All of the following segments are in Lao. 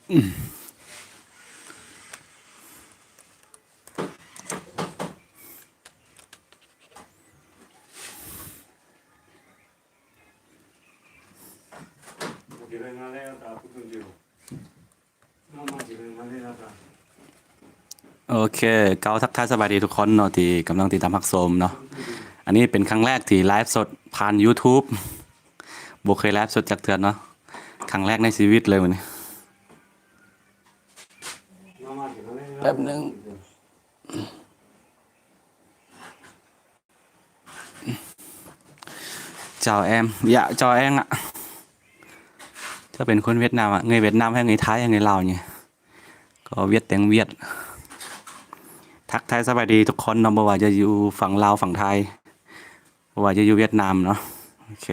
ໂອເຄ ກ່າວທັກທາຍສະບາຍດີທຸກຄົນເນາະ ທີ່ກຳລັງຕິດຕາມຮັບຊົມເນາະ. ອັນນີ້ເປັນຄັ້ງແລກທີ່ໄລຟ໌ສົດຜ່ານ YouTube ບໍ່ເຄີຍໄລຟ໌ສົດຈັກເທື່ອເນາະ ຄັ້ງແລກໃນຊີວິດເລີຍມື້ນີ້. ແປັບໜຶ່ງ. ເຈົ້າແອມ ຢະ ເຈົ້າແອງອະ ເຈົ້າເປັນຄົນຫວຽດນາມອະ ເງີຍຫວຽດນາມ ເງີຍໄທ ເງີຍລາວນີ້ ກໍຫວຽດແຕ່ງຫວຽດ. ທັກທາຍສະບາຍດີທຸກຄົນເນາະ ບໍ່ວ່າຈະຢູ່ຝັ່ງລາວ ຝັ່ງໄທ ບໍ່ວ່າຈະຢູ່ຫວຽດນາມເນາະ. ໂອເຄ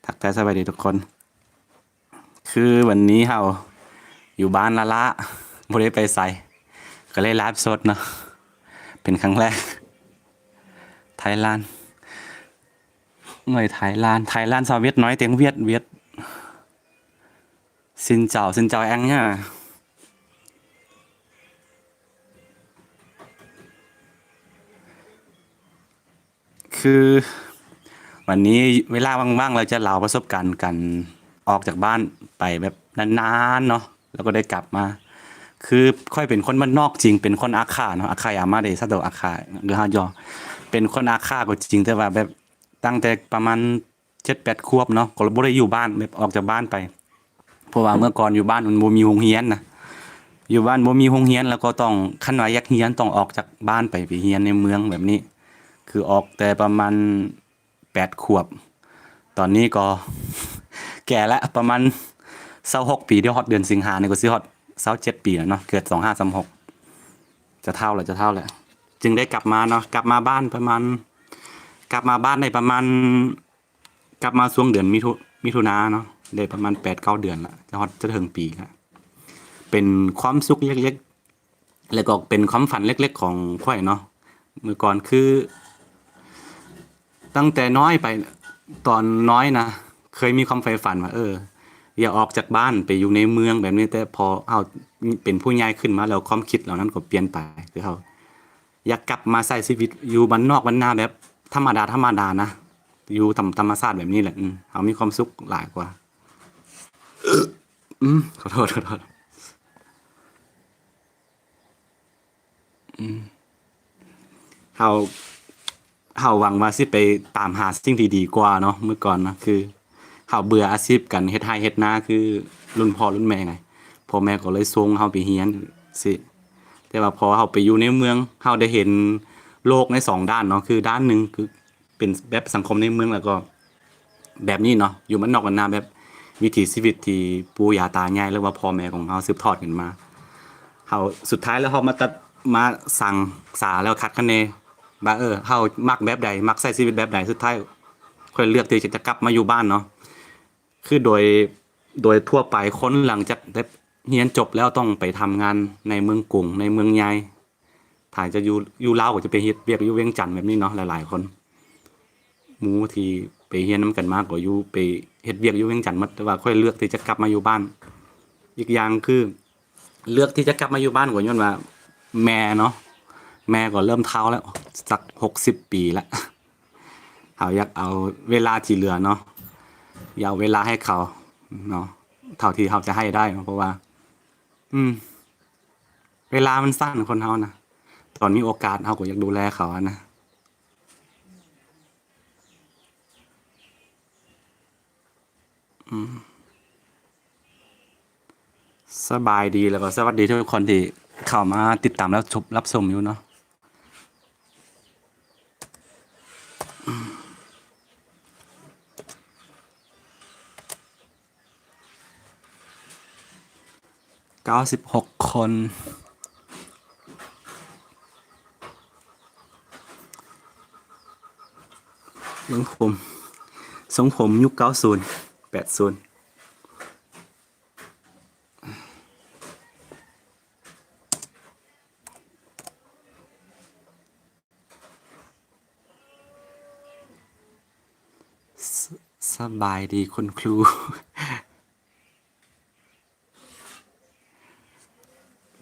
ທັກທາຍສະບາຍດີທຸກຄົນ. ຄືວັນນີ້ເຮົາຢູ່ບ້ານລ້າໆ ບໍ່ໄດ້ໄປໃສ ກໍເລີຍໄລຟ໌ສົດເນາະ ເປັນຄັ້ງແລກ. ໄທລານ ເງີຍໄທລານ ໄທລານ ຊາວຫວຽດນ້ອຍ ແຕ່ງຫວຽດ ຫວຽດ. ຊິນເຈົ້າ ຊິນເຈົ້າແອງຍາ. ຄືວັນນີ້ເວລາວ່າງໆ ເຮົາຈະເລົ່າປະສົບການການອອກຈາກບ້ານໄປແບບນານໆເນາະ ແລ້ວກໍໄດ້ກັບມາ. ຄືຂ້ອຍເປັນຄົນບ້ານນອກຈິງ ເປັນຄົນອາຄາເນາະ ອາຄາຍາມາເດ ຊາໂຕອາຄາ ຫຼື ຮາວຢໍ ເປັນຄົນອາຄາກໍຈິງ ແຕ່ວ່າແບບຕັ້ງແຕ່ປະມານ ເຈັດແປດຂວບເນາະ ກໍບໍ່ໄດ້ຢູ່ບ້ານ ແບບອອກຈາກບ້ານໄປ ເພາະວ່າເມື່ອກ່ອນຢູ່ບ້ານມັນບໍ່ມີໂຮງຮຽນນະ ຢູ່ບ້ານບໍ່ມີໂຮງຮຽນ ແລ້ວກໍຕ້ອງ ຄັນວ່າຢາກຮຽນຕ້ອງອອກຈາກບ້ານໄປ ໄປຮຽນໃນເມືອງແບບນີ້ ຄືອອກແຕ່ປະມານແປດຂວບ. ຕອນນີ້ກໍແກ່ລະ ປະມານຊາວຫົກປີ ດຽວຮອດເດືອນສິງຫານີ້ກໍຊິຮອດຊາວເຈັດປີແລ້ວເນາະ ເກີດສອງຫ້າສາມຫົກ ຈະເຖົ້າແລ້ວ ຈະເຖົ້າແລ້ວ ຈຶ່ງໄດ້ກັບມາເນາະ ກັບມາບ້ານປະມານ ກັບມາບ້ານໄດ້ປະມານ ກັບມາຊ່ວງເດືອນມິຖຸ ມິຖຸນາເນາະ ໄດ້ປະມານແປດເກົ້າເດືອນລະ ຈະຮອດ ຈະເຖິງປີລະ. ເປັນຄວາມສຸກເລັກໆ ແລ້ວກໍເປັນຄວາມຝັນເລັກໆຂອງຂ້ອຍເນາະ ເມື່ອກ່ອນ ຄືຕັ້ງແຕ່ນ້ອຍໄປ ຕອນນ້ອຍນະ ເຄີຍມີຄວາມໃຝ່ຝັນວ່າ ເອີ ຢາກອອກຈາກບ້ານໄປຢູ່ໃນເມືອງແບບນີ້ ແຕ່ພໍເຮົາເປັນຜູ້ໃຫຍ່ຂຶ້ນມາແລ້ວ ຄວາມຄິດເຫຼົ່ານັ້ນກໍປ່ຽນໄປ ຄືເຮົາ ຢາກກັບມາໃຊ້ຊີວິດຢູ່ບ້ານນອກບ້ານນາແບບທຳມະດາ ທຳມະດານະ ຢູ່ຕາມທຳມະຊາດແບບນີ້ແຫຼະ. ອືມ ເຮົາມີຄວາມສຸກຫຼາຍກວ່າ. ອືມ ຂໍໂທດ ຂໍໂທດ. ອືມ ເຮົາ ເຮົາຫວັງວ່າຊິໄປຕາມຫາສິ່ງທີ່ດີກວ່າເນາະ ເມື່ອກ່ອນນະ ຄື ເຮົາເບື່ອອາຊີບການເຮັດໄຮ່ເຮັດນາ ຄືລຸ້ນພໍ່ລຸ້ນແມ່ໄງ ພໍ່ແມ່ກໍເລີຍສົ່ງເຮົາໄປຮຽນຊີ້. ແຕ່ວ່າພໍເຮົາໄປຢູ່ໃນເມືອງ ເຮົາໄດ້ເຫັນໂລກໃນສອງດ້ານເນາະ ຄືດ້ານໜຶ່ງຄືເປັນແບບສັງຄົມໃນເມືອງ ແລ້ວກໍແບບນີ້ເນາະ ຢູ່ບ້ານນອກບ້ານນາ ແບບວິຖີຊີວິດທີ່ປູ່ຍ່າຕາຍາຍ ຫຼືວ່າພໍ່ແມ່ຂອງເຮົາສືບທອດກັນມາ. ເຮົາ ສຸດທ້າຍແລ້ວເຮົາມາຕັດ ມາສັງສາແລ້ວຄັດຄະເນ ວ່າ ເອີ ເຮົາມັກແບບໃດ ມັກໃຊ້ຊີວິດແບບໃດ. ສຸດທ້າຍຂ້ອຍເລືອກທີ່ຈະ ຈະກັບມາຢູ່ບ້ານເນາະ ຄືໂດຍ ໂດຍທົ່ວໄປຄົນຫຼັງຈາກໄດ້ຮຽນຈົບແລ້ວຕ້ອງໄປທຳງານໃນເມືອງກຸງ ໃນເມືອງໃຫຍ່. ຖ້າຈະຢູ່ ຢູ່ລາວກໍຈະໄປເຮັດວຽກຢູ່ວຽງຈັນແບບນີ້ເນາະ ຫຼາຍໆຄົນ ໝູ່ທີ່ໄປຮຽນນຳກັນມາກໍຢູ່ ໄປເຮັດວຽກຢູ່ວຽງຈັນໝົດ. ແຕ່ວ່າຂ້ອຍເລືອກທີ່ຈະກັບມາຢູ່ບ້ານ. ອີກຢ່າງຄື ເລືອກທີ່ຈະກັບມາຢູ່ບ້ານກໍຍ້ອນວ່າແມ່ເນາະ ແມ່ກໍເລີ່ມເຖົ້າແລ້ວ ສັກຫົກສິບປີລະ ເຮົາຢາກເອົາເວລາທີ່ເຫຼືອເນາະ ຢາກເອົາເວລາໃຫ້ເຂົາເນາະ ເທົ່າທີ່ເຮົາຈະໃຫ້ໄດ້ເນາະ ເພາະວ່າ ອືມ ເວລາມັນສັ້ນ ຄົນເຮົານະ ຕອນມີໂອກາດເຮົາກໍຢາກດູແລເຂົາຫັ້ນນະ. ອືມ ສະບາຍດີ ແລ້ວກໍສະຫວັດດີທຸກຄົນທີ່ເຂົ້າມາຕິດຕາມ ແລ້ວ ຮັບຊົມຢູ່ເນາະ. ເກົ້າສິບຫົກຄົນ ເບິ່ງຜົມ ຊົງຜົມຍຸກເກົ້າສິບ ແປດສິບ. ສະ ສະບາຍດີຄຸນຄູ.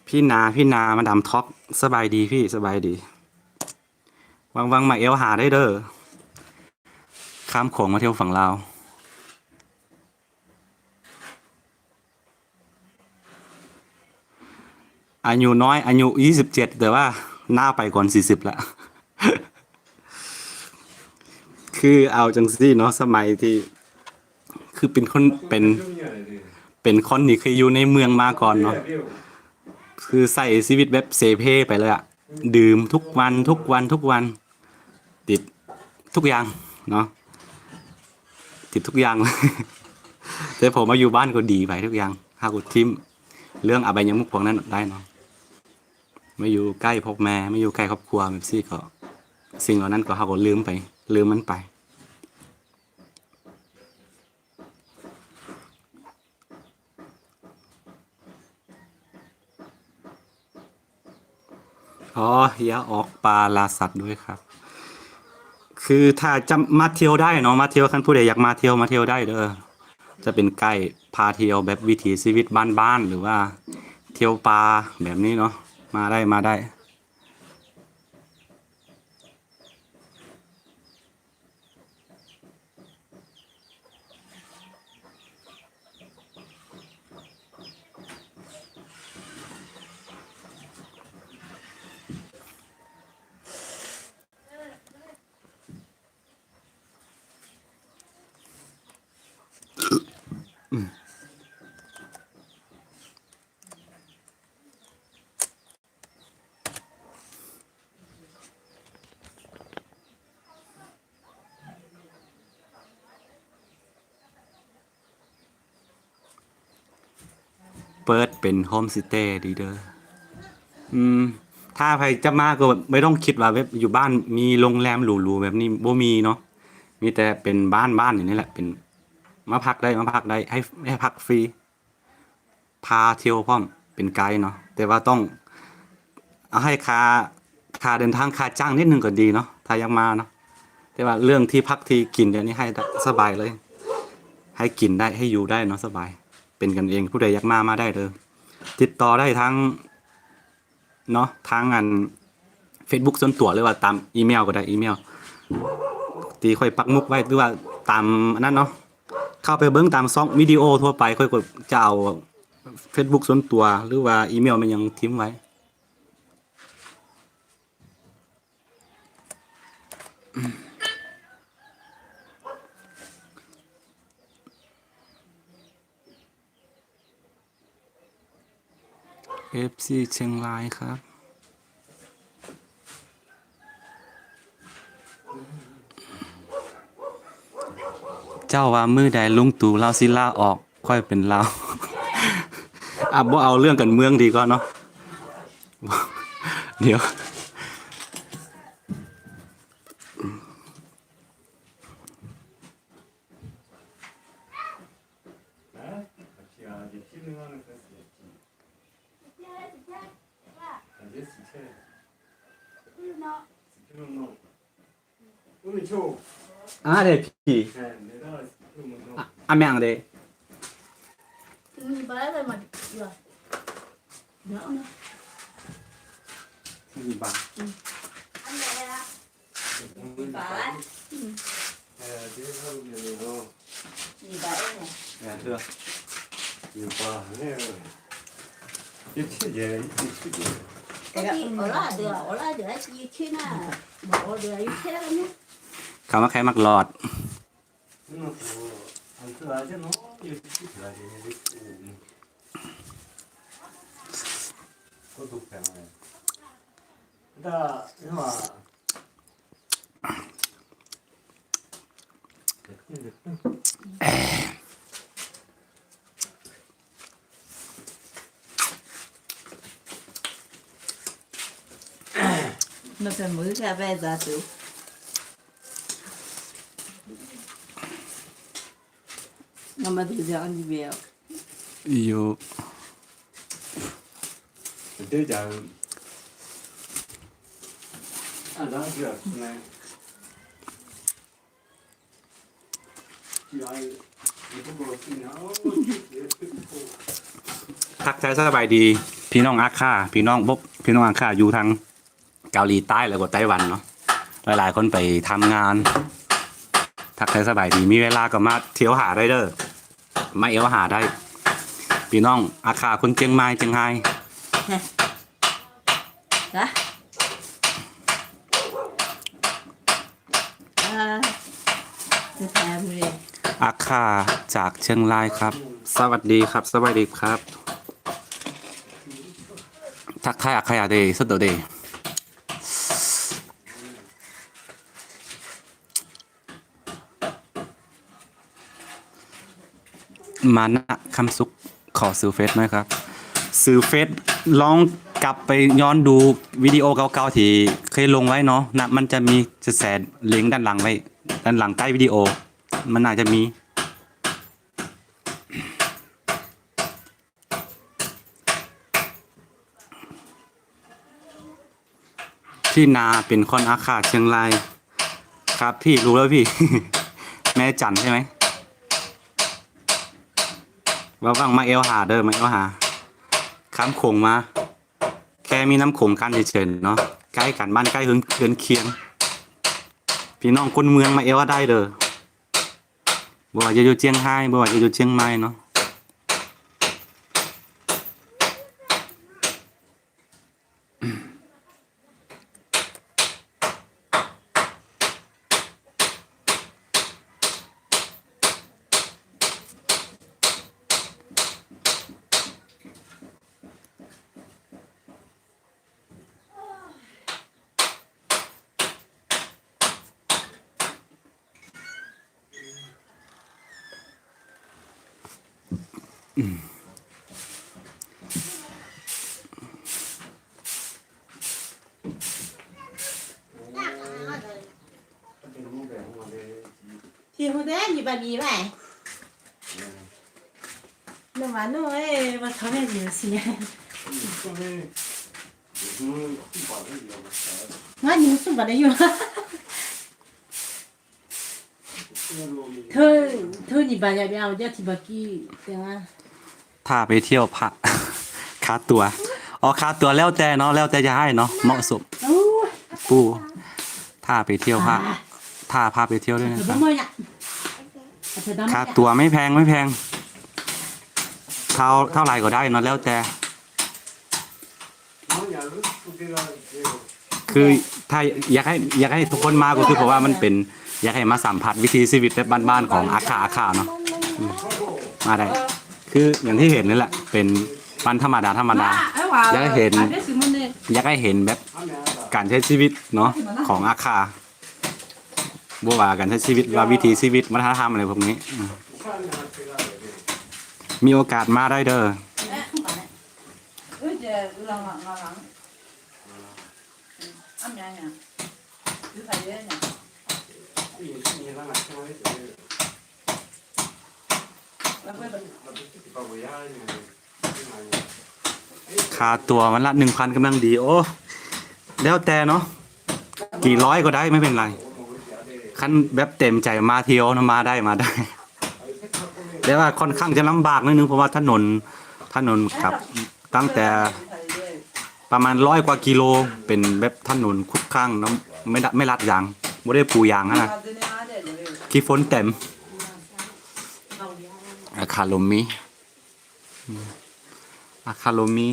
ພີ່ນາ ພີ່ນາ ມາດາມທັອກ ສະບາຍດີພີ່ ສະບາຍດີ. ວ່າງໆ ມາແອວຫາໄດ້ເດີ ຂ້າມຂອງມາທ່ຽວຝັ່ງລາວ. ອາຍຸນ້ອຍ ອາຍຸຊາວເຈັດ ແຕ່ວ່າໜ້າໄປກ່ອນສີ່ສິບລະ. ຄືເອົາຈັ່ງຊີ້ເນາະ ສະໄໝທີ່ ຄືເປັນຄົນ ເປັນ ເປັນຄົນທີ່ເຄີຍຢູ່ໃນເມືອງມາກ່ອນເນາະ ຄືໃຊ້ຊີວິດແບບເສເພໄປເລີຍອະ ດື່ມທຸກວັນ ທຸກວັນ ທຸກວັນ ຕິດທຸກຢ່າງເນາະ ຕິດທຸກຢ່າງ. ແຕ່ພໍມາຢູ່ບ້ານກໍດີໄປທຸກຢ່າງ ເຮົາກໍຖິ້ມເລື່ອງອະບາຍະມຸກພວກນັ້ນໄດ້ເນາະ ມາຢູ່ໃກ້ພໍ່ແມ່ ມາຢູ່ໃກ້ຄອບຄົວແບບຊີ້ກໍ ສິ່ງເຫຼົ່ານັ້ນກໍ ເຮົາກໍລືມໄປ ລືມມັນໄປ. ອໍ ຢ່າອອກປ່າລ່າສັດດ້ວຍຄັບ ຄືຖ້າຈະມາທ່ຽວໄດ້ເນາະ ມາທ່ຽວ ຄັນຜູ້ໃດຢາກມາທ່ຽວ ມາທ່ຽວໄດ້ເດີ ຈະເປັນໄກດພາທ່ຽວແບບວິຖີຊີວິດບ້ານໆ ຫຼືວ່າທ່ຽວປ່າແບບນີ້ເນາະ ມາໄດ້ ມາໄດ້. ເປີດເປັນໂຮມສະເຕດີເດີ. ອືມ ຖ້າໃຜຈະມາກໍບໍ່ຕ້ອງຄິດວ່າແບບຢູ່ບ້ານມີໂຮງແຮມຫຼູໆແບບນີ້ ບໍ່ມີເນາະ ມີແຕ່ເປັນບ້ານໆ ຢູ່ນີ້ແຫຼະ ເປັນ ມາພັກໄດ້ ມາພັກໄດ້ ໃຫ້ ໃຫ້ພັກຟຣີ ພາທ່ຽວພ້ອມ ເປັນໄກເນາະ ແຕ່ວ່າຕ້ອງເອົາໃຫ້ຄ່າ ຄ່າເດີນທາງ ຄ່າຈ້າງນິດໜຶ່ງກໍດີເນາະ ຖ້າຢາກມາເນາະ ແຕ່ວ່າເລື່ອງທີ່ພັກທີ່ກິນດຽວນີ້ໃຫ້ສະບາຍເລີຍ ໃຫ້ກິນໄດ້ ໃຫ້ຢູ່ໄດ້ເນາະ ສະບາຍ ເປັນກັນເອງ ຜູ້ໃດຢາກມາ ມາໄດ້ເດີ ຕິດຕໍ່ໄດ້ທາງ ເນາະ ທາງອັນເຟສບຸກສ່ວນຕົວ ຫຼືວ່າຕາມອີເມວກໍໄດ້ ອີເມວທີ່ຂ້ອຍປັກໝຸກໄວ້ ຫຼືວ່າຕາມອັນນັ້ນເນາະ ເຂົ້າໄປເບິ່ງຕາມຊ່ອງວິດີໂອທົ່ວໄປ ຂ້ອຍກໍຈະເອົາເຟສບຸກສ່ວນຕົວ ຫຼືວ່າອີເມວແມ່ນຫຍັງຖິ້ມໄວ້. ເອັຟຊີ ຊຽງລາຍຄັບ ເຈົ້າວ່າມື້ໃດລຸງตู่ລາວຊິລາອອກ ຂ້ອຍເປັນລາວ ອ່ະ ບໍ່ເອົາເລື່ອງການເມືອງດີກວ່າເນາະ ດຽວ. ອາເດພີ ອາ ອາແມງເດ ເຂົ້າມາໃຄມັກຫຼອດ. ທັກທາຍສະບາຍດີ ເພ ພີ່ນ້ອງອາຄາ ພີ່ນ້ອງບົບ ພີ່ນ້ອງອາຄາຢູ່ທາງເກົາຫຼີໃຕ້ ແລ້ວກໍໄຕ້ຫວັນເນາະ ຫຼາຍໆຄົນໄປທຳງານ. ທັກທາຍສະບາຍດີ ມີເວລາກໍມາທ່ຽວຫາໄດ້ເດີ້ ມາແອວຫາໄດ້ ພີ່ນ້ອງອາຄາ ຄົນຈຽງໃໝ່ ຈຽງຮາຍ. ນະ ອ່າ ຈະຖາມເລີຍ ອາຄາຈາກຊຽງລາຍຄັບ. ສະຫວັດດີຄັບ ສະຫວັດດີຄັບ. ທັກທາຍອາຄາເດ ສະໂຕເດ. ມານະ ຄຳສຸກ ຂໍຊື່ເຟສໜ້ອຍຄັບ. ຊື່ເຟສ ລອງກັບໄປຍ້ອນດູວິດີໂອເກົ່າໆທີ່ເຄີຍລົງໄວ້ເນາະ ນະ ມັນຈະມີ ຈະແຊລິງດ້ານຫຼັງໄວ້ ດ້ານຫຼັງໃຕ້ວິດີໂອ ມັນໜ້າຈະມີ. ທີ່ນາເປັນຄົນອາຄາຊຽງລາຍ. ครับพี่ รู้แล้วพี่ แม่จันใช่ไหม ว่างๆ มาแอวหาเด้อ มาแอวหา ข้ามโขงมา แค่มีน้ำโขงกั้นเฉยๆเนาะ ใกล้กัน บ้านใกล้เฮือน เฮือนเคียง พี่น้องคนเมืองมาแอวได้เด้อ บ่ว่าจะอยู่เชียงราย บ่ว่าจะอยู่เชียงใหม่เนาะ. ที่ฮู้แท้ อยู่บ้านนี้ไว้ น้ำหวานน้อย ว่าเขาแม่นอยู่สิ ว่านี่มันซุ่มบัดได้อยู่ เธอ เธอนี่บาดอย่าไปเอาเจ้าที่บักกี้ แต่ว่า ถ้าไปเที่ยวพะ ค่าตั๋ว อ๋อ ค่าตั๋วแล้วแต่เนาะ แล้วแต่จะให้เนาะ เหมาะสม โอ้ย ปู่ ถ้าไปเที่ยวพะ อ่า ถ้าพาไปเที่ยวด้วยนะครับ ค่าตั๋วไม่แพง ไม่แพง เท่า เท่าไหร่ก็ได้เนาะ แล้วแต่ คือถ้าอยากให้ อยากให้ทุกคนมาก็คือ เพราะว่ามันเป็น อยากให้มาสัมผัสวิถีชีวิตแบบบ้านๆของอาข่า อาข่าเนาะ อืม มาได้ คืออย่างที่เห็นนี่แหละ เป็นวันธรรมดา ธรรมดา อยากให้เห็น อยากให้เห็นแบบการใช้ชีวิตเนาะ ของอาข่า บ่ว่าการใช้ชีวิต ว่าวิถีชีวิต วัฒนธรรมอะไรพวกนี้ อืม มีโอกาสมาได้เด้อ ค่าตั๋ววันละหนึ่งพัน กำลังดี โอ้ แล้วแต่เนาะ กี่ร้อยก็ได้ ไม่เป็นไร คันแบบเต็มใจมาเที่ยวนะ มาได้ มาได้ แต่ว่าค่อนข้างจะลำบากนิดนึง เพราะว่าถนน ถนนกับ ตั้งแต่ประมาณร้อยกว่ากิโล เป็นแบบถนนครุขระเนาะ ไม่ด- ไม่ลาดยาง บ่ได้ปูยางหั้นนะ ขี้ฝนเต็ม อาข่าลมมี อาข่าลมมี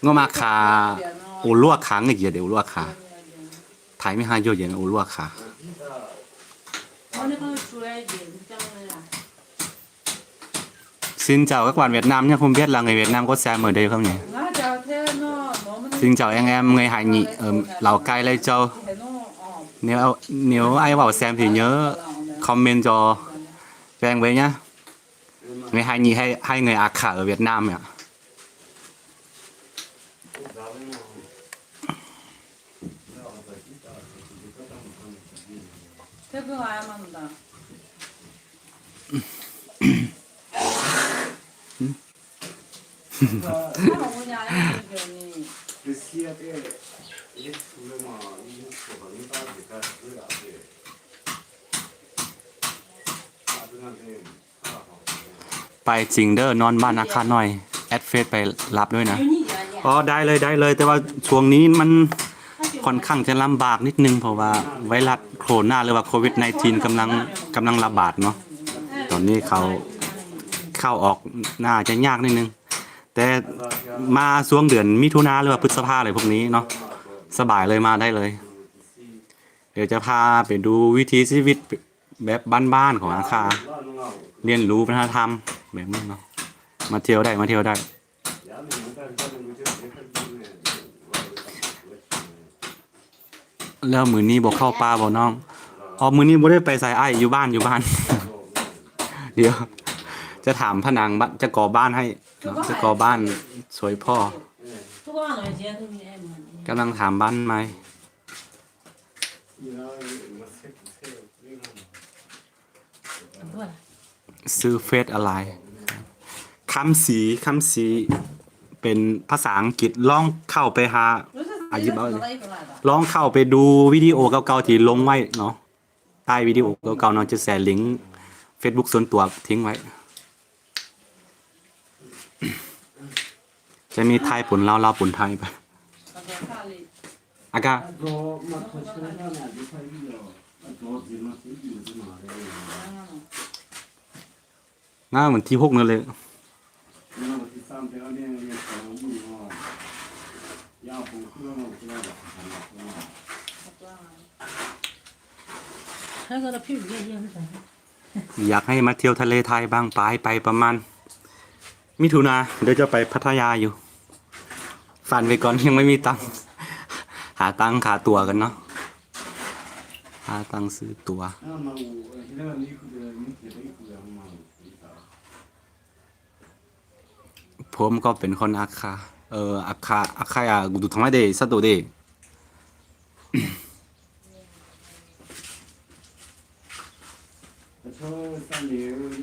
ငါ့မှာခါ အိုလွတ်ခါငယ်ကြီးတယ် အိုလွတ်ခါ ထိုင်မဟါကျော်ကျင် အိုလွတ်ခါ Xin chào các bạn Việt Nam nhé, không biết là người Việt Nam có xem ở đây không nhỉ? Xin chào anh em người Hà Nhị ở Lào Cai, Lai Châu. Nếu, nếu ai vào xem thì nhớ comment cho, cho em với nhá. Người Hà Nhị hay, hay người Akha ở Việt Nam nhỉ? ໄປຈິງເດີ ນອນບ້ານອາຄາໜ້ອຍ ແອັດເຟສໄປຮັບດ້ວຍນະ. ອໍ ໄດ້ເລີຍ ໄດ້ເລີຍ ແຕ່ວ່າຊ່ວງນີ້ມັນຂ້ອນຂ້າງຈະລຳບາກນິດໜຶ່ງ ເພາະວ່າໄວຣັສໂຄໂຣນາ ຫຼືວ່າໂຄວິດ ໜາຍທີນ ກຳລັງ ກຳລັງລະບາດເນາະ. ຕອນນີ້ເຂົາເຂົ້າອອກໜ້າຈະຍາກນິດໜຶ່ງ ແຕ່ມາຊ່ວງເດືອນມິຖຸນາ ຫຼືວ່າພຶດສະພາ ເລີຍ ພວກນີ້ເນາະ ສະບາຍເລີຍ ມາໄດ້ເລີຍ. ດຽວຈະພາໄປດູວິຖີຊີວິດແບບບ້ານໆຂອງອາຄາ ຮຽນຮູ້ວັດທະນະທຳແບບນີ້ເນາະ. ມາທ່ຽວໄດ້ ມາທ່ຽວໄດ້. ແລ້ວມື້ນີ້ບໍ່ເຂົ້າປ່າບໍ່ນ້ອງ? ອໍ ມື້ນີ້ບໍ່ໄດ້ໄປໃສອ້າຍ ຢູ່ບ້ານ ຢູ່ບ້ານ. ດຽວຈະຖາມພະນັງບ້ານ ຈະກໍ່ບ້ານໃຫ້ເນາະ ຈະກໍ່ບ້ານຊ່ວຍພໍ່. ກຳລັງຖາມບ້ານໃໝ່. ຊື່ເຟສອາໄລ ຄຳສີ ຄຳສີ ເປັນພາສາອັງກິດ. ລອງເຂົ້າໄປຫາ ອາ ຍິບເອົາ ລອງເຂົ້າໄປດູວິດີໂອເກົ່າໆທີ່ລົງໄວ້ເນາະ ໃຕ້ວິດີໂອເກົ່າໆເນາະ ຈະແຊລິງເຟສບຸກສ່ວນຕົວຖິ້ມໄວ້. ຈະມີໄທປົນລາວ ລາວປົນໄທໄປ. ອາກາ ງານວັນທີຫົກນັ້ນເລີຍ. ຢາກໃຫ້ມາທ່ຽວທະເລໄທບ້າງ ປາຍໄປປະມານມິຖຸນາ ດຽວຈະໄປພັດທະຍາຢູ່. ຝັນໄວ້ກ່ອນ ຍັງບໍ່ມີຕັງ ຫາຕັງຄ່າຕົ໋ວກັນເນາະ ຫາຕັງຊື້ຕົ໋ວ. ຜົມກໍເປັນຄົນອາຄາ ເອີ ອາຄາ ອາຄາ ອາ ກຸຕຸທຳມະເດ ຊາໂຕເດ.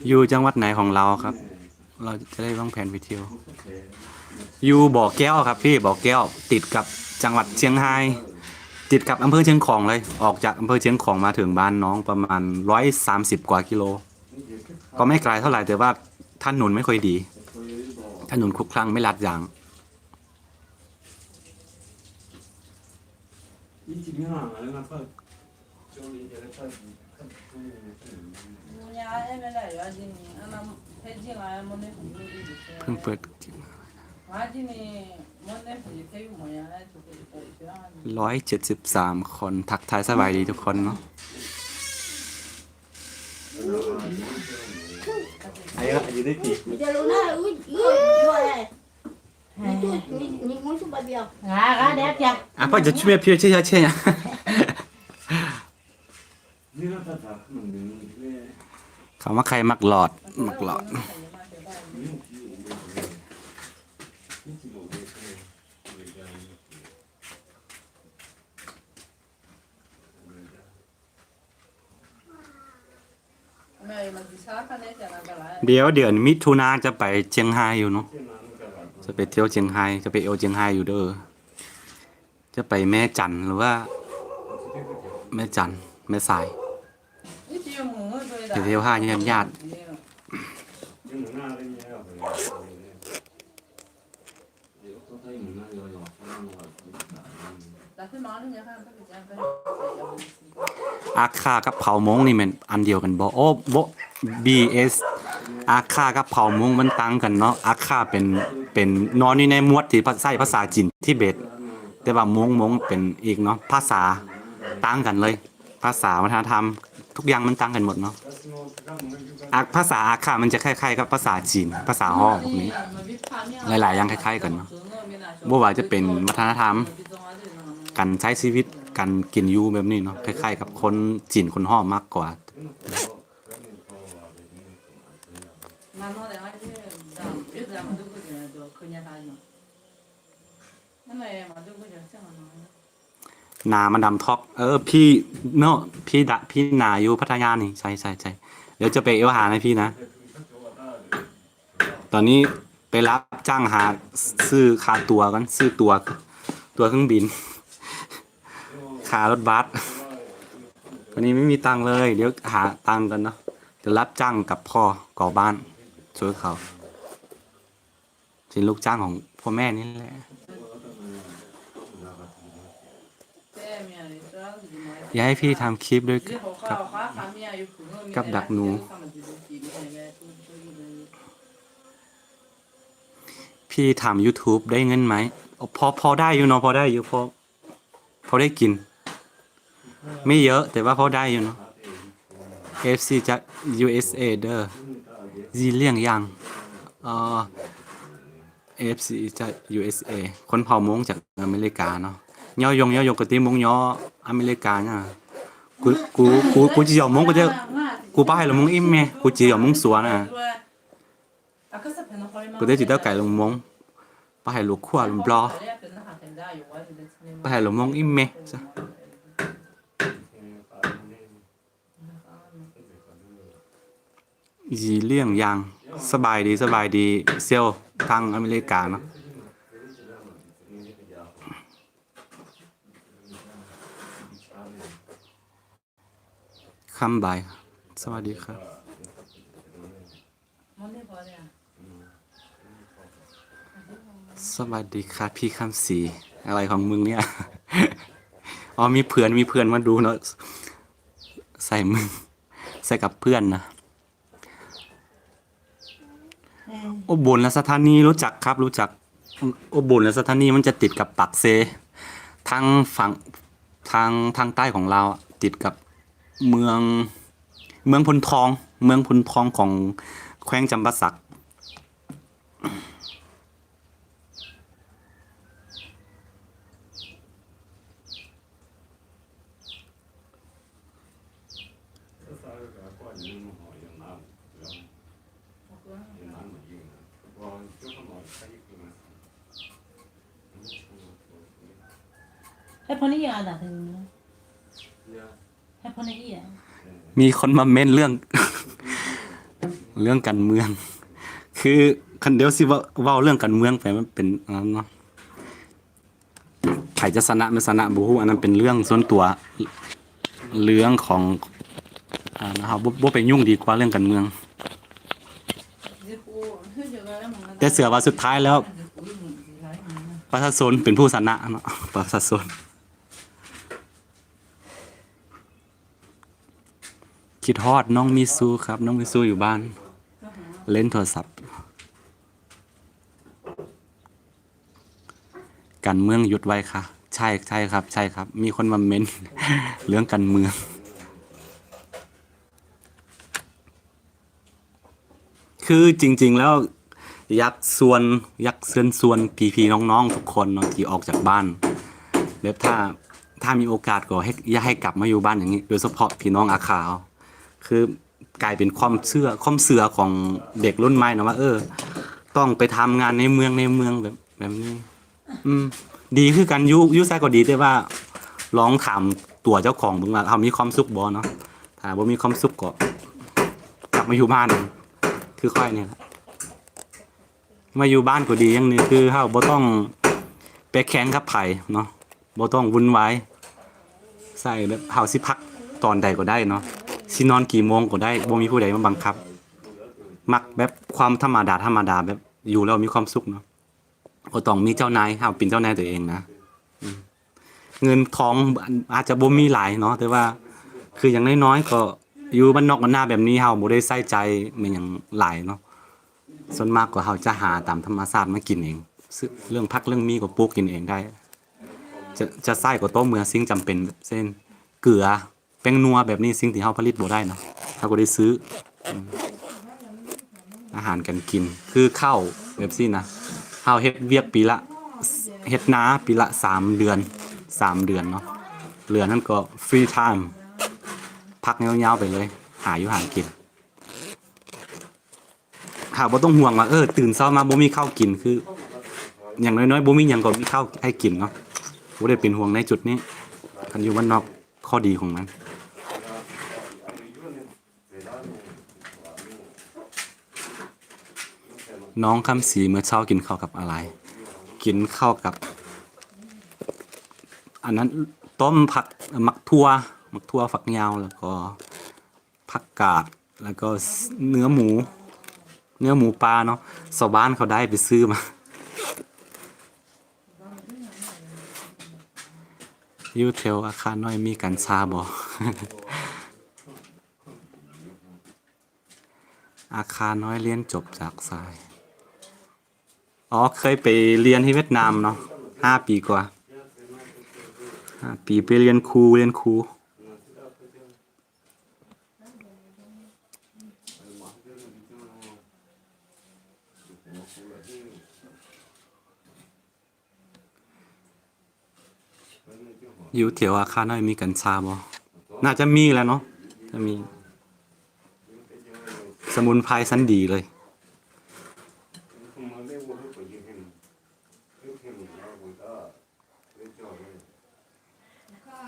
ຢູ່ຈັງຫວັດໃດຂອງລາວຄັບ? ເຮົາຈະໄດ້ວາງແຜນໄປທ່ຽວ. ຢູ່ບໍ່ແກ້ວຄັບພີ່ ບໍ່ແກ້ວ ຕິດກັບຈັງຫວັດຊຽງຮາຍ ຕິດກັບອຳເພີຊຽງຂອງເລີຍ. ອອກຈາກອຳເພີຊຽງຂອງມາເຖິງບ້ານນ້ອງປະມານຮ້ອຍສາມສິບກວ່າກິໂລ ກໍໄມ່ໄກເທົ່າໃດ ແຕ່ວ່າຖະໜົນໄມ່ຄ່ອຍດີ ຖະໜົນຂຸຂະໄມ່ລາດຢາງ. ເພິ່ງເປີດ ຮ້ອຍເຈັດສິບສາມຄົນ ທັກທາຍສະບາຍດີທຸກຄົນເນາະ. ອ່ະ ພໍ່ຈະຊ່ວຍເພຍເຊຍເຊຍ ເຂົາມາໄຂ່ໝາກຫຼອດ ໝາກຫຼອດ. ດຽວເດືອນມິຖຸນາຈະໄປຈຽງຮາຍຢູ່ເນາະ ຈະໄປທ່ຽວຈຽງຮາຍ ຈະໄປແອວຈຽງຮາຍຢູ່ເດີ. ຈະໄປແມ່ຈັນ ຫຼືວ່າແມ່ຈັນ ແມ່ສາຍ ໄປທ່ຽວຫາຍາດໆ. ອາຄາກັບເຜົ່າມົ້ງນີ້ແມ່ນອັນດຽວກັນບໍ່? ໂອ້ ບໍ່ ບີເອສ ອາຄາກັບເຜົ່າມົ້ງມັນຕ່າງກັນເນາະ. ອາຄາເປັນ ເປັນນອນຢູ່ໃນໝວດທີ່ໃຊ້ພາສາຈີນທິເບດ ແຕ່ວ່າມົ້ງ ມົ້ງເປັນອີກເນາະ ພາສາຕ່າງກັນເລີຍ. ພາສາ ວັດທະນະທຳ ທຸກຢ່າງມັນຕ່າງກັນໝົດເນາະ. ອາ ພາສາອາຄາມັນຈະຄ້າຍໆກັບພາສາຈີນ ພາສາຫໍພວກນີ້ ຫຼາຍໆຢ່າງຄ້າຍໆກັນເນາະ. ບໍ່ວ່າຈະເປັນວັດທະນະທຳ ການໃຊ້ຊີວິດ ການກິນຢູ່ແບບນີ້ເນາະ ຄ້າຍໆກັບຄົນຈີນຄົນຫໍມາກກວ່າ. ນາມາດາມທອກ ເອີ ພີ່ເນາະ ພີ່ນາຢູ່ພັດທະຍານີ້ ໃຊ່ໆໆ ດຽວຈະໄປແອວຫາໃຫ້ພີ່ນະ. ຕອນນີ້ໄປຮັບຈ້າງຫາ ຊື້ຄ່າຕົ໋ວກ່ອນ ຊື້ຕົ໋ວ ຕົ໋ວເຄື່ອງບິນ ຄ່າລົດບັສ. ຕອນນີ້ໄມ່ມີຕັງເລີຍ ດຽວຫາຕັງກ່ອນເນາະ ດຽວຮັບຈ້າງກັບພໍ່ກໍ່ບ້ານ. ຊ່ວຍເຂົາ ເປັນລູກຈ້າງຂອງພໍ່ແມ່ນີ້ແຫຼະ. ຢາກໃຫ້ພີ່ທຳຄລິບດ້ວຍກັບ ກັບດັກໜູ. ພີ່ທຳຢູທູບໄດ້ເງິນໄໝ? ພໍ ພໍໄດ້ຢູ່ເນາະ ພໍໄດ້ຢູ່ ພໍ ພໍໄດ້ກິນ ໄມ່ເຍີະ ແຕ່ວ່າພໍໄດ້ຢູ່ເນາະ. ເອັຟຊີຈາກຢູເອັສເອເດີ ຈີຫຼຽງຢາງ ເອີ ເອັຟຊີຈາກຢູເອັສເອ ຄົນເຜົ່າມົ້ງຈາກອາເມລິກາເນາະ. ຍໍຍົງ ຍໍຍົງກະຕິມົ້ງຍໍອາເມລິການະ. ກູ ກູ ກູ ກູຈີຢໍມົ້ງ ກູຈະ ກູປາໃຫ້ລະມົ້ງອີ່ແມ່ ກູຈີຢໍມົ້ງສວນະ. ກູເດຈິເຕົ້າໄກ່ລົງມົງ ປາໃຫ້ລູກຂົວລົງບລໍ ປາໃຫ້ລົງມົງອີ່ແມ່ ຈີຫຼຽງຢາງ. ສະບາຍດີ ສະບາຍດີ ເຊວ ທາງອາເມລິກາເນາະ. ຄຳໃບ ສະຫວັດດີຄັບ ສະຫວັດດີຄັບ ພີ່ຄຳສີ ອະໄລຂອງມຶງເນຍ? ອໍ ມີເພື່ອນ ມີເພື່ອນມາດູເນາະ ໃສ່ມຶງ ໃສ່ກັບເພື່ອນນະ. ອືມ ອຸບົນລາຊະທານີ ຮູ້ຈັກຄັບ ຮູ້ຈັກ. ອຸ ອຸບົນລາຊະທານີມັນຈະຕິດກັບປາກເຊ ທາງຝັ່ງ ທາງ ທາງໃຕ້ຂອງລາວ ຕິດກັບເມືອງ ເມືອງໂພນທອງ ເມືອງໂພນທອງຂອງແຂວງຈຳປາສັກ. ມີຄົນມາເມັ້ນເລື່ອງ ເລື່ອງການເມືອງ ຄືຄັນດຽວຊິເວົ້າ ເວົ້າເລື່ອງການເມືອງໄປ ມັນເປັນອັນນັ້ນເນາະ. ໃຜຈະຊະນະ ແມ່ນຊະນະບໍ່ຮູ້ ອັນນັ້ນເປັນເລື່ອງສ່ວນຕົວ ເລື່ອງຂອງ ອ່າ ເຮົາບໍ່ ບໍ່ໄປຫຍຸ້ງດີກວ່າເລື່ອງການເມືອງ. ແຕ່ເຊື່ອວ່າສຸດທ້າຍແລ້ວ ປະຊາຊົນເປັນຜູ້ຊະນະເນາະ ປະຊາຊົນ. ຄິດຮອດນ້ອງມິຊູຄັບ ນ້ອງມິຊູຢູ່ບ້ານ ເລ່ນໂທລະສັບ. ການເມືອງຢຸດໄວ້ຄ່ະ ໃຊ່ ໃຊ່ຄັບ ໃຊ່ຄັບ ມີຄົນມາເມັ້ນເລື່ອງການເມືອງ. ຄືຈິງໆແລ້ວ ຢາກຊວນ ຢາກເຊີນຊວນພີ່ໆນ້ອງໆທຸກຄົນເນາະ ທີ່ອອກຈາກບ້ານ ແບບຖ້າ ຖ້າມີໂອກາດກໍໃຫ້ ຢາກໃຫ້ກັບມາຢູ່ບ້ານຢ່າງນີ້ ໂດຍສະເພາະພີ່ນ້ອງອາຄາ ຄືກາຍເປັນຄວາມເຊື່ອ ຄວາມເຊື່ອຂອງເດັກລຸ້ນໃໝ່ນະວ່າ ເອີ ຕ້ອງໄປທຳງານໃນເມືອງ ໃນເມືອງ ແບບ ແບບນີ້. ອືມ ດີຄືກັນ ຢູ່ ຢູ່ໃສກໍດີ ແຕ່ວ່າລອງຖາມຕົວເຈົ້າຂອງເບິ່ງວ່າເຮົາມີຄວາມສຸກບໍ່ເນາະ. ຖ້າບໍ່ມີຄວາມສຸກກໍກັບມາຢູ່ບ້ານ ຄືຂ້ອຍນີ້ແຫຼະ. ມາຢູ່ບ້ານກໍດີຢ່າງໜຶ່ງ ຄືເຮົາບໍ່ຕ້ອງໄປແຂ່ງກັບໃຜເນາະ ບໍ່ຕ້ອງວຸ່ນວາຍໃສ່ ແບບເຮົາຊິພັກຕອນໃດກໍໄດ້ເນາະ ຊິນອນກີ່ໂມງກໍໄດ້ ບໍ່ມີຜູ້ໃດມາບັງຄັບ. ມັກແບບຄວາມທຳມະດາ ທຳມະດາ ແບບຢູ່ແລ້ວມີຄວາມສຸກເນາະ. ບໍ່ຕ້ອງມີເຈົ້ານາຍ ເຮົາເປັນເຈົ້ານາຍຕົວເອງນະ. ອືມ ເງິນທອງອາດຈະບໍ່ມີຫຼາຍເນາະ ແຕ່ວ່າຄືຢ່າງນ້ອຍໆກໍຢູ່ບ້ານນອກບ້ານນາແບບນີ້ ເຮົາບໍ່ໄດ້ໃຊ້ຈ່າຍແມ່ນຫຍັງຫຼາຍເນາະ. ສ່ວນມາກກໍເຮົາຈະຫາຕາມທຳມະຊາດມາກິນເອງ ເລື່ອງຜັກເລື່ອງໝີ່ກໍປູກກິນເອງໄດ້. ຈະ ຈະໃຊ້ກໍຕໍ່ເມື່ອສິ່ງຈຳເປັນ ເຊັ່ນ ເກືອ ແປ້ງນົວແບບນີ້ ສິ່ງທີ່ເຮົາຜະລິດບໍ່ໄດ້ເນາະ ເຮົາກໍໄດ້ຊື້. ອືມ ອາຫານການກິນ ຄືເຂົ້າແບບຊີ້ນະ ເຮົາເຮັດວຽກປີລະ ເຮັດນາປີລະສາມເດືອນ ສາມເດືອນເນາະ ເຫຼືອນັ້ນກໍຟຣີທາມ ພັກຍາວໆໄປເລີຍ ຫາຢູ່ຫາກິນ. ເຮົາບໍ່ຕ້ອງຫ່ວງວ່າ ເອີ ຕື່ນເຊົ້າມາບໍ່ມີເຂົ້າກິນ ຄືຢ່າງນ້ອຍໆບໍ່ມີຫຍັງກໍມີເຂົ້າໃຫ້ກິນເນາະ ບໍ່ໄດ້ເປັນຫ່ວງໃນຈຸດນີ້. ຄັນຢູ່ບ້ານນອກ ຂໍ້ດີຂອງມັນ ນ້ອງຄຳສີ ມື້ເຊົ້າກິນເຂົ້າກັບອະໄລ? ກິນເຂົ້າກັບ ອັນນັ້ນ ຕົ້ມຜັກ ໝາກຖົ່ວ ໝາກຖົ່ວ ຝັກຍາວ ແລ້ວກໍ ຜັກກາດ ແລ້ວກໍເນື້ອໝູ. ເນື້ອหมูป่าเนาะ ຊາວບ້ານເຂົາໄດ້ໄປຊື້ມາ. ຢູ່ແຖວອາຄານ້ອຍມີກັນຊາບໍ່? ອາຄານ້ອຍຮຽນຈົບຈາກສາຍ ອໍ ເຄີຍໄປຮຽນທີ່ຫວຽດນາມເນາະ ຫ້າປີກວ່າ ຫ້າປີ ໄປຮຽນຄູ ຮຽນຄູ. ຢູ່ແຖວອາຄານ້ອຍມີກັນຊາບໍ່? ໜ້າຈະມີແຫຼະເນາະ ຈະມີ ສະໝຸນໄພຊັ້ນດີເລີຍ.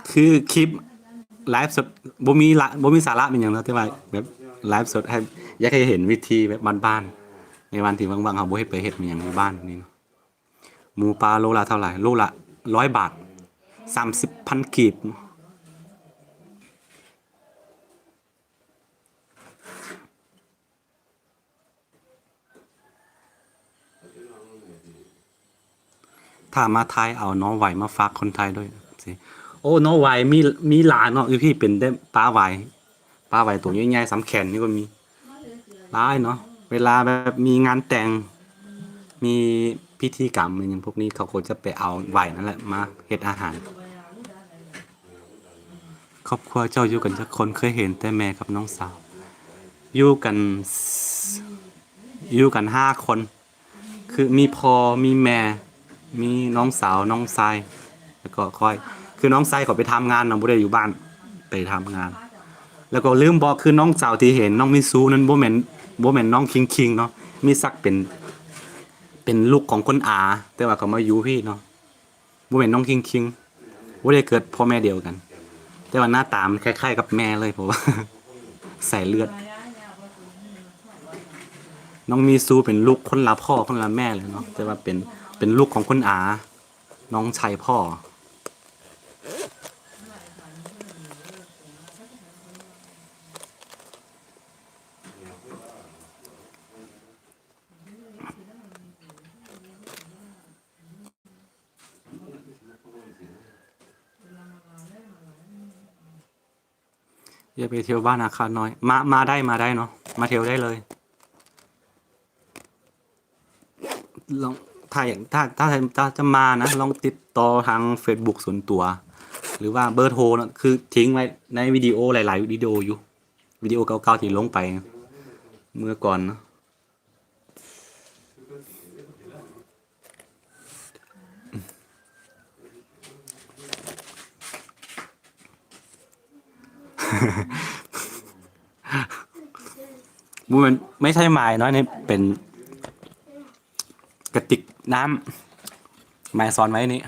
ຄືຄລິບໄລຟ໌ສົດ ບໍ່ມີລະ ບໍ່ມີສາລະເປັນຫຍັງເນາະ ແຕ່ວ່າແບບໄລຟ໌ສົດໃຫ້ ຢາກໃຫ້ເຫັນວິທີແບບບ້ານໆ ໃນວັນທີ່ວ່າງໆ ເຮົາບໍ່ເຮັດ ໄປເຮັດຫຍັງຢູ່ບ້ານນີ້ເນາະ. ໝູປ່າໂລລະເທົ່າໃດ? ໂລລະຮ້ອຍບາດ ສາມສິບພັນກີບ. ຖ້າມາໄທເອົາໜໍ່ໄຫວມາຝາກຄົນໄທດ້ວຍ. ໂອ້ ໜໍ່ໄຫວມີ ມີຫຼາຍເນາະ ຢູ່ພີ້ເປັນແຕ່ປາໄຫວ ປາໄຫວໂຕໃຫຍ່ໆ ສ່ຳແຂນນີ້ກໍມີ ຫຼາຍເນາະ. ເວລາແບບມີງານແຕ່ງ ມີພິທີກຳອີ່ຫຍັງພວກນີ້ ເຂົາກໍຈະໄປເອົາໄຫວນັ້ນແຫຼະມາເຮັດອາຫານ. ຄອບຄົວເຈົ້າຢູ່ກັນຈັກຄົນ? ເຄີຍເຫັນແຕ່ແມ່ກັບນ້ອງສາວ. ຢູ່ກັນ ຢູ່ກັນຫ້າຄົນ ຄືມີພໍ່ ມີແມ່ ມີນ້ອງສາວ ນ້ອງຊາຍ ແລ້ວກໍຂ້ອຍ. ຄືນ້ອງຊາຍເຂົາໄປທຳງານເນາະ ບໍ່ໄດ້ຢູ່ບ້ານ ໄປທຳງານ. ແລ້ວກໍລືມບອກ ຄືນ້ອງສາວທີ່ເຫັນ ນ້ອງມິຊູນັ້ນ ບໍ່ແມ່ນ ບໍ່ແມ່ນນ້ອງຄິງຄິງເນາະ ມີສັກເປັນ ເປັນລູກຂອງຄົນອາ ແຕ່ວ່າເຂົາມາຢູ່ພີ້ເນາະ. ບໍ່ແມ່ນນ້ອງຄິງຄິງ ບໍ່ໄດ້ເກີດພໍ່ແມ່ດຽວກັນ ແຕ່ວ່າໜ້າຕາມັນຄ້າຍໆກັບແມ່ເລີຍ ເພາະວ່າສາຍເລືອດ. ນ້ອງມິຊູເປັນລູກຄົນລະພໍ່ຄົນລະແມ່ເລີຍເນາະ ແຕ່ວ່າເປັນ ເປັນລູກຂອງຄົນອາ ນ້ອງຊາຍພໍ່. ຢ່າໄປທ່ຽວບ້ານອາຄານ້ອຍ ມາ ມາໄດ້ ມາໄດ້ເນາະ ມາທ່ຽວໄດ້ເລີຍ. ລອງ ຖ້າຢາກ ຖ້າ ຖ້າ ຖ້າຈະມານະ ລອງຕິດຕໍ່ທາງເຟສບຸກສ່ວນຕົວ ຫຼືວ່າເບີໂທເນາະ ຄືຖິ້ມໄວ້ໃນວິດີໂອຫຼາຍໆວິດີໂອຢູ່ ວິດີໂອເກົ່າໆທີ່ລົງໄປເມື່ອກ່ອນເນາະ. ບໍ່ແມ່ນ ໄມ່ໃຊ່ໝາຍເນາະ ນີ້ເປັນກະຕິກນ້ຳ ໝາຍຊ້ອນໄວ້ນີ້.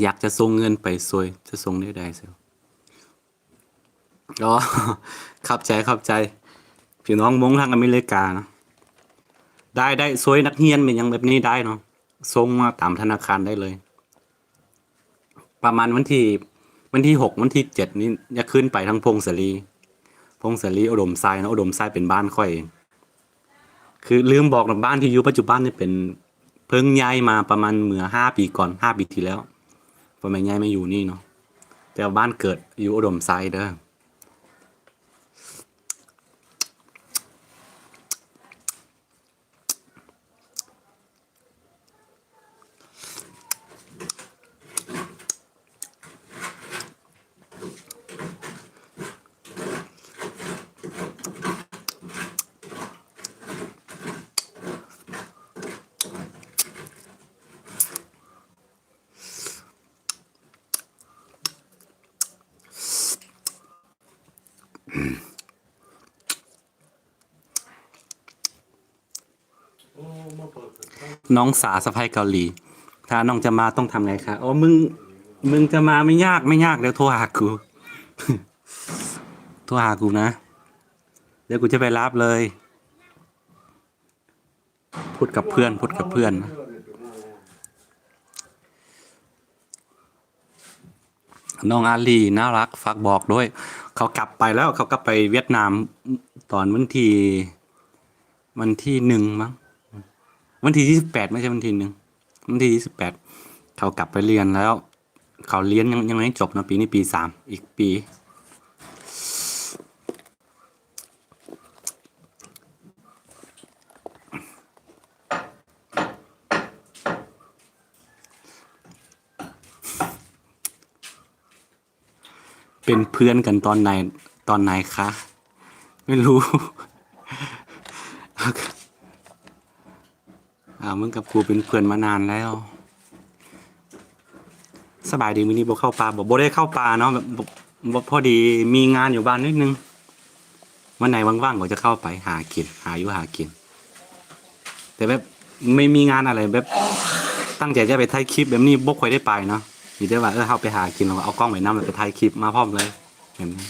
ຢາກຈະສົ່ງເງິນໄປຊ່ວຍ ຈະສົ່ງແນວໃດ? ອໍ ຂອບໃຈ ຂອບໃຈ ພີ່ນ້ອງມົ້ງທາງອາເມລິການະ ໄດ້ ໄດ້ ຊ່ວຍນັກຮຽນແມ່ນຫຍັງແບບນີ້ໄດ້ເນາະ ສົ່ງມາຕາມທະນາຄານໄດ້ເລີຍ. ປະມານວັນທີ ວັນທີຫົກ ວັນທີເຈັດນີ້ ຢາກຂຶ້ນໄປທາງພົງສາລີ ພົງສາລີ ອຸດົມໄຊເນາະ ອຸດົມໄຊເປັນບ້ານຂ້ອຍເອງ. ຄືລືມບອກນະ ບ້ານທີ່ຢູ່ປັດຈຸບັນນີ້ເປັນ ເພິ່ງຍ້າຍມາປະມານເມື່ອຫ້າປີກ່ອນ ຫ້າປີທີ່ແລ້ວ ພໍ່ແມ່ຍ້າຍມາຢູ່ນີ້ເນາະ ແຕ່ວ່າບ້ານເກີດຢູ່ອຸດົມໄຊເດີ. ນ້ອງສາວສະໃພ້ເກົາຫຼີ ຖ້ານ້ອງຈະມາຕ້ອງທຳໄງຄະ? ໂອ້ ມຶງ ມຶງຈະມາ ໄມ່ຍາກ ໄມ່ຍາກ ດຽວໂທຫາກູ ໂທຫາກູນະ ດຽວກູຈະໄປຮັບເລີຍ. ພຸດກັບເພື່ອນ ພຸດກັບເພື່ອນ. ນ້ອງອາລີ ໜ້າລັກ ຝາກບອກດ້ວຍ. ເຂົາກັບໄປແລ້ວ, ເຂົາກັບໄປຫວຽດນາມຕອນວັນທີ ວັນທີໜຶ່ງມັ້ງ, ວັນທີຊາວແປດ ບໍ່ໃຊ່ວັນທີໜຶ່ງ, ວັນທີຊາວແປດ ເຂົາກັບໄປຮຽນແລ້ວ. ເຂົາຮຽນຍັງ ຍັງບໍ່ຈົບເນາະ, ປີນີ້ປີສາມ ອີກປີ. ເປັນເພື່ອນກັນຕອນໃດ ຕອນໃດຄະ? ໄມ່ຮູ້. ອ່າ ມຶງກັບກູເປັນເພື່ອນມານານແລ້ວ. ສະບາຍດີ, ມື້ນີ້ບໍ່ເຂົ້າປ່າບໍ່? ບໍ່ໄດ້ເຂົ້າປ່າເນາະ, ແບບ ບໍ່ ບໍ່ ພໍດີມີງານຢູ່ບ້ານໜ້ອຍໜຶ່ງ. ວັນໃດວ່າງໆ ກໍຈະເຂົ້າໄປຫາກິນ ຫາຢູ່ຫາກິນ, ແຕ່ແບບໄມ່ມີງານອະໄລ, ແບບຕັ້ງໃຈຈະໄປຖ່າຍຄລິບແບບນີ້ບໍ່ຄ່ອຍໄດ້ໄປເນາະ. ມີແຕ່ວ່າ ເອີ ເຮົາໄປຫາກິນ ແລ້ວກໍເອົາກ້ອງໄປນຳ ແລ້ວໄປຖ່າຍຄລິບມາພ້ອມເລີຍ ແບບນີ້.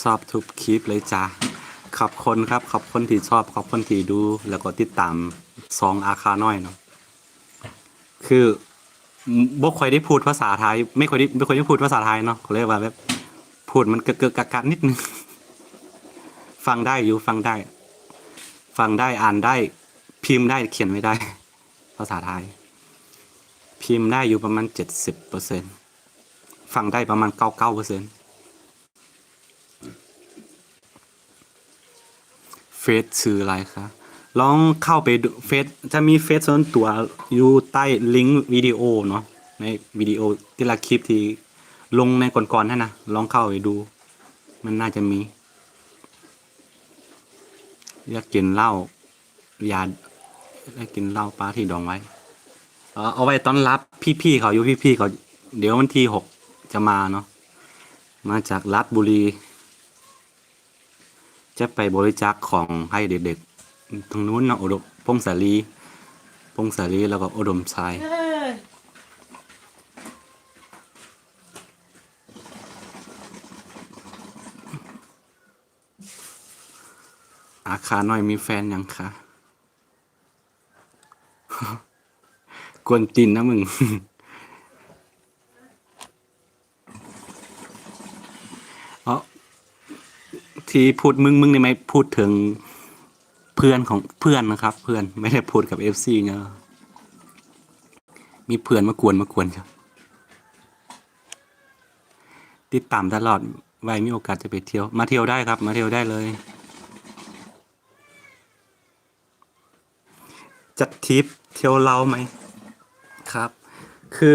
ຊອບທຸກຄລິບເລີຍຈ້າ. ຂອບຄຸນຄັບ, ຂອບຄຸນທີ່ຊອບ, ຂອບຄຸນທີ່ດູ ແລ້ວກໍຕິດຕາມຊ່ອງອາຄານ້ອຍເນາະ. ຄືບໍ່ຄ່ອຍໄດ້ພູດພາສາໄທ, ໄມ່ຄ່ອຍໄດ້ ບໍ່ຄ່ອຍໄດ້ພູດພາສາໄທເນາະ, ກໍເລີຍວ່າແບບພູດມັນເກີກໆກັກໆນິດໜຶ່ງ. ຟັງໄດ້ຢູ່, ຟັງໄດ້, ຟັງໄດ້, ອ່ານໄດ້, ພິມໄດ້, ຂຽນໄວ້ໄດ້. ພາສາໄທ ພິມໄດ້ຢູ່ປະມານເຈັດສິບເປີເຊັນ, ຟັງໄດ້ປະມານເກົ້າເກົ້າເປີເຊັນ. ເຟສຊື່ອະໄລຄະ? ລອງເຂົ້າໄປດູເຟສ, ຈະມີເຟສສ່ວນຕົວຢູ່ໃຕ້ລິງວິດີໂອເນາະ, ໃນວິດີໂອແຕ່ລະຄລິບທີ່ລົງໃນກ່ອນໆຫັ້ນນະ, ລອງເຂົ້າໄປດູ, ມັນໜ້າຈະມີ. ຢາກກິນເຫຼົ້າ ຢາ ຢາກກິນເຫຼົ້າປາທີ່ດອງໄວ້. ເອົາ ເອົາໄວ້ຕ້ອນຮັບພີ່ໆເຂົາຢູ່, ພີ່ໆເຂົາ ດຽວວັນທີຫົກຈະມາເນາະ, ມາຈາກລາດບຸລີ. ຈະໄປບໍລິຈາກຂອງໃຫ້ເດັກໆທາງນູ້ນເນາະ, ອຸດົມ ພົງສາລີ ພົງສາລີ ແລ້ວກໍອຸດົມໄຊ. ອາຄານ້ອຍມີແຟນຍັງຄະ? ກວນຕີນນະມຶງ. ເອົາ ທີ່ພູດມຶງໆນີ້ ໝາຍ ພູດເຖິງເພື່ອນຂອງ ເພື່ອນນະຄັບ ເພື່ອນ ໄມ່ໄດ້ພູດກັບເອັບຊີເນາະ. ມີເພື່ອນມາກວນ ມາກວນ. ຕິດຕາມຕະຫຼອດ, ໄວ້ມີໂອກາດຈະໄປທ່ຽວ. ມາທ່ຽວໄດ້ຄັບ, ມາທ່ຽວໄດ້ເລີຍ. ຈັດທຣິບທ່ຽວລາວໄໝ? ຄັບ ຄື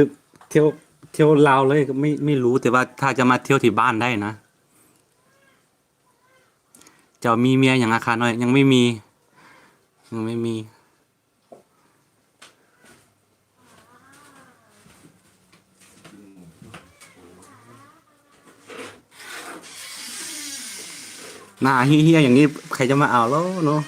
ທ່ຽວ ທ່ຽວລາວເລີຍ ໄມ່ ໄມ່ຮູ້, ແຕ່ວ່າຖ້າຈະມາທ່ຽວທີ່ບ້ານໄດ້ນະ. ເຈົ້າມີເມຍຍັງອາຄານ້ອຍ? ຍັງໄມ່ມີ, ຍັງໄມ່ມີ. ໜ້າເຮ້ຍໆຢ່າງນີ້ໃຜຈະມາເອົາລະເນາະ?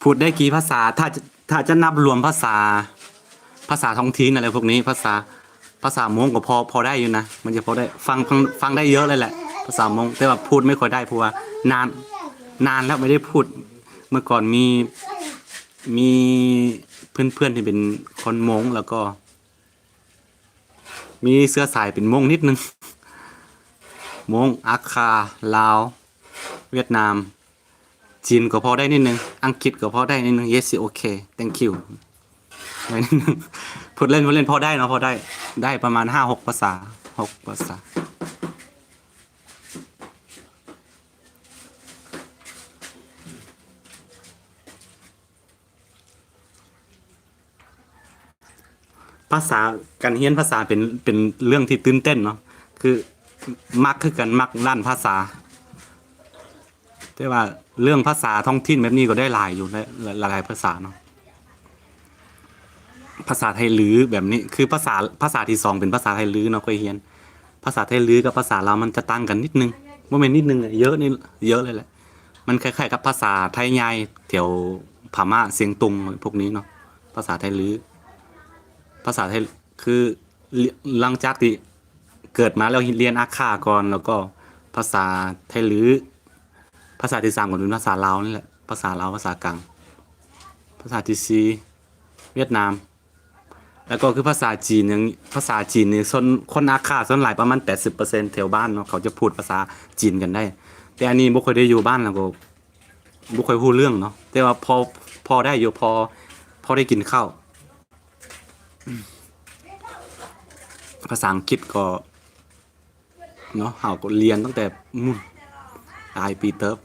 ພູດໄດ້ກີ່ພາສາ? ຖ້າ ຖ້າຈະນັບລວມພາສາ ພາສາທ້ອງຖິ່ນ ອະໄລພວກນີ້ ພາສາ ພາສາມົ້ງກໍພໍ ພໍໄດ້ຢູ່ນະ, ມັນຈະພໍໄດ້ ຟັງ ຟັງ ຟັງໄດ້ເຍອະເລີຍແຫຼະ ພາສາມົ້ງ, ແຕ່ວ່າພູດໄມ່ຄ່ອຍໄດ້ ເພາະວ່ານານ ນານແລ້ວໄມ່ໄດ້ພູດ. ເມື່ອກ່ອນມີ ມີ ເພື່ອນໆທີ່ເປັນຄົນມົ້ງ ແລ້ວກໍ ມີເຊື້ອສາຍເປັນມົ້ງນິດໜຶ່ງ, ມົ້ງ, ອາຄາ, ລາວ, ຫວຽດນາມ, ຈີນກໍພໍໄດ້ນິດໜຶ່ງ, ອັງກິດກໍພໍໄດ້ນິດໜຶ່ງ. Yes, okay, thank you. ໄດ້ນິດໜຶ່ງ. ພູດເລ່ນ ພູດເລ່ນ, ພໍໄດ້ເນາະ, ພໍໄດ້ ໄດ້ປະມານຫ້າຫົກພາສາ, ຫົກພາສາ. ພາສາ ການຮຽນພາສາເປັນ ເປັນເລື່ອງທີ່ຕື່ນເຕັ້ນເນາະ, ຄືມັກຄືກັນ, ມັກລ້ານພາສາ. ແຕ່ວ່າເລື່ອງພາສາທ້ອງຖິ່ນແບບນີ້ກໍໄດ້ຫຼາຍຢູ່, ຫຼາຍ ຫຼາຍພາສາເນາະ. ພາສາໄທລືແບບນີ້ ຄືພາສາ ພາສາທີສອງເປັນພາສາໄທລືເນາະ, ຂ້ອຍຮຽນ. ພາສາໄທລືກັບພາສາລາວມັນຈະຕ່າງກັນນິດໜຶ່ງ, ບໍ່ແມ່ນນິດໜຶ່ງ, ເຍອະນີ້ ເຍອະເລີຍແຫຼະ. ມັນຄ້າຍໆກັບພາສາໄທໃຫຍ່ແຖວ ພະມ້າ ຊຽງຕຸງ ພວກນີ້ເນາະ ພາສາໄທລື້. ພາສາໄທ ຄື ຫຼັງຈາກທີ່ເກີດມາແລ້ວຮຽນອາຂ່າກ່ອນ ແລ້ວກໍພາສາໄທລື້ ພາສາທີສາມກໍເປັນພາສາລາວນີ້ແຫຼະ ພາສາລາວ ພາສາກາງ ພາສາທີສີ່ຫວຽດນາມ ແລ້ວກໍຄືພາສາຈີນ ຫຍັງ ພາສາຈີນນີ້ ສ່ວນ ຄົນອາຂ່າສ່ວນຫຼາຍປະມານແປດສິບເປີເຊັນແຖວບ້ານເນາະ ເຂົາຈະພູດພາສາຈີນກັນໄດ້. ແຕ່ອັນນີ້ບໍ່ຄ່ອຍໄດ້ຢູ່ບ້ານ ແລ້ວກໍບໍ່ຄ່ອຍຮູ້ເລື່ອງເນາະ ແຕ່ວ່າພໍ ພໍໄດ້ຢູ່ ພໍ ພໍໄດ້ກິນເຂົ້າ. ພາສາອັງກິດກໍເນາະ ເຮົາກໍລຽນຕັ້ງແຕ່ ໜູ່ນ ຫຼາຍປີເຕີບ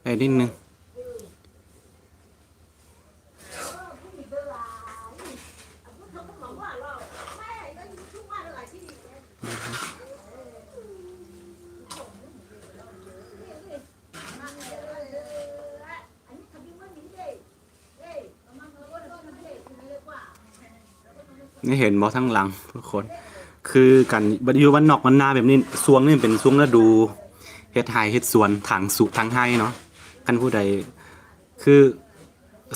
ໄດ້ນິດໜຶ່ງ. ນີ້ເຫັນບໍ່ທາງຫຼັງທຸກຄົນ ຄືກັນ ຢູ່ບ້ານນອກບ້ານນາແບບນີ້ ຊ່ວງນີ້ເປັນຊ່ວງລະດູເຮັດໄຮ່ເຮັດສວນ ຖາງສຸ ຖາງໄຮ່ເນາະ. ຄັນຜູ້ໃດ ຄື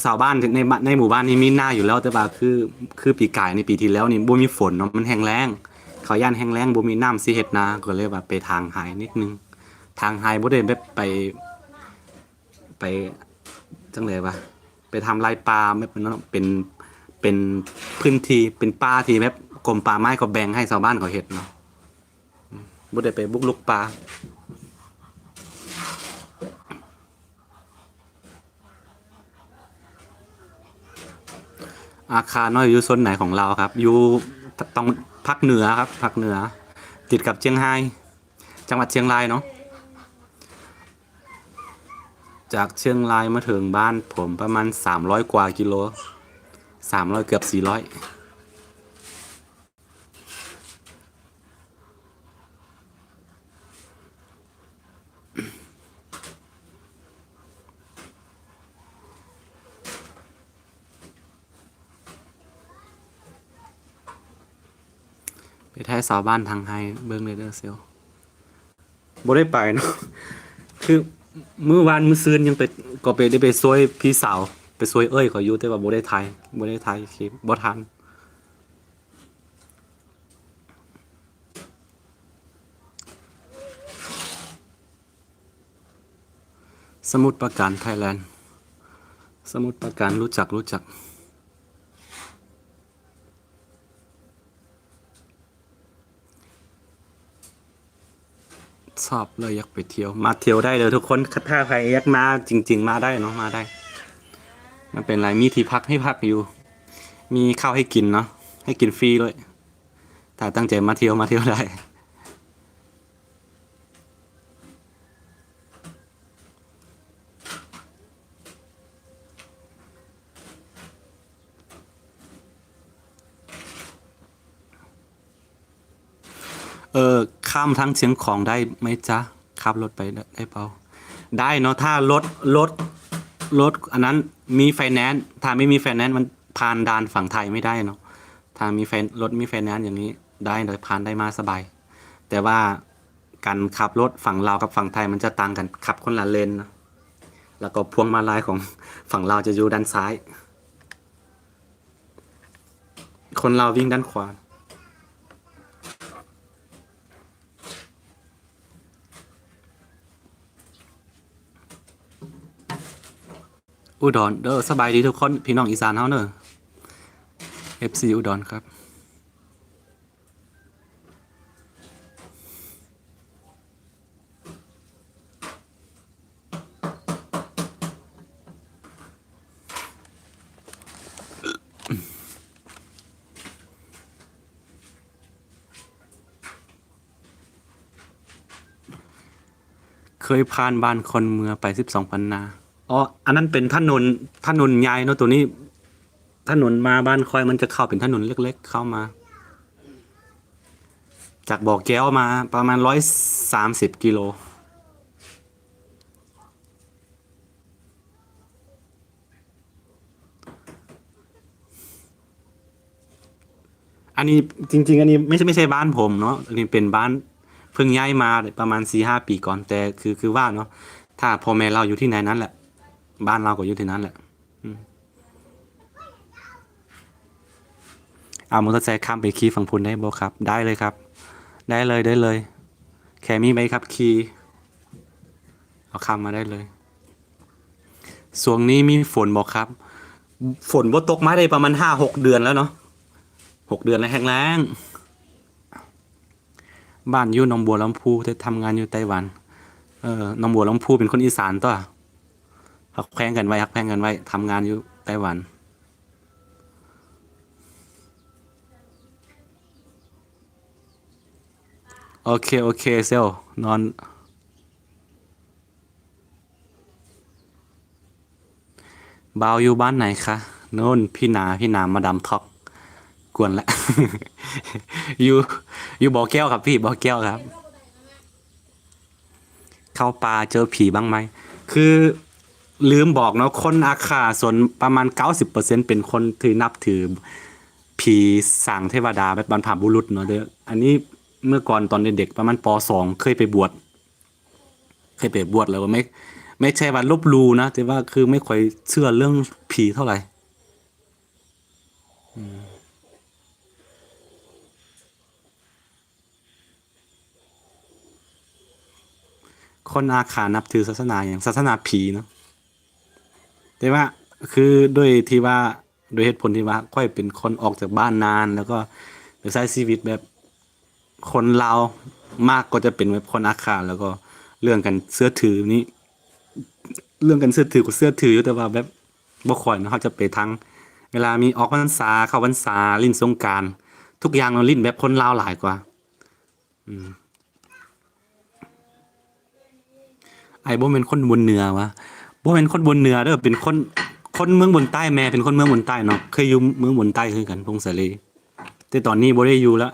ຊາວບ້ານໃນ ໃນໝູ່ບ້ານນີ້ມີນາຢູ່ແລ້ວ ແຕ່ວ່າຄື ຄືປີກາຍນີ້ ປີທີ່ແລ້ວນີ້ບໍ່ມີຝົນເນາະ ມັນແຫ້ງແລ້ງ ເຂົາຢ້ານແຫ້ງແລ້ງ ບໍ່ມີນ້ຳຊິເຮັດນາ ກໍເລີຍວ່າໄປຖາງໄຮ່ນິດໜຶ່ງ ຖາງໄຮ່ ບໍ່ໄດ້ແບບໄປ ໄປ ຈັ່ງໃດວະ ໄປທຳລາຍປ່າແບບນັ້ນເນາະ ເປັນ ເປັນພື້ນທີ່ ເປັນປ່າທີ່ແບບກົມປ່າໄມ້ເຂົາແບ່ງໃຫ້ຊາວບ້ານເຂົາເຮັດເນາະ ບໍ່ໄດ້ໄປບຸກລຸກປ່າ. ອາຄານ້ອຍຢູ່ໂຊນໃດຂອງລາວຄັບ? ຢູ່ ຕ້ອງ ພາກເໜືອຄັບ ພາກເໜືອ ຕິດກັບຊຽງຮາຍ ຈັງຫວັດຊຽງລາຍເນາະ. ຈາກຊຽງລາຍມາເຖິງບ້ານຜົມປະມານສາມຮ້ອຍກວ່າກິໂລ ສາມຮ້ອຍ ເກືອບສີ່ຮ້ອຍ. ໄປຖ່າຍຊາວບ້ານທາງໄຮ່ເບິ່ງເດີເດີເຊວ. ບໍ່ໄດ້ໄປເນາະ ຄືມື້ວານມື້ຊືນຍັງໄປ ກໍໄປ ໄດ້ໄປຊ່ວຍພີ່ສາວ ໄປຊ່ວຍເອື້ອຍເຂົາຢູ່ ແຕ່ວ່າບໍ່ໄດ້ຖ່າຍ ບໍ່ໄດ້ຖ່າຍຄລິບ ບໍ່ທັນ. ສະໝຸດປາການ ໄທແລນ ສະໝຸດປາການ ຮູ້ຈັກ ຮູ້ຈັກ. ຊອບເລີຍ ຢາກໄປທ່ຽວ ມາທ່ຽວໄດ້ເດີທຸກຄົນ ຖ້າໃຜຢາກມາຈິງໆ ມາໄດ້ເນາະ ມາໄດ້. ມັນເປັນໄລ ມີທີ່ພັກໃຫ້ພັກຢູ່ ມີເຂົ້າໃຫ້ກິນເນາະ ໃຫ້ກິນຟຣີເລີຍ. ຖ້າຕັ້ງໃຈມາທ່ຽວ ມາທ່ຽວໄດ້. ເອີ ຂ້າມທາງຊຽງຂອງໄດ້ໄໝຈະ? ຂັບລົດໄປໄດ້ ໄດ້ເປົ່າ? ໄດ້ເນາະ ຖ້າລົດ ລົດ ລົດອັນນັ້ນມີໄຟແນນ ຖ້າໄມ່ມີໄຟແນນ ມັນຜ່ານດ່ານຝັ່ງໄທໄມ່ໄດ້ເນາະ. ຖ້າມີໄຟ ລົດມີໄຟແນນຢ່າງນີ້ໄດ້ ໂດຍຜ່ານໄດ້ມາສະບາຍ. ແຕ່ວ່າການຂັບລົດຝັ່ງລາວກັບຝັ່ງໄທມັນຈະຕ່າງກັນ ຂັບຄົນລະເລນເນາະ. ແລ້ວກໍພວງມາໄລຂອງຝັ່ງລາວຈະຢູ່ດ້ານຊ້າຍ ຄົນລາວວິ່ງດ້ານຂວາ. ອຸດອນເດີ ສະບາຍດີທຸກຄົນ ພີ່ນ້ອງອີສານເຮົາເດີ ເອັຟຊີອຸດອນຄັບ. ເຄີຍຜ່ານບ້ານຄົນເມື່ອໄປສິບສອງພັນນາ. ອໍ ອັນນັ້ນເປັນຖະໜົນ ຖະໜົນໃຫຍ່ເນາະ ໂຕນີ້ ຖະໜົນມາບ້ານຂ້ອຍ ມັນຈະເຂົ້າເປັນຖະໜົນເລັກໆ ເຂົ້າມາ ຈາກບໍ່ແກ້ວມາປະມານຮ້ອຍສາມສິບກິໂລ. ອັນນີ້ ຈິງໆ ອັນນີ້ໄມ່ໃຊ່ ໄມ່ໃຊ່ບ້ານຜົມເນາະ ອັນນີ້ເປັນບ້ານ ເພິ່ງຍ້າຍມາໄດ້ປະມານສີ່ຫ້າປີກ່ອນ ແຕ່ຄື ຄືວ່າເນາະ ຖ້າພໍ່ແມ່ລາວຢູ່ທີ່ໃນນັ້ນແຫຼະ ບ້ານລາວກໍຢູ່ທີ່ນັ້ນແຫຼະ. ອືມ ເອົາມໍເຕີໄຊຂ້າມໄປຂີ່ຝັ່ງພຸ້ນໄດ້ບໍ່ຄັບ? ໄດ້ເລີຍຄັບ ໄດ້ເລີຍ ໄດ້ເລີຍ ແຄ່ມີໃບຂັບຂີ່ ເອົາຂ້າມມາໄດ້ເລີຍ. ຊ່ວງນີ້ມີຝົນບໍ່ຄັບ? ຝົນບໍ່ຕົກມາໄດ້ປະມານຫ້າຫົກເດືອນແລ້ວເນາະ ຫົກເດືອນແລ້ວ ແຫ້ງແລ້ງ. ບ້ານຢູ່ໜອງບົວລຳພູ ແຕ່ທຳງານຢູ່ໄຕ້ຫວັນ. ເອີ ໜອງບົວລຳພູເປັນຄົນອີສານຕົວະ ຮັກແພງກັນໄວ້ ຮັກແພງກັນໄວ້ ທຳງານຢູ່ໄຕ້ຫວັນ. ໂອເຄ ໂອເຄ ເຊວ ນອນ. ບ່າວຢູ່ບ້ານໃດຄະ? ໂນ້ນ ພີ່ໜາ ພີ່ໜາ ມາດາມທັອກກວນລະ. ຢູ່ ຢູ່ບໍ່ແກ້ວຄັບພີ່ ບໍ່ແກ້ວຄັບ. ເຂົ້າປ່າເຈີຜີບ້າງໄໝ? ຄືລືມບອກເນາະ ຄົນອາຂ່າສ່ວນປະມານເກົ້າສິບເປີເຊັນເປັນຄົນທີ່ນັບຖືຜີສາງເທວະດາແບບບັນພະບຸລຸດເນາະເດີ. ອັນນີ້ເມື່ອກ່ອນຕອນເດັກໆ ປະມານ ປ.ສອງ ເຄີຍໄປບວດ ເຄີຍໄປບວດແລ້ວ ບໍ່ ໄມ່ ໄມ່ໃຊ່ວ່າລົບຫຼູ່ນະ ແຕ່ວ່າຄືໄມ່ຄ່ອຍເຊື່ອເລື່ອງຜີເທົ່າໃດ. ອືມ ຄົນອາຂ່ານັບຖືສາສະໜາຫຍັງ? ສາສະໜາຜີເນາະ. ແຕ່ວ່າຄືໂດຍທີ່ວ່າ ໂດຍເຫດຜົນທີ່ວ່າຂ້ອຍເປັນຄົນອອກຈາກບ້ານນານ ແລ້ວກໍໄປໃຊ້ຊີວິດແບບຄົນລາວ ມາກກໍຈະເປັນແບບຄົນອາຂ່າ ແລ້ວກໍເລື່ອງການເຊື່ອຖືນີ້ ເລື່ອງການເຊື່ອຖືກໍເຊື່ອຖືຢູ່ ແຕ່ວ່າແບບບໍ່ຄ່ອຍເນາະ. ເຮົາຈະໄປທາງ ເວລາມີອອກພັນສາ ເຂົ້າພັນສາ ຫຼິ້ນສົງການ ທຸກຢ່າງເນາະ ຫຼິ້ນແບບຄົນລາວຫຼາຍກວ່າ. ອືມ ອ້າຍບໍ່ແມ່ນຄົນບົນເໜືອຫວາ? ບໍ່ແມ່ນຄົນບົນເໜືອເດີ ເປັນຄົນ ຄົນເມືອງບົນໃຕ້ ແມ່ເປັນຄົນເມືອງບົນໃຕ້ເນາະ ເຄີຍຢູ່ເມືອງບົນໃຕ້ຄືກັນ ພົງສາລີ ແຕ່ຕອນນີ້ບໍ່ໄດ້ຢູ່ລະ.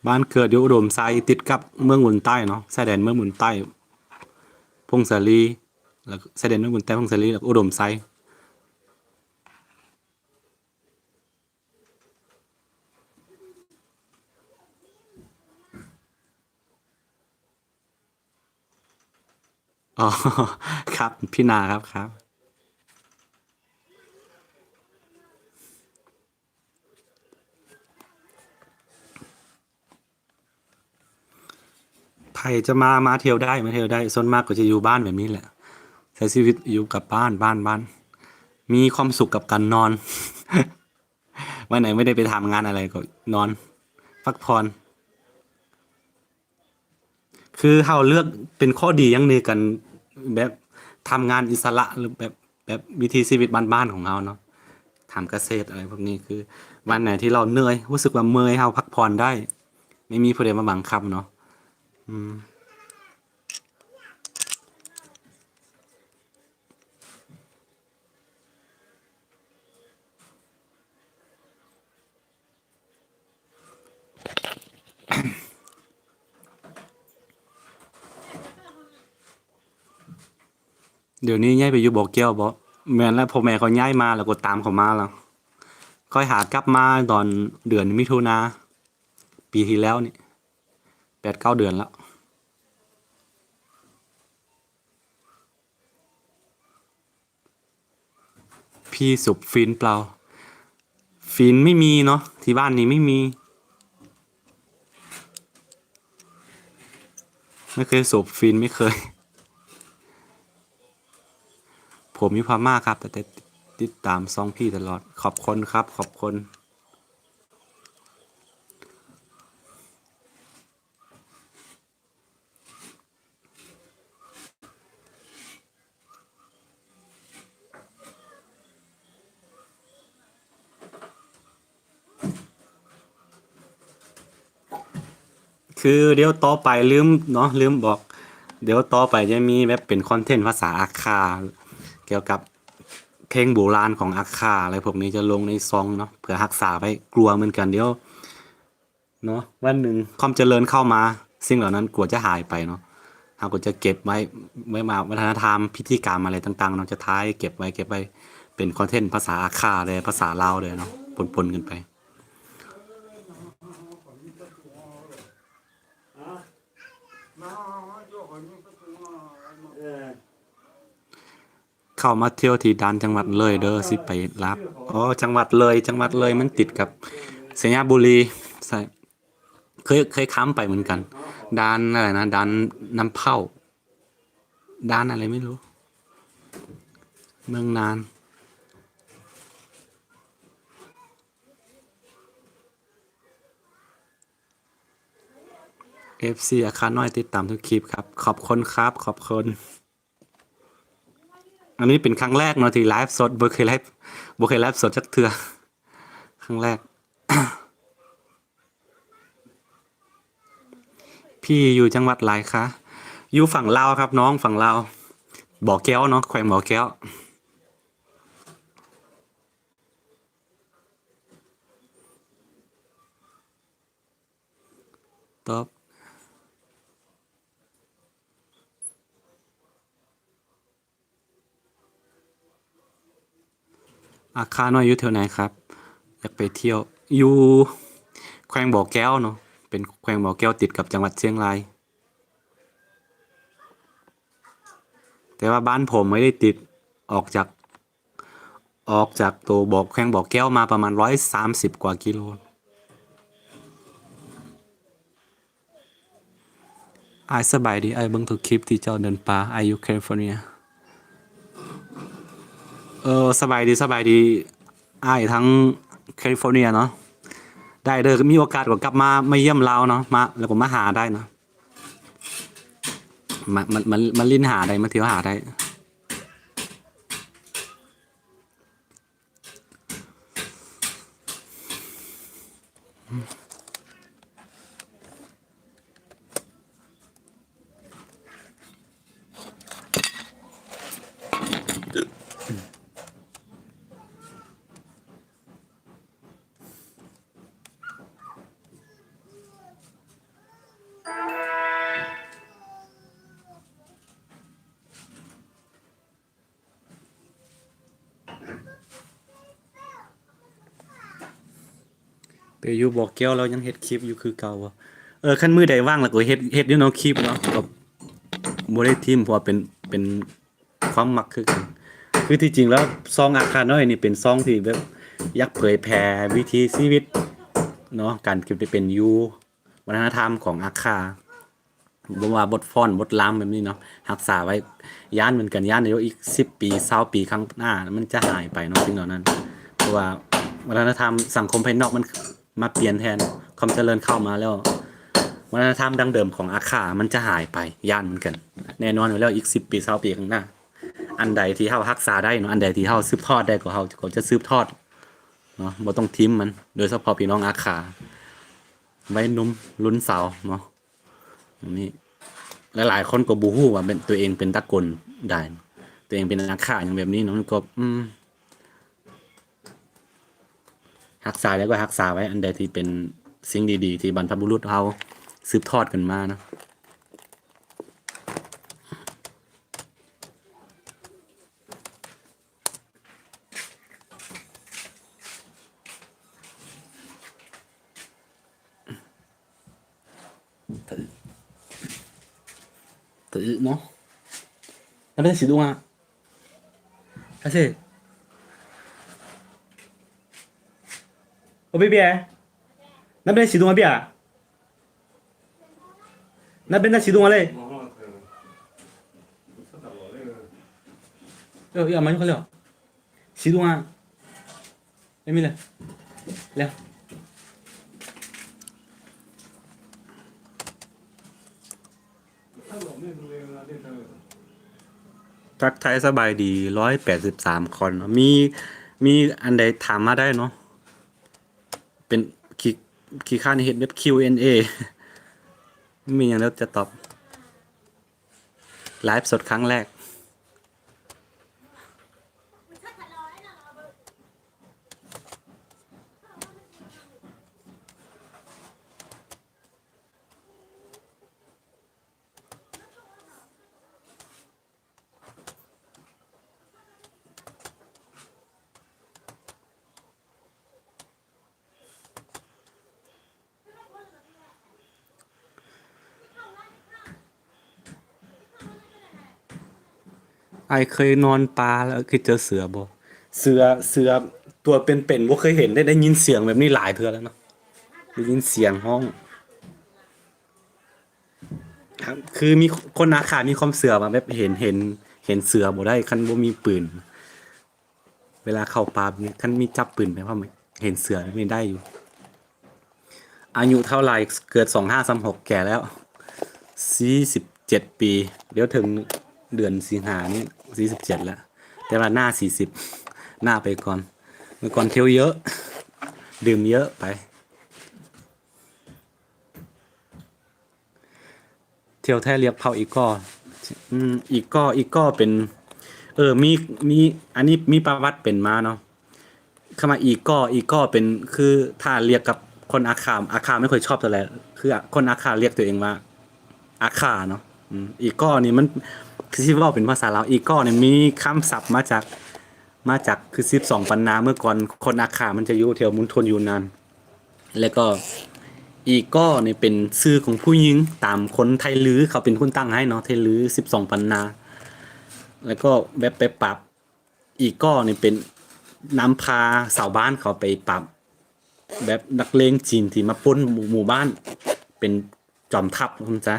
ບ້ານເກີດຢູ່ອຸດົມໄຊ ຕິດກັບເມືອງບົນໃຕ້ເນາະ ຊາຍແດນເມືອງບົນໃຕ້ ພົງສາລີ ແລ້ວ ຊາຍແດນເມືອງບົນໃຕ້ ພົງສາລີ ແລ້ວກໍອຸດົມໄຊ. ອໍ ຄັບ ພີ່ນາ ຄັບ ຄັບ. ໃຜຈະມາ ມາທ່ຽວໄດ້ ມາທ່ຽວໄດ້ ສ່ວນມາກກໍຈະຢູ່ບ້ານແບບນີ້ແຫຼະ ໃຊ້ຊີວິດຢູ່ກັບບ້ານ ບ້ານ ບ້ານ ມີຄວາມສຸກກັບການນອນ ວັນໄຫນບໍ່ໄດ້ໄປທຳງານອະໄລກໍນອນ ພັກຜ່ອນ. ຄືເຮົາເລືອກ ເປັນຂໍ້ດີຢ່າງໜຶ່ງ ການແບບທຳງານອິດສະຫຼະ ຫຼືແບບ ແບບວິຖີຊີວິດບ້ານໆຂອງເຮົາເນາະ ທຳກະເສດອະໄລພວກນີ້ ຄືວັນໃດທີ່ເຮົາເມື່ອຍ ຮູ້ສຶກວ່າເມື່ອຍ ເຮົາພັກຜ່ອນໄດ້ ໄມ່ມີຜູ້ໃດມາບັງຄັບເນາະ. ອືມ. ດຽວນີ້ຍ້າຍໄປຢູ່ບໍ່ແກ້ວບໍ? ແມ່ນແລ້ວ ພໍ່ແມ່ເຂົາຍ້າຍມາ ແລ້ວກໍຕາມເຂົາມາແລ້ວ. ຂ້ອຍຫາກັບມາຕອນເດືອນມິຖຸນາປີທີ່ແລ້ວນີ້ ແປດເກົ້າເດືອນແລ້ວ. ພີ່ສູບຝິ່ນເປົ່າ? ຝິ່ນໄມ່ມີເນາະ ທີ່ບ້ານນີ້ໄມ່ມີ ໄມ່ເຄີຍສູບຝິ່ນ ໄມ່ເຄີຍ. ຜົມຢູ່ພະມ້າຄັບ ແຕ່ຕິດຕາມຊ່ອງພີ່ຕະຫຼອດ ຂອບຄຸນຄັບ ຂອບຄຸນ. ຄືດຽວຕໍ່ໄປ ລືມເນາະ ລືມບອກ ດຽວຕໍ່ໄປຈະມີແບບເປັນຄອນເທັນພາສາອາຂ່າ ກ່ຽວກັບເພງໂບລານຂອງອາຂ່າ ອະໄລພວກນີ້ຈະລົງໃນຊ່ອງເນາະ ເພື່ອຮັກສາໄວ້ ກົວເໝືອນກັນ ດຽວ ເນາະ ວັນໜຶ່ງຄວາມຈະເລີນເຂົ້າມາ ສິ່ງເຫຼົ່ານັ້ນກົວຈະຫາຍໄປເນາະ ເຮົາກໍຈະເກັບໄວ້ ໄວ້ວ່າວັດທະນະທຳ ພິທີກຳອະໄລຕ່າງໆເນາະ ຈະຖ່າຍເກັບໄວ້ ເກັບໄວ້ເປັນຄອນເທັນພາສາອາຂ່າເດີ ພາສາລາວເດີເນາະ ປົນໆກັນໄປ. ເຂົ້າມາທ່ຽວທີ່ດ່ານຈັງຫວັດເລີຍເດີ ຊິໄປລາບ. ອໍ ຈັງຫວັດເລີຍ, ຈັງຫວັດເລີຍມັນຕິດກັບໄຊຍະບູລີ. ໃຊ່ ເຄີຍ ເຄີຍຂ້າມໄປເໝືອນກັນ. ດ່ານອະໄລນະ, ດ່ານນ້ຳເພົ້າ, ດ່ານອະໄລໄມ່ຮູ້, ເມືອງນານ. ເອັຟຊີອາຄານ້ອຍຕິດຕາມທຸກຄລິບຄັບ. ຂອບຄຸນຄັບ, ຂອບຄຸນ. ອັນນີ້ເປັນຄັ້ງແລກເນາະທີ່ໄລຟ໌ສົດ, ບໍ່ເຄີຍໄລຟ໌, ບໍ່ເຄີຍໄລຟ໌ສົດຈັກເທື່ອ, ຄັ້ງແລກ. ພີ່ຢູ່ຈັງຫວັດໃດຄະ? ຢູ່ຝັ່ງລາວຄັບນ້ອງ, ຝັ່ງລາວ, ບໍ່ແກ້ວເນາະ, ແຂວງບໍ່ແກ້ວ. ຕອບ. ອາຄານ້ອຍຢູ່ແຖວໃດຄັບ? ຢາກໄປທ່ຽວ. ຢູ່ແຂວງບໍ່ແກ້ວເນາະ, ເປັນແຂວງບໍ່ແກ້ວ ຕິດກັບຈັງຫວັດຊຽງລາຍ. ແຕ່ວ່າບ້ານຜົມໄມ່ໄດ້ຕິດ, ອອກຈາກ ອອກຈາກໂຕບໍ່ ແຂວງບໍ່ແກ້ວມາປະມານຮ້ອຍສາມສິບກວ່າກິໂລ. ອ້າຍສະບາຍດີ, ອ້າຍເບິ່ງທຸກຄລິບທີ່ເຈົ້າເດີນປ່າ. ອ້າຍຢູ່ແຄລິຟໍເນຍ. ເອີ ສະບາຍດີ, ສະບາຍດີ ອ້າຍທາງແຄລິຟໍເນຍເນາະ. ໄດ້ເດີ, ມີໂອກາດກໍກັບມາ, ມາຢ້ຽມລາວເນາະ, ມາ ແລ້ວກໍມາຫາໄດ້ເນາະ. ມາ ມາ ມາ ມາຫຼິ້ນຫາໄດ້, ມາທ່ຽວຫາໄດ້. ໄປຢູ່ບໍ່ແກ້ວແລ້ວຍັງເຮັດຄລິບຢູ່ຄືເກົ່າບໍ່? ເອີ ຄັນມື້ໃດວ່າງແລ້ວກໍເຮັດ, ເຮັດຢູ່ເນາະ ຄລິບເນາະ, ກໍບໍ່ໄດ້ຖິ້ມ ເພາະວ່າເປັນ, ເປັນຄວາມມັກຄືກັນ. ຄືທີ່ຈິງແລ້ວຊ່ອງອາຄານ້ອຍນີ້ເປັນຊ່ອງທີ່ແບບຢາກເຜີຍແຜ່ວິຖີຊີວິດເນາະ, ການເປັນຢູ່ ວັດທະນະທຳຂອງອາຄາ. ບໍ່ວ່າບົດຟ້ອນບົດລຳແບບນີ້ເນາະ, ຮັກສາໄວ້. ຢ້ານເໝືອນກັນ, ຢ້ານວ່າອີກສິບປີ ຊາວປີຂ້າງໜ້າມັນຈະຫາຍໄປເນາະ ສິ່ງເຫຼົ່ານັ້ນ. ເພາະວ່າວັດທະນະທຳສັງຄົມພາຍນອກມັນມາປ່ຽນແທນ, ຄວາມຈະເລີນເຂົ້າມາແລ້ວ ວັດທະນະທຳດັ້ງເດີມຂອງອາຄາມັນຈະຫາຍໄປ, ຢ້ານເໝືອນກັນ. ແນ່ນອນຢູ່ແລ້ວ ອີກສິບປີ ຊາວປີຂ້າງໜ້າ, ອັນໃດທີ່ເຮົາຮັກສາໄດ້ເນາະ, ອັນໃດທີ່ເຮົາສືບທອດໄດ້ ກໍເຮົາກໍຈະສືບທອດເນາະ, ບໍ່ຕ້ອງຖິ້ມມັນ. ໂດຍສະເພາະພີ່ນ້ອງອາຄາ ໄວໜຸ່ມລຸ້ນສາວເນາະ. ອັນນີ້ຫຼາຍໆຄົນກໍບໍ່ຮູ້ວ່າເປັນ ຕົວເອງເປັນຕະໂກນໃດ, ຕົວເອງເປັນອາຄາຫຍັງແບບນີ້ເນາະ, ມັນກໍ ອືມ ຮັກສາໄດ້ກໍຮັກສາໄວ້, ອັນໃດທີ່ເປັນສິ່ງດີໆທີ່ບັນພະບຸລຸດເຮົາສືບທອດກັນມາເນາະ. ទៅ ទៅអ៊ឹកមក. ណាប់ដេញស៊ីដួងអា. អាសេ. អូប៊ីប៊ី. ណាប់ដេញស៊ីដួងអាប៊ីអា. ណាប់ដេញស៊ីដួងអាឡេ. អឺ យ៉ា ມັນເຂົາເລີຍ. ຊິດູຫາ ເອມິລ ແລ້ວ ທັກທາຍສະບາຍດີ ຮ້ອຍແປດສິບສາມຄົນເນາະ. ມີ ມີອັນໃດຖາມມາໄດ້ເນາະ. ເປັນ ຂີ້ ຂີ້ຄ້ານເຮັດແບບ ຄິວແອນເອ ມີຫຍັງແລ້ວຈະຕອບ. ໄລຟ໌ສົດຄັ້ງແລກ. ອ້າຍເຄີຍນອນປ່າແລ້ວເຄີຍເຈີເສືອບໍ່? ເສືອ ເສືອຕົວເປັນໆ ບໍ່ເຄີຍເຫັນເດ້, ໄດ້ຍິນສຽງແບບນີ້ຫຼາຍເທື່ອແລ້ວເນາະ, ໄດ້ຍິນສຽງຮ້ອງ. ຄືມີຄົນອາຂ້າມີຄວາມເຊື່ອວ່າແບບເຫັນ ເຫັນ ເຫັນເສືອບໍ່ໄດ້ ຄັນບໍ່ມີປືນ. ເວລາເຂົ້າປ່າແບບນີ້ ຄັນມີຈັບປືນໄປ ເຫັນເສືອນີ້ໄດ້ຢູ່. ອາຍຸເທົ່າໃດ? ເກີດສອງຫ້າສາມຫົກ ແກ່ແລ້ວ ສີ່ສິບເຈັດປີ, ດຽວເຖິງເດືອນສິງຫານີ້ ສີ່ສິບເຈັດແລ້ວ, ແຕ່ວ່າໜ້າສີ່ສິບ ໜ້າໄປກ່ອນ. ເມື່ອກ່ອນທ່ຽວເຍີະ ດື່ມເຍີະໄປ. ທ່ຽວແທ້ລຽກເຜົ່າອີກໍ. ອືມ ອີກໍ ອີກໍເປັນ ເອີ ມີ ມີ ອັນນີ້ມີປະຫວັດເປັນມາເນາະ. ຄຳວ່າອີກໍ ອີກໍເປັນ ຄືຖ້າລຽກກັບຄົນອາຂ້າ ອາຂ້າບໍ່ຄ່ອຍຊອບເທົ່າໃດ, ຄືຄົນອາຂ້າລຽກຕົວເອງວ່າອາຂ້າເນາະ. ອືມ ອີກໍນີ້ມັນ ຄືຊິເວົ້າເປັນພາສາລາວ ອີກໍນີ້ມີຄຳສັບມາຈາກ ມາຈາກ ຄືສິບສອງປັນນາ. ເມື່ອກ່ອນຄົນອາຂ້າມັນຈະຢູ່ແຖວມົນທົນຢູນນານ. ແລ້ວກໍອີກໍນີ້ເປັນຊື່ຂອງຜູ້ຍິງ ຕາມຄົນໄທລືເຂົາເປັນຄົນຕັ້ງໃຫ້ເນາະ, ໄທລືສິບສອງປັນນາ. ແລ້ວກໍແບບໄປປາບ ອີກໍນີ້ເປັນນຳພາຊາວບ້ານເຂົາໄປປາບ ແບບນັກເລງຈີນທີ່ມາປຸ້ນໝູ່ ໝູ່ບ້ານ ເປັນຈອມທັບວ່າຊັ້ນຊະ,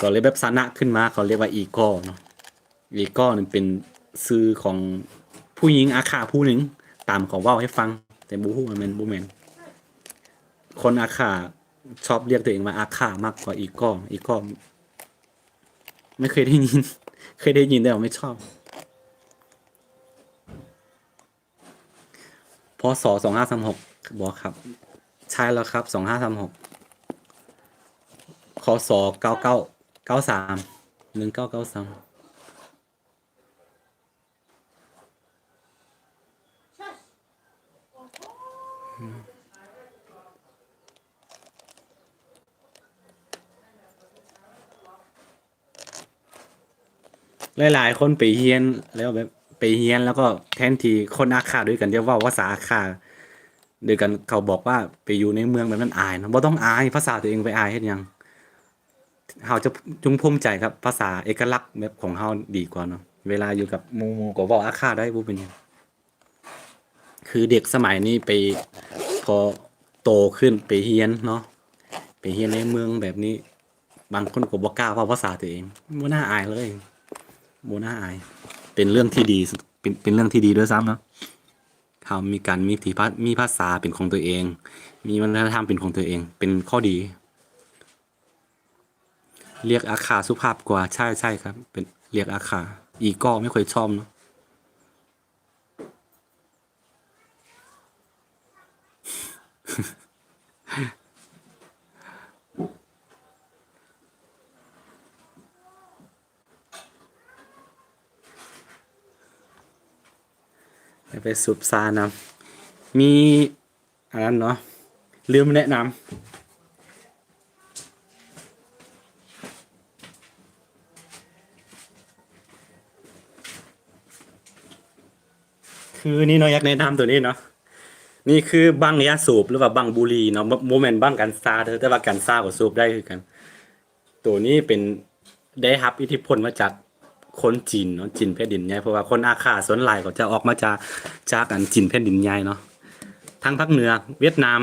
ກໍເລີຍແບບຊະນະຂຶ້ນມາ ເຂົາລຽກວ່າອີກໍເນາະ. ອີກໍນີ້ເປັນຊື່ຂອງຜູ້ຍິງອາຂ້າຜູ້ໜຶ່ງ ຕາມເຂົາເວົ້າໃຫ້ຟັງ, ແຕ່ບໍ່ຮູ້ວ່າແມ່ນບໍ່ແມ່ນ. ຄົນອາຂ້າຊອບລຽກຕົວເອງວ່າອາຂ້າ ມາກກວ່າອີກໍ. ອີກໍ ໄມ່ເຄີຍໄດ້ຍິນ ເຄີຍໄດ້ຍິນແຕ່ວ່າໄມ່ຊອບ. ພ.ສ. ສອງຫ້າສາມຫົກ ບໍ່ຄັບ? ໃຊ່ແລ້ວຄັບ ສອງຫ້າສາມຫົກ ຄ.ສ. ເກົ້າເກົ້າເກົ້າສາມ ໜຶ່ງເກົ້າເກົ້າສາມ. ຫຼາຍໆຄົນໄປຮຽນແລ້ວ ແບບໄປຮຽນແລ້ວກໍແທນທີ່ຄົນອາຂ້າດ້ວຍກັນຈະເວົ້າພາສາອາຂ້າດ້ວຍກັນ, ເຂົາບອກວ່າໄປຢູ່ໃນເມືອງແບບນັ້ນອາຍເນາະ. ບໍ່ຕ້ອງອາຍພາສາຕົວເອງ, ໄປອາຍເຮັດຫຍັງ? ເຮົາຈະຈົ່ງພູມໃຈກັບພາສາເອກະລັກແບບຂອງເຮົາດີກວ່າເນາະ. ເວລາຢູ່ກັບໝູ່ ໝູ່ກໍເວົ້າອາຂ້າໄດ້ ບໍ່ເປັນຫຍັງ. ຄືເດັກສະໄໝນີ້ໄປ ພໍໂຕຂຶ້ນໄປຮຽນເນາະ, ໄປຮຽນໃນເມືອງແບບນີ້ ບາງຄົນກໍບໍ່ກ້າເວົ້າພາສາຕົວເອງ. ບໍ່ໜ້າອາຍເລີຍ, ບໍ່ໜ້າອາຍ. ເປັນເລື່ອງທີ່ດີ, ເປັນ ເປັນເລື່ອງທີ່ດີດ້ວຍຊ້ຳເນາະ. ເຮົາມີການມີທີ່ພາ ມີພາສາເປັນຂອງຕົວເອງ, ມີວັດທະນະທຳເປັນຂອງຕົວເອງ, ເປັນຂໍ້ດີ. ລຽກອາຂ້າສຸພາບກວ່າ. ໃຊ່ ໃຊ່ຄັບ, ເປັນ ລຽກອາຂ້າ. ອີກໍໄມ່ຄ່ອຍຊອບເນາະ. ໄປສູບຊານຳ. ມີ ອັນນັ້ນເນາະ, ລືມແນະນຳ. ຄືນີ້ເນາະ, ຢາກແນະນຳໂຕນີ້ເນາະ. ນີ້ຄືບັ້ງຢາສູບ ຫຼືວ່າບັ້ງບຸຫຼີ່ເນາະ, ບໍ່ ບໍ່ແມ່ນບັ້ງກັນຊາເດີ, ແຕ່ວ່າກັນຊາກໍສູບໄດ້ຄືກັນ. ໂຕນີ້ເປັນ ໄດ້ຮັບອິດທິພົນມາຈາກຄົນຈີນເນາະ, ຈີນແຜ່ນດິນໃຫຍ່, ເພາະວ່າຄົນອາຂ້າສ່ວນຫຼາຍກໍຈະອອກມາຈາກ ຈາກອັນຈີນແຜ່ນດິນໃຫຍ່ເນາະ, ທາງພາກເໜືອ ຫວຽດນາມ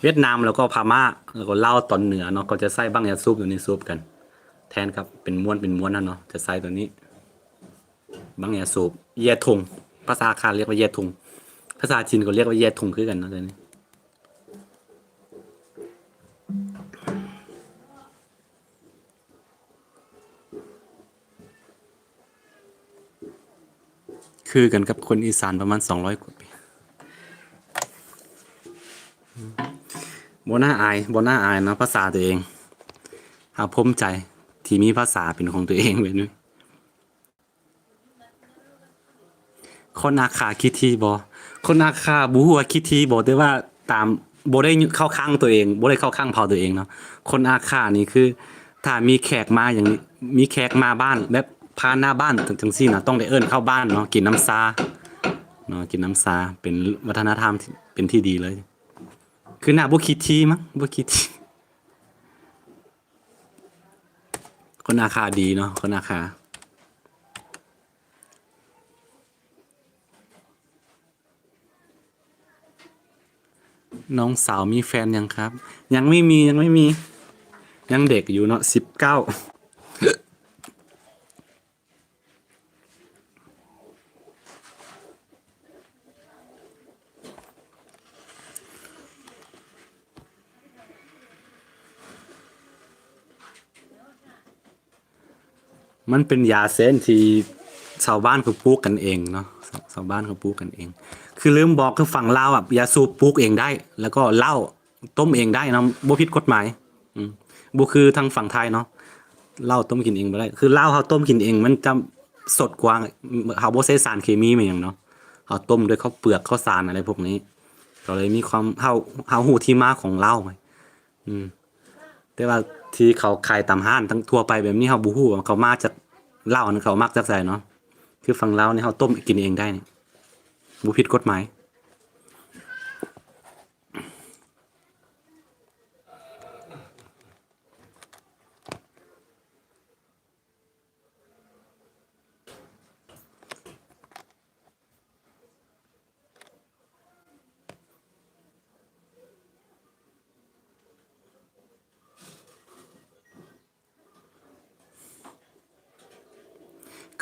ຫວຽດນາມ ແລ້ວກໍພະມ້າ ແລ້ວກໍລາວຕອນເໜືອເນາະ, ກໍຈະໃຊ້ບັ້ງຢາສູບໂຕນີ້ສູບກັນ ແທນກັບເປັນມ້ວນ ເປັນມ້ວນຫັ້ນເນາະ, ຈະໃຊ້ໂຕນີ້ ບັ້ງຢາສູບ ແຢຖົງ, ພາສາອາຂ້າລຽກວ່າແຢຖົງ, ພາສາຈີນກໍລຽກວ່າແຢຖົງຄືກັນເນາະ ໂຕນີ້. ຄືກັນກັບຄົນອີສານປະມານສອງຮ້ອຍກວ່າປີ. ບໍ່ໜ້າອາຍ, ບໍ່ໜ້າອາຍເນາະ, ພາສາຕົວເອງ. ເຮົາພູມໃຈທີ່ມີພາສາເປັນຂອງຕົວເອງແບບນີ້. ຄົນອາຂ້າຂີ້ຖີ່ບໍ່? ຄົນອາຂ້າບໍ່ຮູ້ວ່າຂີ້ຖີ່ບໍ່, ແຕ່ວ່າຕາມ ບໍ່ໄດ້ເຂົ້າຂ້າງຕົວເອງ, ບໍ່ໄດ້ເຂົ້າຂ້າງເຜົ່າຕົວເອງເນາະ. ຄົນອາຂ້ານີ້ຄື ຖ້າມີແຂກມາຫຍັງນີ້ ມີແຂກມາບ້ານ ແບບຜ່ານໜ້າບ້ານຈັ່ງ ຈັ່ງຊີ້ນະ, ຕ້ອງໄດ້ເອີ້ນເຂົ້າບ້ານເນາະ, ກິນນ້ຳຊາເນາະ, ກິນນ້ຳຊາ ເປັນວັດທະນະທຳທີ່ ເປັນທີ່ດີເລີຍ. ຄືໜ້າບໍ່ຂີ້ຖີ່ມັ້ງ, ບໍ່ຂີ້ຖີ່. ຄົນອາຂ້າດີເນາະ, ຄົນອາຂ້າ. น้องสาวมีแฟนยังครับ ยังไม่มี ยังไม่มี ยังเด็กอยู่เนาะ สิบเก้า มันเป็นยาเส้นที่ชาวบ้านเขาปลูกกันเองเนาะ ชาวบ้านเขาปลูกกันเอง คือลืมบอก คือฝั่งลาวอะ ยาสูบปลูกเองได้ แล้วก็เหล้าต้มเองได้เนาะ บ่ผิดกฎหมาย อืม บ่คือทางฝั่งไทยเนาะ เหล้าต้มกินเองบ่ได้ คือเหล้าเฮาต้มกินเองมันจะสดกว่า เฮาบ่ใส่สารเคมีมาหยังเนาะ เฮาต้มด้วยข้าวเปลือกข้าวสารอะไรพวกนี้ ก็เลยมีความ เฮา เฮาฮู้ที่มาของเหล้า อืม แต่ว่าที่เขาขายตามห้างทั้งทั่วไปแบบนี้ เฮาบ่ฮู้ว่าเขามาจาก เหล้านั้นเขาเอามาจากไสเนาะ คือฝั่งลาวนี่เฮาต้มกินเองได้นี่ บ่ผิดกฎหมาย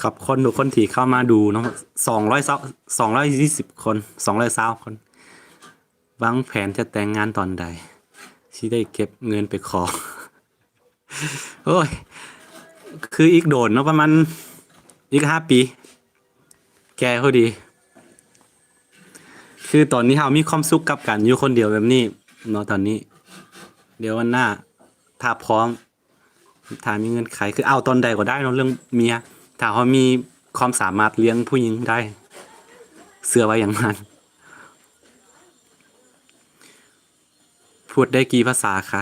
ขอบคุณทุกคนที่เข้ามาดูเนาะ สองร้อย สองร้อยยี่สิบคน สองร้อยซาวคน วางแผนจะแต่งงานตอนใด สิได้เก็บเงินไปขอ โอ้ย คืออีกโดนเนาะ ประมาณอีกห้าปี แก่พอดี คือตอนนี้เฮามีความสุขกับการอยู่คนเดียวแบบนี้เนาะ ตอนนี้ เดี๋ยววันหน้า ถ้าพร้อม ถ้ามีเงื่อนไข คือเอาตอนใดก็ได้เนาะ เรื่องเมีย ถ้าเฮามีความสามารถเลี้ยงผู้หญิงได้ เชื่อว่าอย่างนั้น พูดได้กี่ภาษาคะ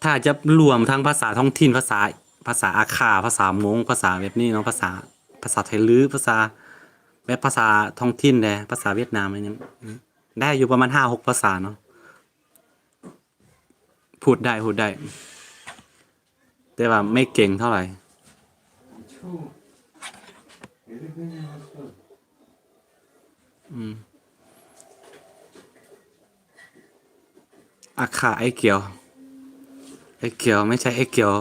ถ้าจะรวมทั้งภาษาท้องถิ่น ภาษา ภาษาอาข่า ภาษามง ภาษาแบบนี้เนาะ ภาษา ภาษาไทยลือ ภาษา แบบภาษาท้องถิ่นแด่ ภาษาเวียดนาม อิหยัง ได้อยู่ประมาณห้าหกภาษาเนาะ พูดได้ พูดได้ แต่ว่าไม่เก่งเท่าไหร่ อืม อาข่า ไอ้เขียว ไอ้เขียว ไม่ใช่ไอ้เขียว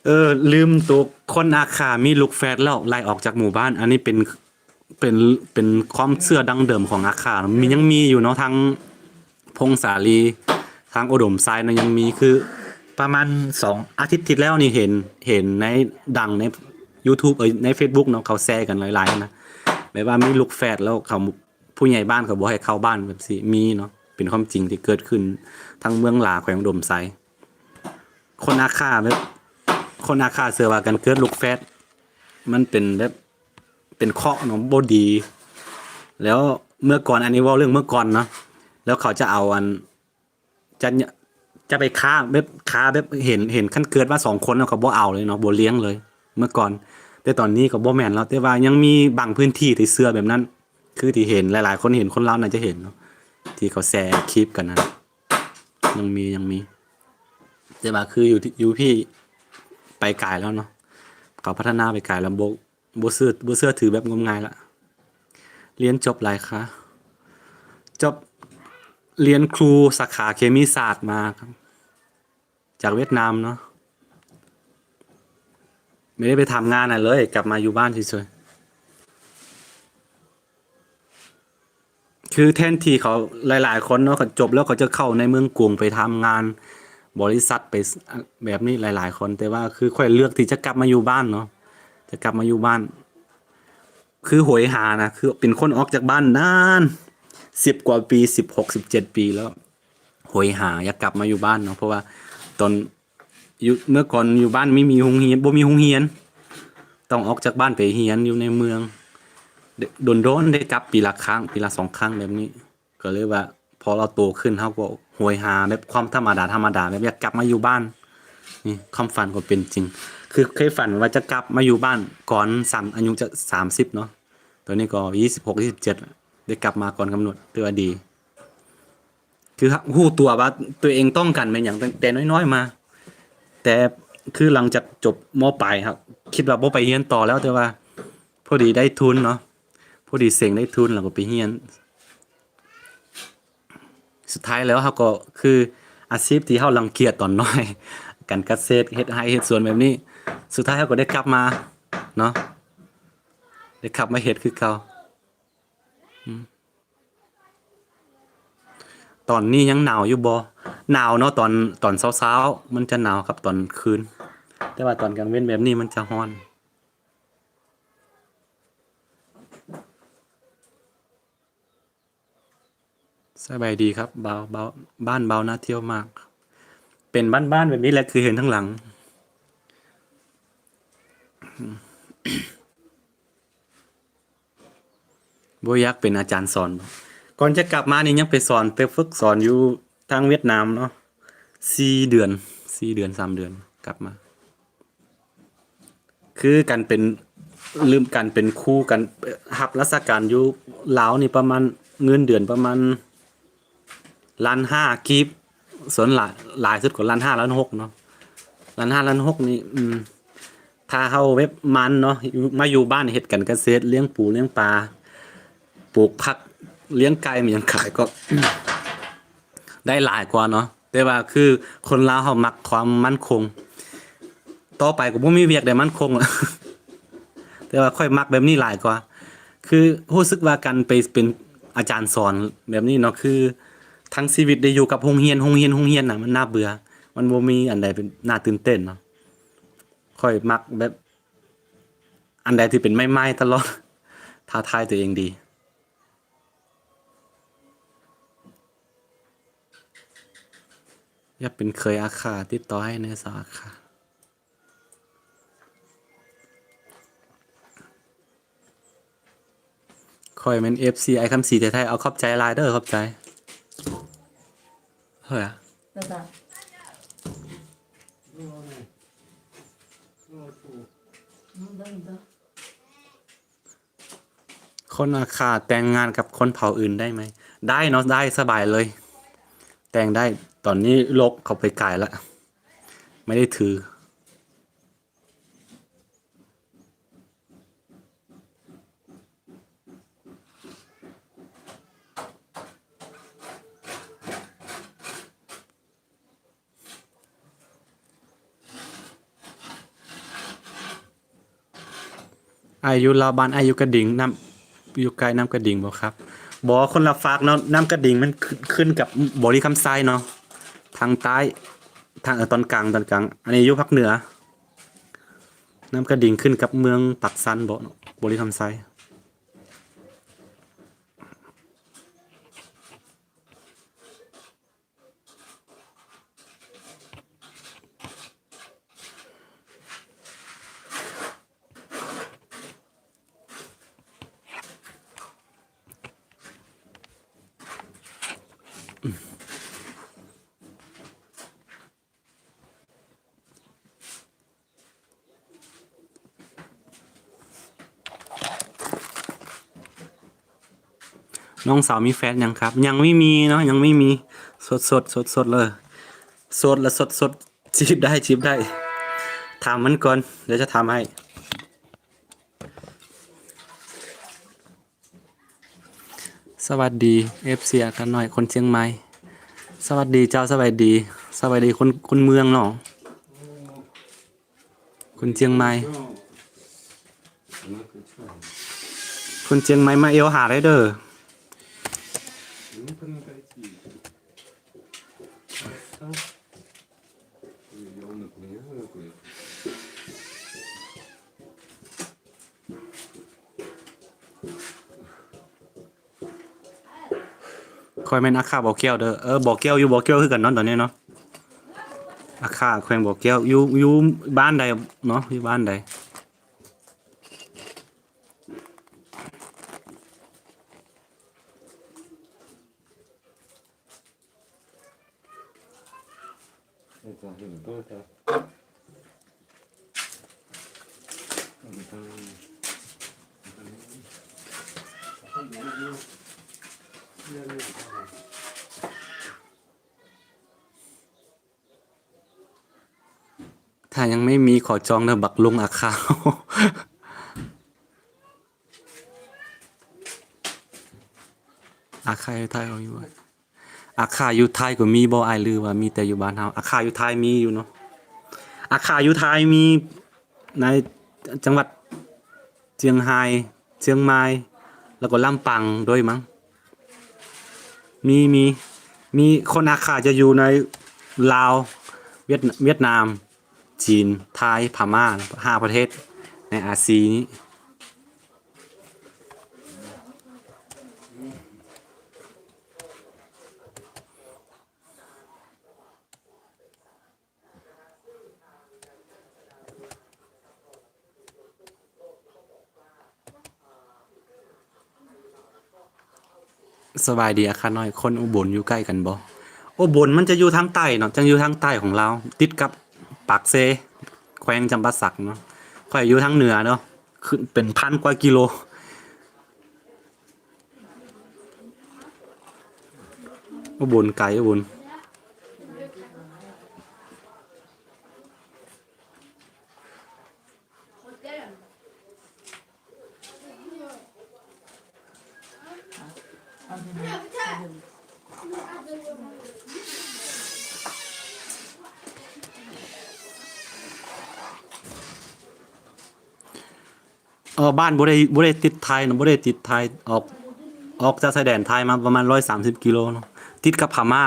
เออ ลืม โตคนอาข่ามีลูกแฝดแล้ว ไล่ออกจากหมู่บ้าน อันนี้เป็น เป็น เป็นความเชื่อดั้งเดิมของอาข่า มี ยังมีอยู่เนาะ ทางพงสาลี ทางอุดมไซเนาะ ยังมี คือประมาณสองอาทิตย์ที่แล้วนี่เห็น เห็นใน ดังในยูทูบ เอ้ย ในเฟซบุ๊กเนาะ เขาแชร์กันหลายๆนะ แบบว่ามีลูกแฝดแล้วเขา ผู้ใหญ่บ้านเขาบ่ให้เข้าบ้านแบบซี้ มีเนาะ เป็นความจริงที่เกิดขึ้นทางเมืองหลา แขวงอุดมไซ คนอาข่าแบบ คนอาข่าเชื่อว่าการเกิดลูกแฝดมันเป็นแบบ เป็นเคราะห์เนาะ บ่ดี แล้วเมื่อก่อน อันนี้เว้าเรื่องเมื่อก่อนเนาะ แล้วเขาจะเอาอัน จะ จะไปฆ่า แบบฆ่าแบบ เห็น เห็นคันเกิดมาสองคนแล้วเขาบ่เอาเลยเนาะ บ่เลี้ยงเลย เมื่อก่อน แต่ตอนนี้ก็บ่แม่นแล้ว แต่ว่ายังมีบางพื้นที่ที่เชื่อแบบนั้น คือที่เห็น หลายๆคนเห็น คนลาวน่าจะเห็นเนาะ ที่เขาแชร์คลิปกันนะ ยังมี ยังมี แต่ว่าคืออยู่ที่ อยู่พี้ไปไกลแล้วเนาะ เขาพัฒนาไปไกลแล้ว บ่ บ่เชื่อ บ่เชื่อถือแบบงมงายละ เรียนจบอะไรคะ จบ เรียนครูสาขาเคมีศาสตร์มาครับ จากเวียดนามเนาะ ไม่ได้ไปทำงานอะไรเลย กลับมาอยู่บ้านเฉยๆ คือแทนที่เขา หลายๆคนเนาะ เขาจบแล้วเขาจะเข้าในเมืองกรุงไปทำงานบริษัท ไปแบบนี้หลายๆคน แต่ว่าคือข้อยเลือกที่จะกลับมาอยู่บ้านเนาะ จะกลับมาอยู่บ้าน คือโหยหานะ คือเป็นคนออกจากบ้านนาน สิบกว่าปี สิบหก สิบเจ็ดปีแล้ว โหยหาอยากกลับมาอยู่บ้านเนาะ เพราะว่าตอน อยู่ เมื่อก่อนอยู่บ้านไม่มีโรงเรียน บ่มีโรงเรียน ต้องออกจากบ้านไปเรียนอยู่ในเมือง โดนๆ ได้กลับปีละครั้ง ปีละสองครั้งแบบนี้ ก็เลยว่า พอเราโตขึ้น เราก็โหยหาแบบความธรรมดา ธรรมดา แบบอยากกลับมาอยู่บ้าน นี่ความฝันก็เป็นจริง ຄືເຄີຍຝັນວ່າຈະກັບມາຢູ່ບ້ານກ່ອນສາມ ອາຍຸຈະສາມສິບເນາະ, ຕອນນີ້ກໍຊາວຫົກ ຊາວເຈັດ ໄດ້ກັບມາກ່ອນກຳນົດ ຖືວ່າດີ. ຄືຮູ້ຕົວວ່າຕົວເອງຕ້ອງການແມ່ນຫຍັງຕັ້ງແຕ່ນ້ອຍໆມາ, ແຕ່ຄືຫຼັງຈາກຈົບ ມ.ປາຍ ເຮົາຄິດວ່າບໍ່ໄປຮຽນຕໍ່ແລ້ວ, ແຕ່ວ່າພໍດີໄດ້ທຶນເນາະ, ພໍດີເສັງໄດ້ທຶນ ແລ້ວກໍໄປຮຽນ. ສຸດທ້າຍແລ້ວເຮົາກໍ ຄືອາຊີບທີ່ເຮົາລັງກຽດຕອນນ້ອຍ ການກະເສດ ເຮັດໄຮ່ເຮັດສວນແບບນີ້, ສຸດທ້າຍເຮົາກໍໄດ້ກັບມາເນາະ, ໄດ້ກັບມາເຮັດຄືເກົ່າ. ອືມ ຕອນນີ້ຍັງໜາວຢູ່ບໍ່? ໜາວເນາະ, ຕອນ ຕອນເຊົ້າໆມັນຈະໜາວກັບຕອນຄືນ, ແຕ່ວ່າຕອນກາງເວັນແບບນີ້ມັນຈະຮ້ອນ. ສະບາຍດີຄັບ ບ່າວ ບ່າວ ບ້ານບ່າວໜ້າທ່ຽວມາກ. ເປັນບ້ານໆແບບນີ້ແຫຼະ ຄືເຫັນທາງຫຼັງ. ບໍ່ຢາກເປັນອາຈານສອນບໍ? ກ່ອນຈະກັບມານີ້ຍັງໄປສອນ ໄປຝຶກສອນຢູ່ທາງຫວຽດນາມເນາະ ສີ່ເດືອນ ສີ່ເດືອນ ສາມເດືອນ ກັບມາ. ຄືການເປັນ ລືມ ການເປັນຄູ ການຮັບລາຊະການຢູ່ລາວນີ້ ປະມານ ເງິນເດືອນປະມານລ້ານຫ້າກີບ, ສ່ວນຫຼາຍ ຫຼາຍສຸດກໍລ້ານຫ້າ ລ້ານຫົກເນາະ, ລ້ານຫ້າ ລ້ານຫົກນີ້. ອືມ ຖ້າເຮົາແບບໝັ່ນເນາະ ຢູ່ ມາຢູ່ບ້ານເຮັດການກະເສດ ລ້ຽງປູລ້ຽງປາ ປູກຜັກ ລ້ຽງໄກ່ ມີຫຍັງຂາຍ ກໍໄດ້ຫຼາຍກວ່າເນາະ. ແຕ່ວ່າຄືຄົນລາວເຮົາມັກຄວາມໝັ້ນຄົງ, ຕໍ່ໄປກໍບໍ່ມີວຽກໃດໝັ້ນຄົງລະ ແຕ່ວ່າຂ້ອຍມັກແບບນີ້ຫຼາຍກວ່າ. ຄືຮູ້ສຶກວ່າການໄປເປັນອາຈານສອນແບບນີ້ເນາະ ຄືທັງຊີວິດໄດ້ຢູ່ກັບໂຮງຮຽນ ໂຮງຮຽນ ໂຮງຮຽນນະ ມັນໜ້າເບື່ອ, ມັນບໍ່ມີອັນໃດເປັນໜ້າຕື່ນເຕັ້ນເນາະ. ຂ້ອຍມັກແບບອັນໃດທີ່ເປັນໃໝ່ໆຕະຫຼອດ, ທ້າທາຍຕົວເອງດີ. ຢາກເປັນເຂີຍອາຄາ, ຕິດຕໍ່ໃຫ້ແດ່ສາວອາຄາ. ຂ້ອຍແມ່ນເອັຟຊີອ້າຍຄຳສີແທ້ໆ. ເອົາ ຂອບໃຈຫຼາຍເດີ, ຂອບໃຈ. ເຮີ້ຍ ຄົນອາຄາແຕ່ງງານກັບຄົນເຜົ່າອື່ນໄດ້ໄໝ? ໄດ້ເນາະ, ໄດ້ ສະບາຍເລີຍ, ແຕ່ງໄດ້. ຕອນນີ້ໂລກເຂົາໄປໄກລະ, ໄມ່ໄດ້ຖື. ອ້າຍຢູ່ລາວ ບ້ານອ້າຍຢູ່ກະດິງ, ນ້ຳ ຢູ່ໃກ້ນ້ຳກະດິງບໍ່ຄັບ? ບໍ່, ຄົນລະຟາກເນາະ, ນ້ຳກະດິງມັນ ຂຶ້ນ ຂຶ້ນກັບບໍລິຄຳໄຊເນາະ, ທາງໃຕ້ ທາງ ເອີ ຕອນກາງ ຕອນກາງ. ອັນນີ້ຢູ່ພາກເໜືອ, ນ້ຳກະດິງຂຶ້ນກັບເມືອງປາກຊັນບໍ ບໍລິຄຳໄຊ. ນ້ອງສາວມີແຟນຍັງຄັບ? ຍັງໄມ່ມີເນາະ, ຍັງໄມ່ມີ. ສົດໆ ສົດໆເລີຍ, ໂສດລະສົດໆ. ຈີບໄດ້ ຈີບໄດ້, ຖາມມັນກ່ອນ, ດຽວຈະຖາມໃຫ້. ສະຫວັດດີ ເອັຟຊີ ອາກາດໜ້ອຍ ຄົນຊຽງໃໝ່. ສະຫວັດດີເຈົ້າ, ສະບາຍດີ, ສະບາຍດີຄົນ ຄົນເມືອງເນາະ, ຄົນຊຽງໃໝ່. ຄົນຊຽງໃໝ່ມາແອວຫາໄດ້ເດີ. ຂ້ອຍແມ່ນອາຄາບໍ່ແກ້ວເດີ. ເອີ ບໍ່ແກ້ວຢູ່ ບໍ່ແກ້ວຄືກັນເນາະ ຕອນນີ້ເນາະ. ອາຄາແຂວງບໍ່ແກ້ວ ຢູ່ ຢູ່ບ້ານໃດເນາະ? ຢູ່ບ້ານໃດ? ເອີ ເອີ ເອີ. ຖ້າຍັງໄມ່ມີຂໍຈອງເດີ ບັກລຸງອາຄາ. ອາຄາຢູ່ໄທກໍມີບໍ່? ອາຄາຢູ່ໄທກໍມີບໍ່ອ້າຍ ຫຼືວ່າມີແຕ່ຢູ່ບ້ານເຮົາ? ອາຄາຢູ່ໄທມີຢູ່ເນາະ. ອາຄາຢູ່ໄທມີໃນຈັງຫວັດ ຊຽງຮາຍ, ຊຽງມາຍ ແລ້ວກໍລຳປາງດ້ວຍມັງ. ມີ ມີ ມີຄົນອາຄາຈະຢູ່ໃນລາວ, ຫວຽດ ຫວຽດນາມ, ຈີນ, ໄທ, ພະມ້າ ຫ້າປະເທດໃນອາຊີນີ້. ສະບາຍດີອາຄານ້ອຍ, ຄົນອຸບົນຢູ່ໃກ້ກັນບໍ່? ອຸບົນມັນຈະຢູ່ທາງໃຕ້ເນາະ, ຈະຢູ່ທາງໃຕ້ຂອງລາວ ຕິດກັບປາກເຊ ແຂວງຈຳປາສັກເນາະ. ຂ້ອຍຢູ່ທາງເໜືອເນາະ, ຂຶ້ນເປັນພັນກວ່າກິໂລ. ອຸບົນໄກ ອຸບົນ. ເອີ ບ້ານບໍ່ໄດ້ ບໍ່ໄດ້ຕິດໄທເນາະ, ບໍ່ໄດ້ຕິດໄທ, ອອກ ອອກຈາກຊາຍແດນໄທມາປະມານຮ້ອຍສາມສິບກິໂລເນາະ, ຕິດກັບພະມ້າ,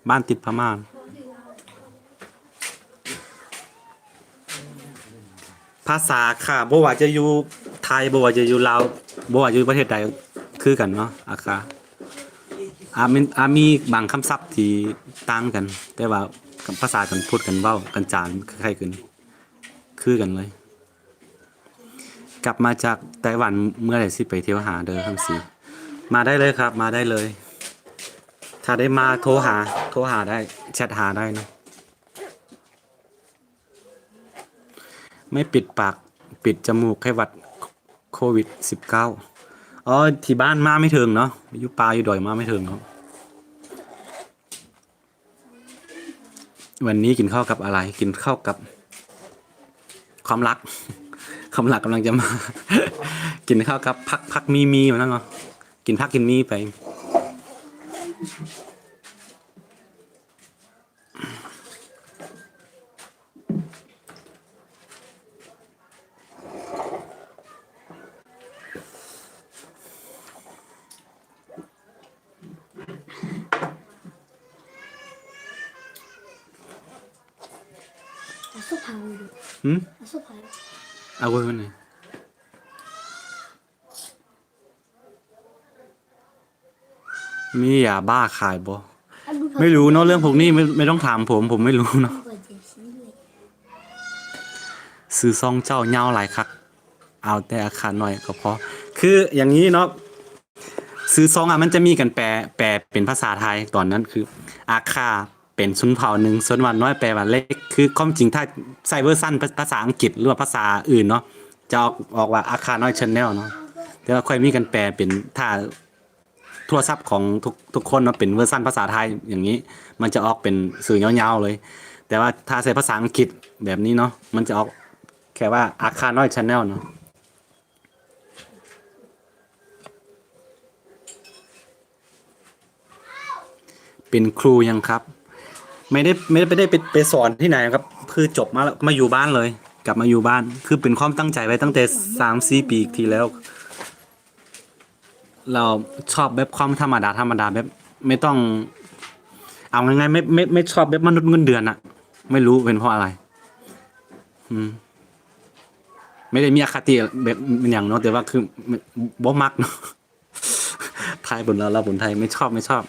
ບ້ານຕິດພະມ້າ. ພາສາອາຄາ ບໍ່ວ່າຈະຢູ່ໄທ ບໍ່ວ່າຈະຢູ່ລາວ ບໍ່ວ່າຢູ່ປະເທດໃດຄືກັນເນາະ ອາຄາ. ອາ ມີ ອາ ມີບາງຄຳສັບທີ່ຕ່າງກັນ, ແຕ່ວ່າພາສາການພູດ ການເວົ້າ ການຈາ ມັນຄ້າຍໆກັນ ຄືກັນເລີຍ. ກັບມາຈາກໄຕ້ຫວັນເມື່ອໃດຊິໄປທ່ຽວຫາເດີຄຳສີ? ມາໄດ້ເລີຍຄັບ ມາໄດ້ເລີຍ. ຖ້າໄດ້ມາໂທຫາ ໂທຫາໄດ້ ແຊັດຫາໄດ້ເນາະ. ໄມ້ປິດປາກ ປິດຈະມູກ ໄຂ້ຫວັດໂຄວິດສິບເກົ້າ. ອໍ ທີ່ບ້ານມາໄມ່ເຖິງເນາະ, ຢູ່ປ່າຢູ່ດອຍມາໄມ່ເຖິງເນາະ. ວັນນີ້ກິນເຂົ້າກັບອະໄລ? ກິນເຂົ້າກັບຄວາມລັກ, ຄວາມລັກກຳລັງຈະມາ. ກິນເຂົ້າກັບຜັກ ຜັກມີ ມີ ວ່າຊັ້ນເນາະ, ກິນຜັກກິນມີໄປ. ອາໂສພາ ຫືມ? ອາໂສພາ ອາໂກຍມັນນີ້ ມີຢາບ້າຂາຍບໍ່? ອາບຸນພາ ໄມ່ຮູ້ເນາະ ເລື່ອງພວກນີ້ ໄມ່ ໄມ່ຕ້ອງຖາມຜົມ ຜົມໄມ່ຮູ້ເນາະ. ອາບຸນພາ ຊື່ຊ່ອງເຈົ້າຍາວຫຼາຍຄັກ ເອົາແຕ່ອາຄານ້ອຍກໍພໍ. ຄືຢ່າງນີ້ເນາະ ຊື່ຊ່ອງອະ ມັນຈະມີການແປ ແປເປັນພາສາໄທ ຕອນນັ້ນຄື ອາຄາ ເປັນຊົນເຜົ່າໜຶ່ງ, ສ່ວນວ່ານ້ອຍແປວ່າເລັກ. ຄືຄວາມຈິງຖ້າໃຊ້ເວີຊັນພາ ພາສາອັງກິດ ຫຼືວ່າພາສາອື່ນເນາະ ຈະອອກ ອອກວ່າ ອາຄານ້ອຍ Channel ເນາະ. ແຕ່ວ່າຂ້ອຍມີການແປເປັນ ຖ້າໂທລະສັບຂອງທຸກ ທຸກຄົນເນາະ ເປັນເວີຊັນພາສາໄທຢ່າງນີ້ ມັນຈະອອກເປັນຊື່ຍາວໆເລີຍ. ແຕ່ວ່າຖ້າໃຊ້ພາສາອັງກິດແບບນີ້ເນາະ ມັນຈະອອກແຄ່ວ່າ ອາຄານ້ອຍ Channel ເນາະ. ເປັນຄູຍັງຄັບ? ໄມ່ໄດ້ ໄມ່ໄດ້ໄປ ໄດ້ໄປ ໄປສອນທີ່ໄຫນຄັບ ຄືຈົບມາແລ້ວ ມາຢູ່ບ້ານເລີຍ ກັບມາຢູ່ບ້ານ ຄືເປັນຄວາມຕັ້ງໃຈໄວ້ຕັ້ງແຕ່ສາມສີ່ປີທີ່ແລ້ວ. ລາວຊອບແບບຄວາມທຳມະດາ ທຳມະດາ ແບບໄມ່ຕ້ອງ ເອົາງ່າຍໆ ໄມ່ ໄມ່ ໄມ່ຊອບແບບມະນຸດເງິນເດືອນອະ ໄມ່ຮູ້ເປັນເພາະອະໄລ. ອືມ ໄມ່ໄດ້ມີອະຄະຕິແບບຫຍັງເນາະ ແຕ່ວ່າຄື ບໍ່ມັກເນາະ. ໄທບົນລາວ ລາວບົນໄທ ໄມ່ຊອບ ໄມ່ຊອບ.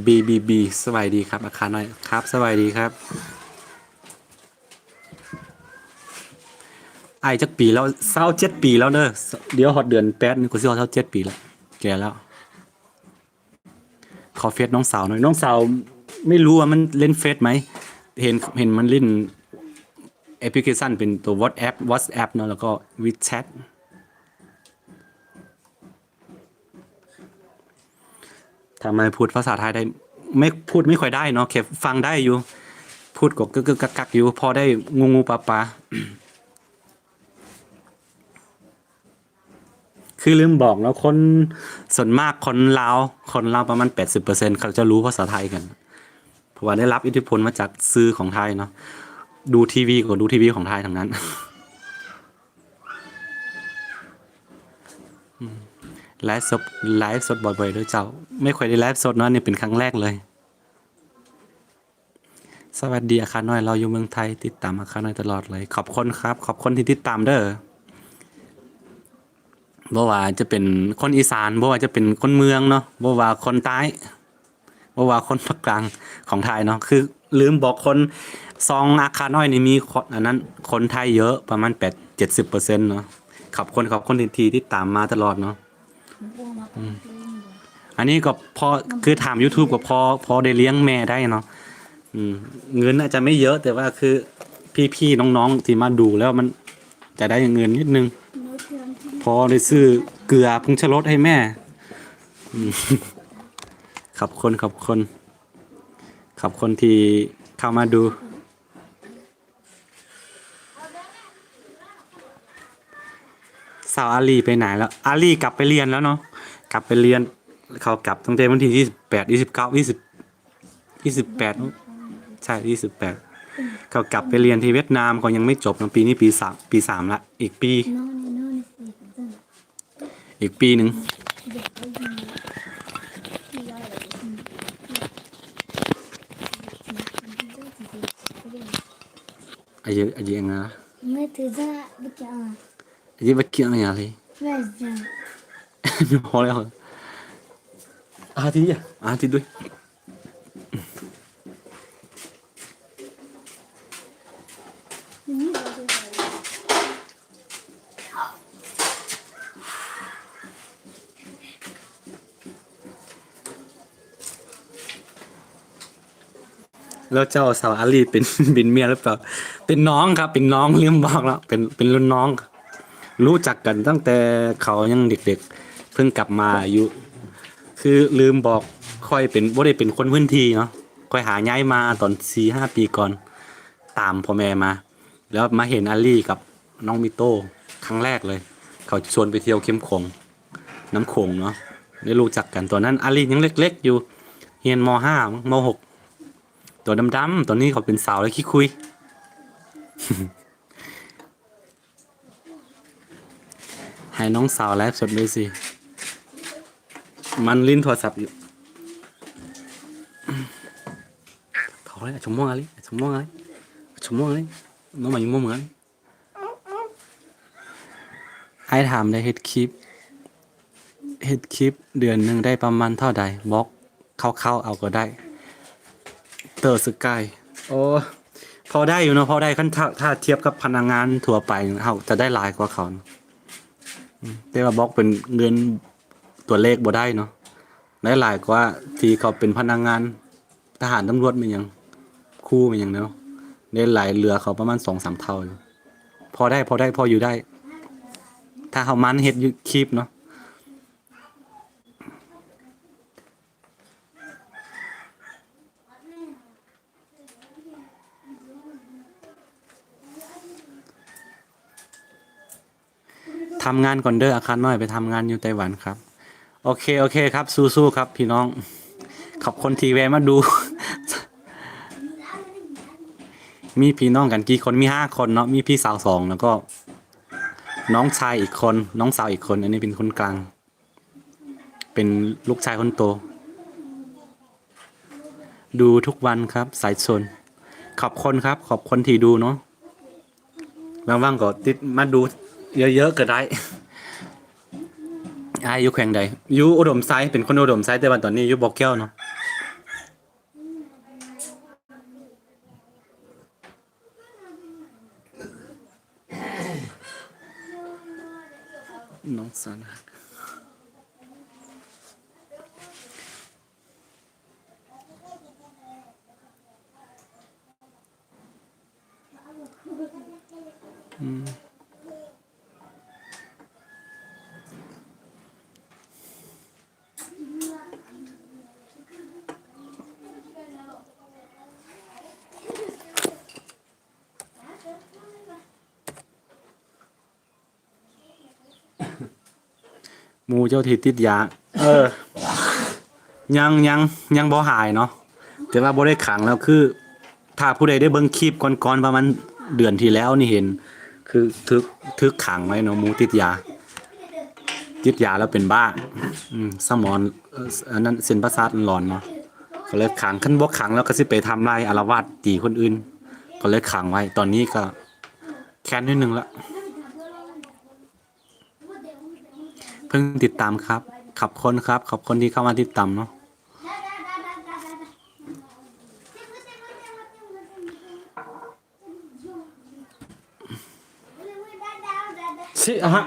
ບີບີບີ ສະບາຍດີຄັບ ອາຄານ້ອຍ ຄັບ ສະບາຍດີຄັບ. ອ້າຍຈັກປີແລ້ວ? ຊາວເຈັດປີແລ້ວເດີ. ດຽວຮອດເດືອນແປດນີ້ ກໍຊິຮອດຊາວເຈັດປີແລ້ວ ແກ່ແລ້ວ. ຂໍເຟດນ້ອງສາວໜ້ອຍ. ນ້ອງສາວ ໄມ່ຮູ້ວ່າມັນຫຼິ້ນເຟດໄໝ? ເຫັນ ເຫັນມັນຫຼິ້ນແອັບພລິເຄຊັນເປັນໂຕ WhatsApp WhatsApp ເນາະ ແລ້ວກໍ WeChat ສາມາດພູດພາສາໄທໄດ້ ໄມ່ ພູດໄມ່ຄ່ອຍໄດ້ເນາະ ແຄ່ຟັງໄດ້ຢູ່ ພູດກໍກຶກໆກັກໆຢູ່ ພໍໄດ້ງູໆປາໆ. ຄືລືມບອກເນາະ ຄົນສ່ວນມາກຄົນລາວ ຄົນລາວປະມານແປດສິບເປີເຊັນ ເຂົາຈະຮູ້ພາສາໄທກັນ ເພາະວ່າໄດ້ຮັບອິດທິພົນມາຈາກສື່ຂອງໄທເນາະ ດູທີວີກໍດູທີວີຂອງໄທທັງນັ້ນ. ອືມ ໄລຟ໌ສົດ ໄລຟ໌ສົດບໍ່ອຍໆເດີເຈົ້າ. ໄມ່ຄ່ອຍໄດ້ໄລຟ໌ສົດເນາະ ນີ້ເປັນຄັ້ງແລກເລີຍ. ສະຫວັດດີອາຄານ້ອຍ ເຮົາຢູ່ເມືອງໄທ ຕິດຕາມອາຄານ້ອຍຕະຫຼອດເລີຍ. ຂອບຄຸນຄັບ ຂອບຄຸນທີ່ຕິດຕາມເດີ. ບໍ່ວ່າຈະເປັນຄົນອີສານ ບໍ່ວ່າຈະເປັນຄົນເມືອງເນາະ ບໍ່ວ່າຄົນໃຕ້ ບໍ່ວ່າຄົນພາກກາງຂອງໄທເນາະ ຄືລືມບອກຄົນ ຊ່ອງອາຄານ້ອຍນີ້ມີຄົນ ອັນນັ້ນ ຄົນໄທເຍອະ ປະມານແປດ ເຈັດສິບເປີເຊັນເນາະ. ຂອບຄຸນ ຂອບຄຸນທີ່ ທີ່ຕິດຕາມມາຕະຫຼອດເນາະ. ອືມ ອັນນີ້ກໍພໍ ຄືທຳຢູທູບກໍພໍ ພໍໄດ້ລ້ຽງແມ່ໄດ້ເນາະ. ອືມ ເງິນອາດຈະໄມ່ເຍອະ ແຕ່ວ່າຄືພີ່ໆນ້ອງໆທີ່ມາດູແລ້ວ ມັນຈະໄດ້ເງິນນິດໜຶ່ງ ພໍໄດ້ຊື້ເກືອ ຜົງສະລົດໃຫ້ແມ່. ອືມ ຂອບຄຸນ ຂອບຄຸນ ຂອບຄຸນທີ່ເຂົ້າມາດູ. ສາວອາລີໄປໄຫນແລ້ວ? ອາລີກັບໄປລຽນແລ້ວເນາະ ກັບໄປລຽນ ເຂົາກັບຕັ້ງແຕ່ວັນທີຊາວແປດ ຊາວເກົ້າ ຊາວ ຊາວແປດ ໃຊ່ ຊາວແປດ ເຂົາກັບໄປລຽນທີ່ຫວຽດນາມ ເຂົາຍັງໄມ່ຈົບເນາະ ປີນີ້ປີສາມ ປີສາມລະ ອີກປີ ອີກປີໜຶ່ງ. ອາຍຸ ອາຍຸຫຍັງນະ? ອາຍຸບັກກຽງຫຍັງເລີຍ ພໍແລ້ວ ອາທິດ ອາທິດດ້ວຍ. ແລ້ວເຈົ້າສາວອາລີເປັນ ເປັນເມຍຫຼືເປົ່າ? ເປັນນ້ອງຄັບ ເປັນນ້ອງ ລືມບອກເນາະ ເປັນ ເປັນລຸ້ນນ້ອງ ຮູ້ຈັກກັນຕັ້ງແຕ່ເຂົາຍັງເດັກໆ ເພິ່ງກັບມາອາຍຸ ຄືລືມບອກ ຂ້ອຍເປັນ ບໍ່ໄດ້ເປັນຄົນພື້ນທີ່ເນາະ ຂ້ອຍຫາຍ້າຍມາຕອນສີ່ຫ້າປີກ່ອນ ຕາມພໍ່ແມ່ມາ ແລ້ວມາເຫັນອາລີກັບນ້ອງມິໂຕຄັ້ງແລກເລີຍ ເຂົາຊວນໄປທ່ຽວເຂັມຂົງ ນ້ຳໂຂງເນາະ ໄດ້ຮູ້ຈັກກັນ ຕອນນັ້ນອາລີຍັງເລັກໆຢູ່ ຮຽນ ມໍຫ້າ ມໍຫົກ ຕົວດຳໆ ຕອນນີ້ເຂົາເປັນສາວແລ້ວຂີ້ຄຸຍ. ໃຫ້ນ້ອງສາວໄລຟ໌ສົດເລີຍຊິ ມັນຫຼິ້ນໂທລະສັບຢູ່. ເຂົາເລີຍ ອາ ຊົ່ວໂມງອາລີ ອາ ຊົ່ວໂມງອາລີ ອາ ຊົ່ວໂມງອາລີ ນ້ອງມາຢູ່ໝູ່ເມືອງ. ອ້າຍຖາມໄດ້ ເຮັດຄລິບ ເຮັດຄລິບເດືອນໜຶ່ງໄດ້ປະມານເທົ່າໃດ? ບອກຄ່າວໆເອົາກໍໄດ້. ເຕີສະກາຍ ໂອ້ ພໍໄດ້ຢູ່ເນາະ ພໍໄດ້ ຄັນຖ້າ ຖ້າທຽບກັບພະນັກງານທົ່ວໄປ ເຮົາຈະໄດ້ຫຼາຍກວ່າເຂົາ. ອືມ ແຕ່ວ່າບອກເປັນເງິນຕົວເລກບໍ່ໄດ້ເນາະ ໄດ້ຫຼາຍກວ່າທີ່ເຂົາເປັນພະນັກງານ ທະຫານ ຕຳຫຼວດ ແມ່ນຫຍັງ ຄູ ແມ່ນຫຍັງເນາະ ໄດ້ຫຼາຍເຫຼືອເຂົາປະມານສອງສາມເທົ່າຢູ່. ພໍໄດ້ ພໍໄດ້ ພໍຢູ່ໄດ້ ຖ້າເຮົາໝັ່ນເຮັດຢູ່ຄລິບເນາະ. ທຳງານກ່ອນເດີ ອາຄານ້ອຍໄປທຳງານຢູ່ໄຕ້ຫວັນຄັບ. ໂອເຄ ໂອເຄຄັບ ສູ້ໆຄັບພີ່ນ້ອງ ຂອບຄຸນທີ່ແວ່ມາດູ. ມີພີ່ນ້ອງກັນກີ່ຄົນ? ມີຫ້າຄົນເນາະ ມີພີ່ສາວສອງ ແລ້ວກໍນ້ອງຊາຍອີກຄົນ ນ້ອງສາວອີກຄົນ ອັນນີ້ເປັນຄົນກາງ ເປັນລູກຊາຍຄົນໂຕ. ດູທຸກວັນຄັບ ສາຍຊົນ. ຂອບຄຸນຄັບ ຂອບຄຸນທີ່ດູເນາະ ວ່າງໆກໍຕິດມາດູເຍີະໆກໍໄດ້. ອ້າຍຢູ່ແຂວງໃດ? ຢູ່ອຸດົມໄຊ ເປັນຄົນອຸດົມໄຊ ແຕ່ວ່າຕອນນີ້ຢູ່ບໍ່ແກ້ວເນາະ. ນ້ອງສາວໜ້າຮັກ ອືມ. ໝູ່ເຈົ້າທີ່ຕິດຢາ ເອີ ຍັງ ຍັງ ຍັງບໍ່ຫາຍເນາະ ແຕ່ວ່າບໍ່ໄດ້ຂັງແລ້ວ ຄືຖ້າຜູ້ໃດໄດ້ເບິ່ງຄລິບກ່ອນໆ ປະມານເດືອນທີ່ແລ້ວນີ້ເຫັນ ຄືຖືກ ຖືກຂັງໄວ້ເນາະ ໝູ່ຕິດຢາ ຕິດຢາແລ້ວເປັນບ້າ ອືມ ສະໝອນ ເອີ ອັນນັ້ນ ເສັ້ນປະສາດຫຼອນເນາະ ກໍເລີຍຂັງ ຄັນບໍ່ຂັງແລ້ວກໍຊິໄປທຳລາຍອາລະວາດຕີຄົນອື່ນ ກໍເລີຍຂັງໄວ້ ຕອນນີ້ກໍແຄ້ນໜ້ອຍໜຶ່ງລະ. เพิ่งติดตามครับ ขอบคุณครับ ขอบคุณที่เข้ามาติดตามเนาะ สิ ฮะ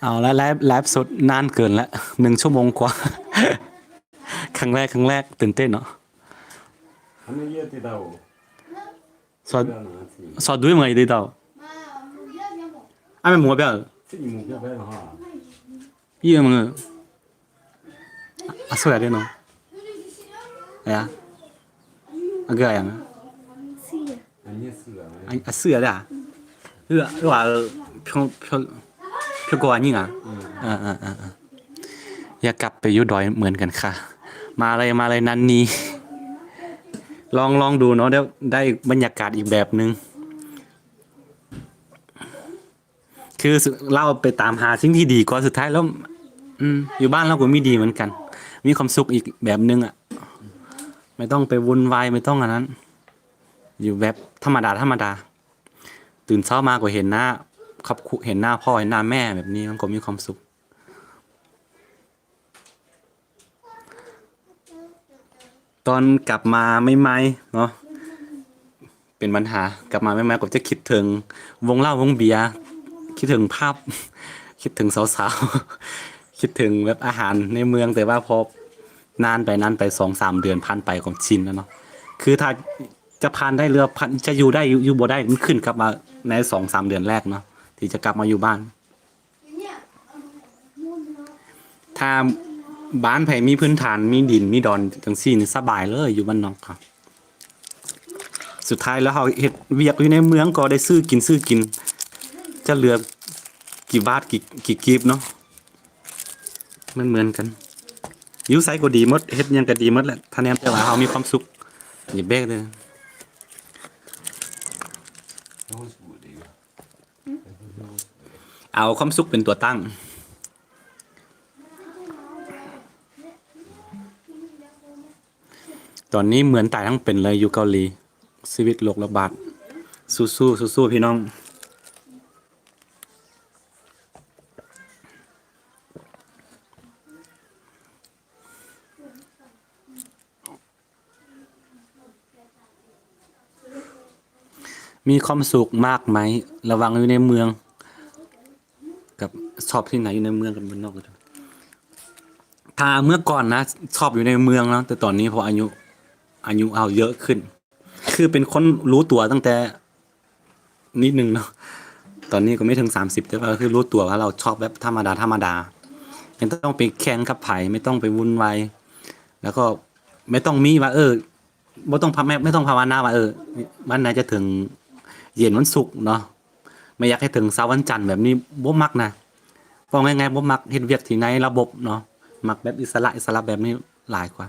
เอาละ ไลฟ์ ไลฟ์สดนานเกินละ หนึ่งชั่วโมงกว่า ครั้งแรก ครั้งแรก ตื่นเต้นเนาะ Só, só duas mães de tal. A me mueve. Iya, mano. Aso ya de no. Ya. Agak yang. Aso ya de. ເພື່ອ ເພື່ອ ເພື່ອກວ່ານີ້ນະ ເອີ ເອີ ເອີ ເອີ ຢາກກັບໄປຢູ່ດອຍເໝືອນກັນຄ່ະ ມາເລີຍ ມາເລີຍ ນັນນີ ລອງ ລອງດູເນາະ ໄດ້ ໄດ້ບັນຍາກາດອີກແບບໜຶ່ງ ຄື ລາວໄປຕາມຫາສິ່ງທີ່ດີກວ່າ ສຸດທ້າຍແລ້ວ ອືມ ຢູ່ບ້ານລາວກໍມີດີເໝືອນກັນ ມີຄວາມສຸກອີກແບບໜຶ່ງອະ ບໍ່ຕ້ອງໄປວຸ່ນວາຍ ບໍ່ຕ້ອງອັນນັ້ນ ຢູ່ແບບທຳມະດາ ທຳມະດາ. ຕື່ນເຊົ້າມາກໍເຫັນໜ້າຄອບຄົວ ເຫັນໜ້າພໍ່ ເຫັນໜ້າແມ່ແບບນີ້ ມັນກໍມີຄວາມສຸກ. ຕອນກັບມາໃໝ່ໆເນາະ ເປັນບັນຫາ ກັບມາໃໝ່ໆກໍຈະຄິດເຖິງວົງເຫຼົ້າວົງເບຍ ຄິດເຖິງຜັບ ຄິດເຖິງສາວໆ ຄິດເຖິງແບບອາຫານໃນເມືອງ ແຕ່ວ່າພໍນານໄປ ນານໄປ ສອງສາມເດືອນຜ່ານໄປກໍຊິນແລ້ວເນາະ ຄືຖ້າຈະຜ່ານໄດ້ ຫຼືວ່າຜ່ານ ຈະຢູ່ໄດ້ ຢູ່ ຢູ່ບໍ່ໄດ້ ມັນຂຶ້ນກັບມາໃນສອງສາມເດືອນແລກເນາະ ທີ່ຈະກັບມາຢູ່ບ້ານ. ຖ້າບ້ານໃຜມີພື້ນຖານ ມີດິນ ມີດອນ ຈັ່ງຊີ້ນີ້ ສະບາຍເລີຍ ຢູ່ບ້ານນອກ ສຸດທ້າຍແລ້ວເຮົາເຮັດວຽກຢູ່ໃນເມືອງ ກໍໄດ້ຊື້ກິນ ຊື້ກິນ ຈະເຫຼືອກີ່ບາດ ກີ່ ກີ່ກີບເນາະ ມັນເໝືອນກັນ ຢູ່ໃສກໍດີໝົດ ເຮັດຫຍັງກໍດີໝົດແຫຼະ ຖ້າແນມແຕ່ວ່າເຮົາມີຄວາມສຸກ ຢ່າແບກເດີ. ເອົາຄວາມສຸກເປັນຕົວຕັ້ງ. ຕອນນີ້ເໝືອນຕາຍທັງເປັນເລີຍຢູ່ເກົາຫຼີ ຊີວິດໂລກລະບາດ ສູ້ໆ ສູ້ໆ ພີ່ນ້ອງ. ມີຄວາມສຸກມາກໄໝ ລະຫວ່າງຢູ່ໃນເມືອງກັບຊອບທີ່ໄຫນ ຢູ່ໃນເມືອງກັບບ້ານນອກ? ຖ້າເມື່ອກ່ອນນະ ຊອບຢູ່ໃນເມືອງເນາະ ແຕ່ຕອນນີ້ເພາະອາຍຸ ອາຍຸເຮົາເຍອະຂຶ້ນ ຄືເປັນຄົນຮູ້ຕົວຕັ້ງແຕ່ ນິດໜຶ່ງເນາະ ຕອນນີ້ກໍໄມ່ເຖິງສາມສິບ ແຕ່ວ່າຄືຮູ້ຕົວວ່າເຮົາຊອບແບບທຳມະດາ ທຳມະດາ ບໍ່ຕ້ອງໄປແຂ່ງກັບໃຜ ບໍ່ຕ້ອງໄປວຸ່ນວາຍ ແລ້ວກໍບໍ່ຕ້ອງມີວ່າ ເອີ ບໍ່ຕ້ອງພະ ບໍ່ຕ້ອງພາວະນາວ່າ ເອີ ວັນໃດຈະເຖິງເຢັນວັນສຸກເນາະ ບໍ່ຢາກໃຫ້ເຖິງເຊົ້າວັນຈັນແບບນີ້ ບໍ່ມັກນະ ເວົ້າງ່າຍໆ ບໍ່ມັກເຮັດວຽກທີ່ໃນລະບົບເນາະ ມັກແບບອິດສະຫຼະ ອິດສະຫຼະແບບນີ້ຫຼາຍກວ່າ.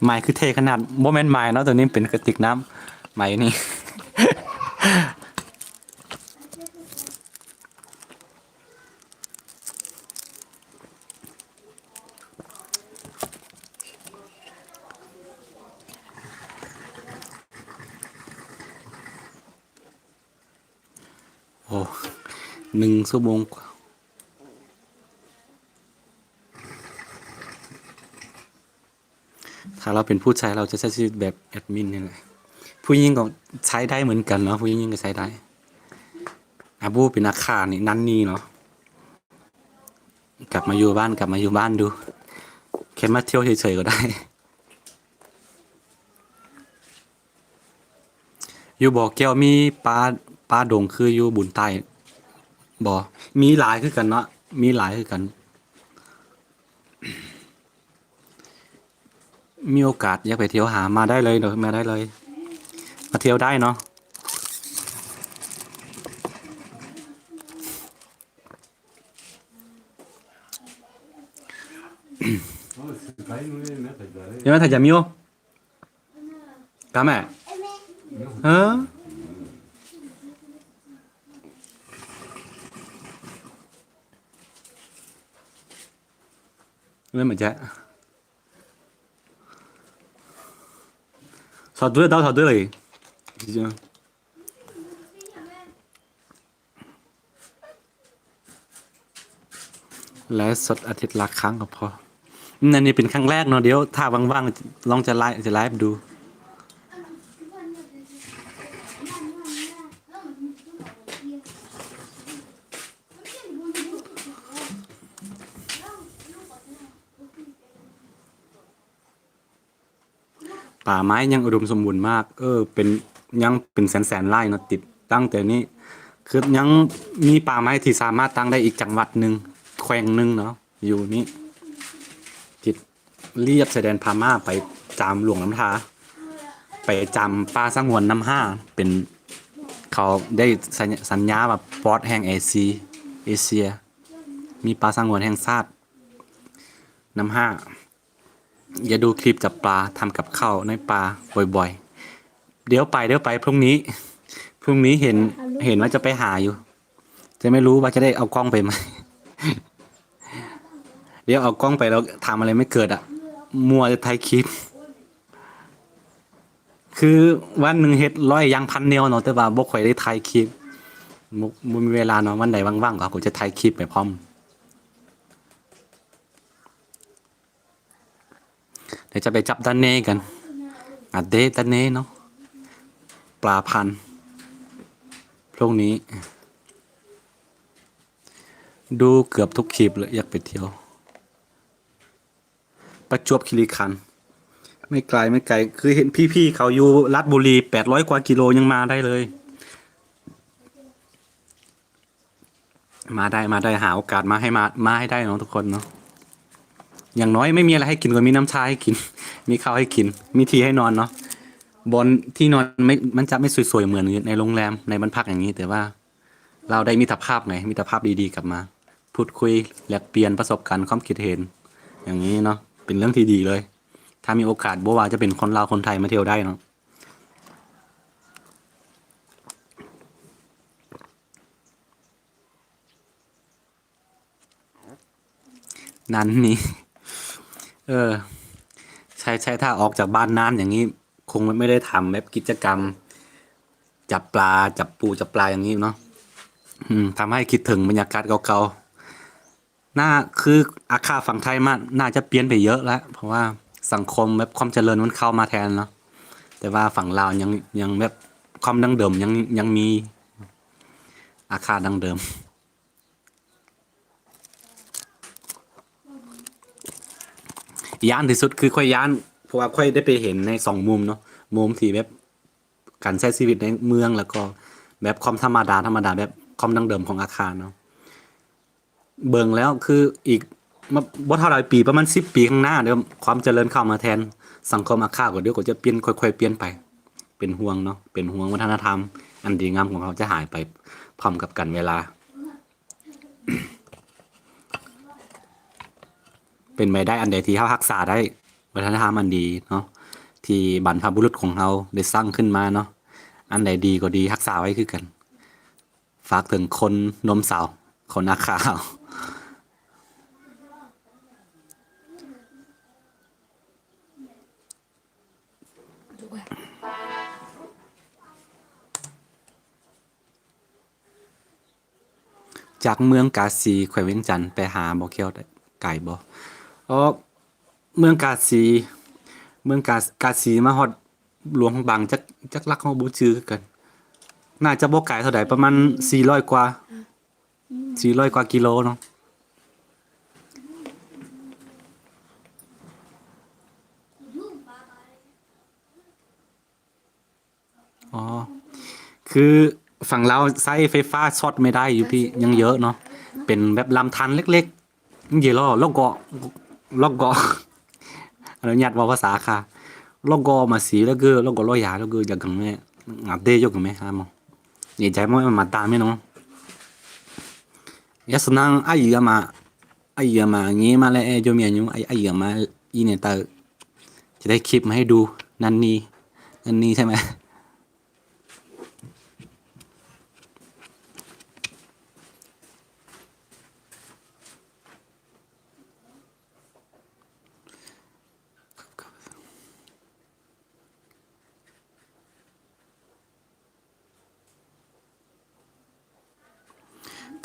ໄມຄືເທ່ຂະໜາດ ບໍ່ແມ່ນໄມເນາະ ໂຕນີ້ເປັນກະຕິກນ້ຳ ໄມນີ້. ໂອ້ ໜຶ່ງຊົ່ວໂມງກວ່າ. ຖ້າເຮົາເປັນຜູ້ຊາຍ ເຮົາຈະໃຊ້ຊີວິດແບບແອດມິນນີ້ແຫຼະ. ຜູ້ຍິງກໍໃຊ້ໄດ້ເໝືອນກັນເນາະ ຜູ້ຍິງກໍໃຊ້ໄດ້. ອາບູເປັນອາຄານນີ້ ນັນນີ້ເນາະ ກັບມາຢູ່ບ້ານ ກັບມາຢູ່ບ້ານດູ ແຄ່ມາທ່ຽວເສີຍໆກໍໄດ້. ຢູ່ບໍ່ແກ້ວມີປ່າ ປ່າດົງຄືຢູ່ບຸນໃຕ້ບໍ່? ມີຫຼາຍຄືກັນເນາະ ມີຫຼາຍຄືກັນ. ມີໂອກາດຢາກໄປທ່ຽວຫາ ມາໄດ້ເລີຍເນາະ ມາໄດ້ເລີຍ ມາທ່ຽວໄດ້ເນາະ. Yo me hasta llamó. Cama. ¿Ah? Ven, ya. Saldırı, daha saldırı. Güzel. ໄລຟ໌ສົດອາທິດລະຄັ້ງກໍພໍ. ອືມ ອັນນີ້ເປັນຄັ້ງແລກເນາະ, ດຽວຖ້າວ່າງໆ ລອງຈະໄລຟ໌ ຈະໄລຟ໌ດູ. ປ່າໄມ້ຍັງອຸດົມສົມບູນມາກ. ເອີ ເປັນ ຍັງເປັນແສນໆໄຮ່ເນາະ ຕິດຕັ້ງແຕ່ນີ້ ຄືຍັງມີປ່າໄມ້ທີ່ສາມາດຕັ້ງໄດ້ອີກຈັງຫວັດໜຶ່ງ ແຂວງໜຶ່ງເນາະ ຢູ່ນີ້ ຕິດລຽບຊາຍແດນພະມ້າໄປຈາມຫຼວງນ້ຳທາ ໄປຈາມປ່າສະຫງວນນ້ຳຫ້າ ເປັນ ເຂົາໄດ້ສັນ ສັນຍາວ່າປອດແຫ່ງເອເຊຍ ເອເຊຍ ມີປ່າສະຫງວນແຫ່ງຊາດນ້ຳຫ້າ. ຢ່າດູຄລິບຈັບປາ ທຳກັບເຂົ້າໃນປ່າບ່ອຍໆ. ດຽວໄປ ດຽວໄປ ພລຸ່ງນີ້ ພລຸ່ງນີ້ເຫັນ ເຫັນວ່າຈະໄປຫາຢູ່ ແຕ່ໄມ່ຮູ້ວ່າຈະໄດ້ເອົາກ້ອງໄປໄໝ. ດຽວເອົາກ້ອງໄປແລ້ວທຳອະໄລໄມ່ເກີດອະ ມົວແຕ່ຖ່າຍຄລິບ. ຄືວັນໜຶ່ງເຮັດຮ້ອຍຢ່າງພັນແນວເນາະ ແຕ່ວ່າບໍ່ຄ່ອຍໄດ້ຖ່າຍຄລິບ ບໍ່ ບໍ່ມີເວລາເນາະ. ວັນໃດວ່າງໆ ເຮົາກໍຈະຖ່າຍຄລິບໄປພ້ອມ. ດຽວຈະໄປຈັບຕາເນກັນ ອາເດ ຕາເນເນາະ ປາພັນ ພວກນີ້ ດູເກືອບທຸກຄລິບເລີຍ ຢາກໄປທ່ຽວປະຈວບຄີຣີຂັນ. ໄມ່ໄກ ໄມ່ໄກ ຄືເຫັນພີ່ໆເຂົາຢູ່ລາດບູລີ ແປດຮ້ອຍກວ່າກິໂລ ຍັງມາໄດ້ເລີຍ. ມາໄດ້ ມາໄດ້ ຫາໂອກາດມາໃຫ້ມາ ມາໃຫ້ໄດ້ເນາະທຸກຄົນເນາະ. ຢ່າງໜ້ອຍໄມ່ມີອະໄລໃຫ້ກິນກໍມີນ້ຳຊາໃຫ້ກິນ ມີເຂົ້າໃຫ້ກິນ ມີທີ່ໃຫ້ນອນເນາະ. ບ່ອນທີ່ນອນໄມ່ ມັນຈະໄມ່ສວຍໆເໝືອນຢູ່ໃນໂຮງແຮມ ໃນບ້ານພັກຢ່າງນີ້ ແຕ່ວ່າລາວໄດ້ມິດຕະພາບໄງ ມິດຕະພາບດີໆກັບມາ ພູດຄຸຍແລກປ່ຽນປະສົບການຄວາມຄິດເຫັນຢ່າງນີ້ເນາະ ເປັນເລື່ອງທີ່ດີເລີຍ. ຖ້າມີໂອກາດ ບໍ່ວ່າຈະເປັນຄົນລາວຄົນໄທມາທ່ຽວໄດ້ເນາະ. ນັ້ນນີ້ ເອີ ໃຊ່ ໃຊ່ ຖ້າອອກຈາກບ້ານນານຢ່າງນີ້ ຄົງໄມ່ໄດ້ທຳແບບກິດຈະກຳຈັບປາ ຈັບປູ ຈັບປາຢ່າງນີ້ເນາະ. ອືມ ທຳໃຫ້ຄິດເຖິງບັນຍາກາດເກົ່າໆ. ໜ້າ ຄືອາຄາຝັ່ງໄທມາ ໜ້າຈະປ່ຽນໄປເຍອະແລ້ວ ເພາະວ່າສັງຄົມແບບຄວາມຈະເລີນມັນເຂົ້າມາແທນເນາະ. ແຕ່ວ່າຝັ່ງລາວຍັງ ຍັງແບບຄວາມດັ້ງເດີມ ຍັງ ຍັງມີອາຄາດັ້ງເດີມ. ຢ້ານທີ່ສຸດຄືຂ້ອຍຢ້ານ ເພາະວ່າຂ້ອຍໄດ້ໄປເຫັນໃນສອງມຸມເນາະ ມຸມທີ່ແບບການໃຊ້ຊີວິດໃນເມືອງ ແລ້ວກໍແບບຄວາມທຳມະດາ ທຳມະດາ ແບບຄວາມດັ້ງເດີມຂອງອາຄານເນາະ. ເບິ່ງແລ້ວຄືອີກ ບໍ່ເທົ່າໃດປີ ປະມານສິບປີຂ້າງໜ້າເດີ ຄວາມຈະເລີນເຂົ້າມາແທນ ສັງຄົມອາຄາກໍດຽວກໍຈະປ່ຽນ ຄ່ອຍໆປ່ຽນໄປ. ເປັນຫ່ວງເນາະ ເປັນຫ່ວງວັດທະນະທຳອັນດີງາມຂອງເຮົາຈະຫາຍໄປພ້ອມກັບການເວລາ. ເປັນໄປໄດ້ ອັນໃດທີ່ເຮົາຮັກສາໄດ້ ວັດທະນະທຳອັນດີເນາະ ທີ່ບັນພະບຸລຸດຂອງເຮົາໄດ້ສ້າງຂຶ້ນມາເນາະ ອັນໃດດີກໍດີ ຮັກສາໄວ້ຄືກັນ. ຝາກເຖິງຄົນນົມສາວ ຄົນອາຄາເຮົາ. ຈາກເມືອງກາສີ ແຂວງວຽງຈັນ ໄປຫາບໍ່ແກ້ວໄກບໍ່? ອໍ ເມືອງກາສີ ເມືອງກາ ກາສີມາຮອດຫຼວງພະບາງ ຈັກ ຈັກຫຼັກເຮົາບໍ່ຈື່ຄືກັນ ໜ້າຈະບໍ່ໄກເທົ່າໃດ ປະມານສີ່ຮ້ອຍກວ່າ ສີ່ຮ້ອຍກວ່າກິໂລເນາະ. ອໍ ຄືຝັ່ງລາວໃຊ້ໄຟຟ້າຊັອດໄມ່ໄດ້ຢູ່ພີ້ ຍັງເຍອະເນາະ ເປັນແບບລຳທານເລັກໆ ເຢລໍ ແລ້ວກໍ ແລ້ວກໍ ອະນຸຍາດເວົ້າພາສາອາຄາ ແລ້ວກໍມາສີ ແລ້ວກໍ ແລ້ວກໍລໍຢາ ແລ້ວກໍຢາກກັນແມ່ ງາເຕຢົກກັນແມ່ ຫາໝໍ ເອໃຈໝໍ ມາຕາມແມ່ເນາະ. ຍາສະນັງ ອາເຍືອມາ ອາເຍືອມາ ເງມາແລະ ແອໂຍເມຍຍູ ອາ ອາເຍືອມາ อีเนี่ยเตอ จะได้คลิปมาให้ดู นั่นนี่ นั่นนี่ใช่ไหม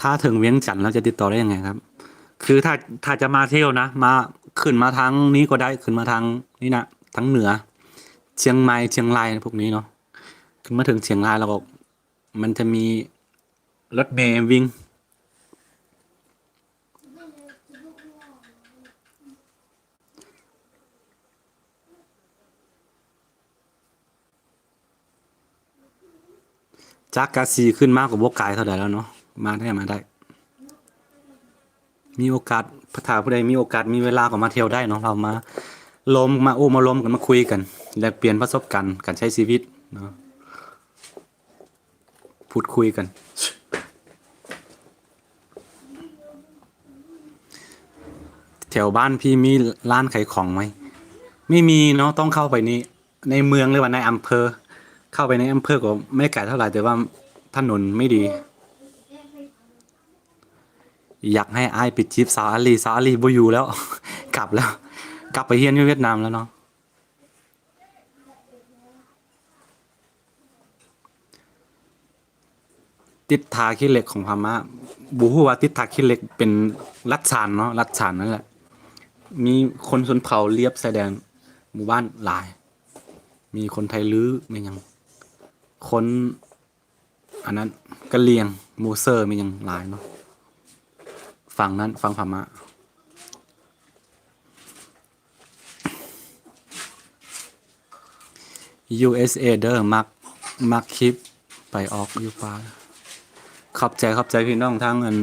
ถ้าถึงเวียงจันทน์แล้วจะติดต่อได้ยังไงครับ คือถ้า ถ้าจะมาเที่ยวนะ มา ขึ้นมาทางนี้ก็ได้ ขึ้นมาทางนี้นะ ทางเหนือ เชียงใหม่ เชียงราย พวกนี้เนาะ ขึ้นมาถึงเชียงรายแล้วก็ มันจะมีรถเมล์วิ่ง จากกาสีขึ้นมาก็บ่ไกลเท่าใดแล้วเนาะ มาได้ มาได้ มีโอกาส ถ้าผู้ใดมีโอกาส มีเวลาก็มาเที่ยวได้เนาะ เรามาลม มาโอ้ มาลมกัน มาคุยกัน แลกเปลี่ยนประสบการณ์การใช้ชีวิตเนาะ พูดคุยกัน แถวบ้านพี่มีร้านขายของไหม ไม่มีเนาะ ต้องเข้าไปใน ในเมืองหรือว่าในอำเภอ เข้าไปในอำเภอก็ไม่ไกลเท่าไหร่ แต่ว่าถนนไม่ดี อยากให้อ้ายไปจีบสาวอาลี สาวอาลีบ่อยู่แล้ว กลับแล้ว กลับไปเฮียนอยู่เวียดนามแล้วเนาะ ติดท่าขี้เหล็กของพม่า บ่ฮู้ว่าติดท่าขี้เหล็กเป็นรัฐฉานเนาะ รัฐฉานนั่นแหละ มีคนชนเผ่าเลียบชายแดนหมู่บ้านหลาย มีคนไทลื้อ แม่นหยัง คน อันนั้น กะเหรี่ยง หมู่เซอร์ แม่นหยังหลายเนาะ ฝั่งนั้น ฝั่งพม่า ยูเอสเอ เด้อ มัก มักคลิปไปออกอยู่ป่า ขอบใจ ขอบใจพี่น้องทางอัน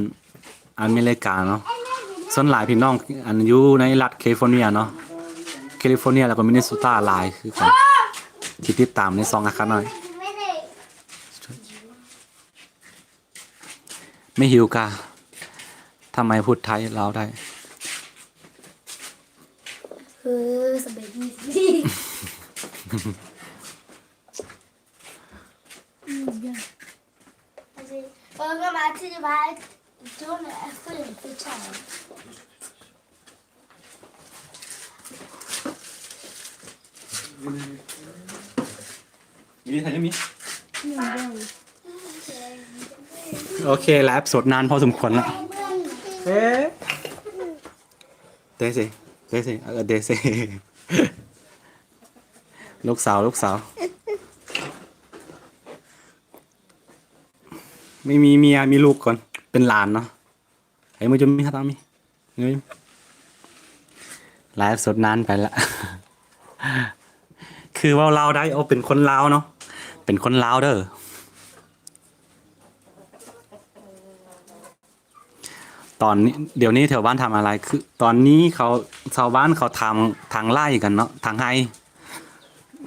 อเมริกาเนาะ ส่วนหลายพี่น้องอันอยู่ในรัฐแคลิฟอร์เนียเนาะ แคลิฟอร์เนียแล้วก็มินนิโซตาหลายคือกัน ที่ติดตามในช่องอาคาน้อย ไม่หิวกา ทำไมพูดไทยลาวได้ เออ สบายดี อืม เออ ก็มาที่บ้าน โจ้เนี่ย เออ ผู้ชาย โอเค ไลฟ์สดนานพอสมควรแล้ว เอ๊ะ เดซิ เดซิ เออ เดซิ ลูกสาว ลูกสาว ไม่มีเมีย มีลูกก่อน เป็นหลานเนาะ ไอ้มือจะมีครับ มี ไลฟ์สดนานไปละ คือเว้าลาวได้ โอ้ เป็นคนลาวเนาะ เป็นคนลาวเด้อ ตอนนี้ เดี๋ยวนี้แถวบ้านทำอะไร คือตอนนี้เขา ชาวบ้านเขาทำ ถางไร่กันเนาะ ถางไฮ่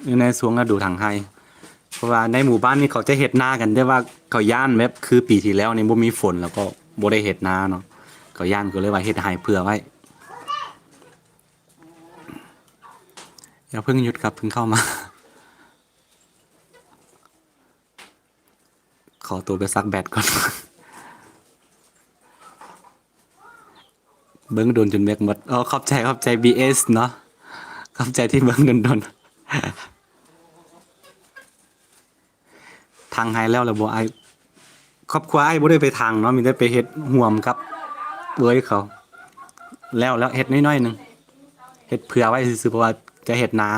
อยู่ในช่วงฤดูถางไฮ่ เพราะว่าในหมู่บ้านนี่เขาจะเฮ็ดนากัน แต่ว่าเขาย้านแบบคือปีที่แล้วนี่บ่มีฝน แล้วก็บ่ได้เฮ็ดนาเนาะ เขาย้านก็เลยว่าเฮ็ดไฮ่เผื่อไว้ อย่าเพิ่งหยุดครับ เพิ่งเข้ามา ขอตัวไปซักแบตก่อน เบิ่งโดนจนแบตหมด อ๋อ ขอบใจ ขอบใจ บีเอส เนาะ ขอบใจที่เบิ่งโดนๆ ถางไฮ่แล้วล่ะบ่อ้าย ครอบครัวอ้ายบ่ได้ไปถางเนาะ มีแต่ไปเฮ็ดร่วมกับเอื้อยเขา แล้ว แล้วเฮ็ดน้อยๆ หนึ่ง เฮ็ดเผื่อไว้ซื่อๆ เพราะว่าจะเฮ็ดนา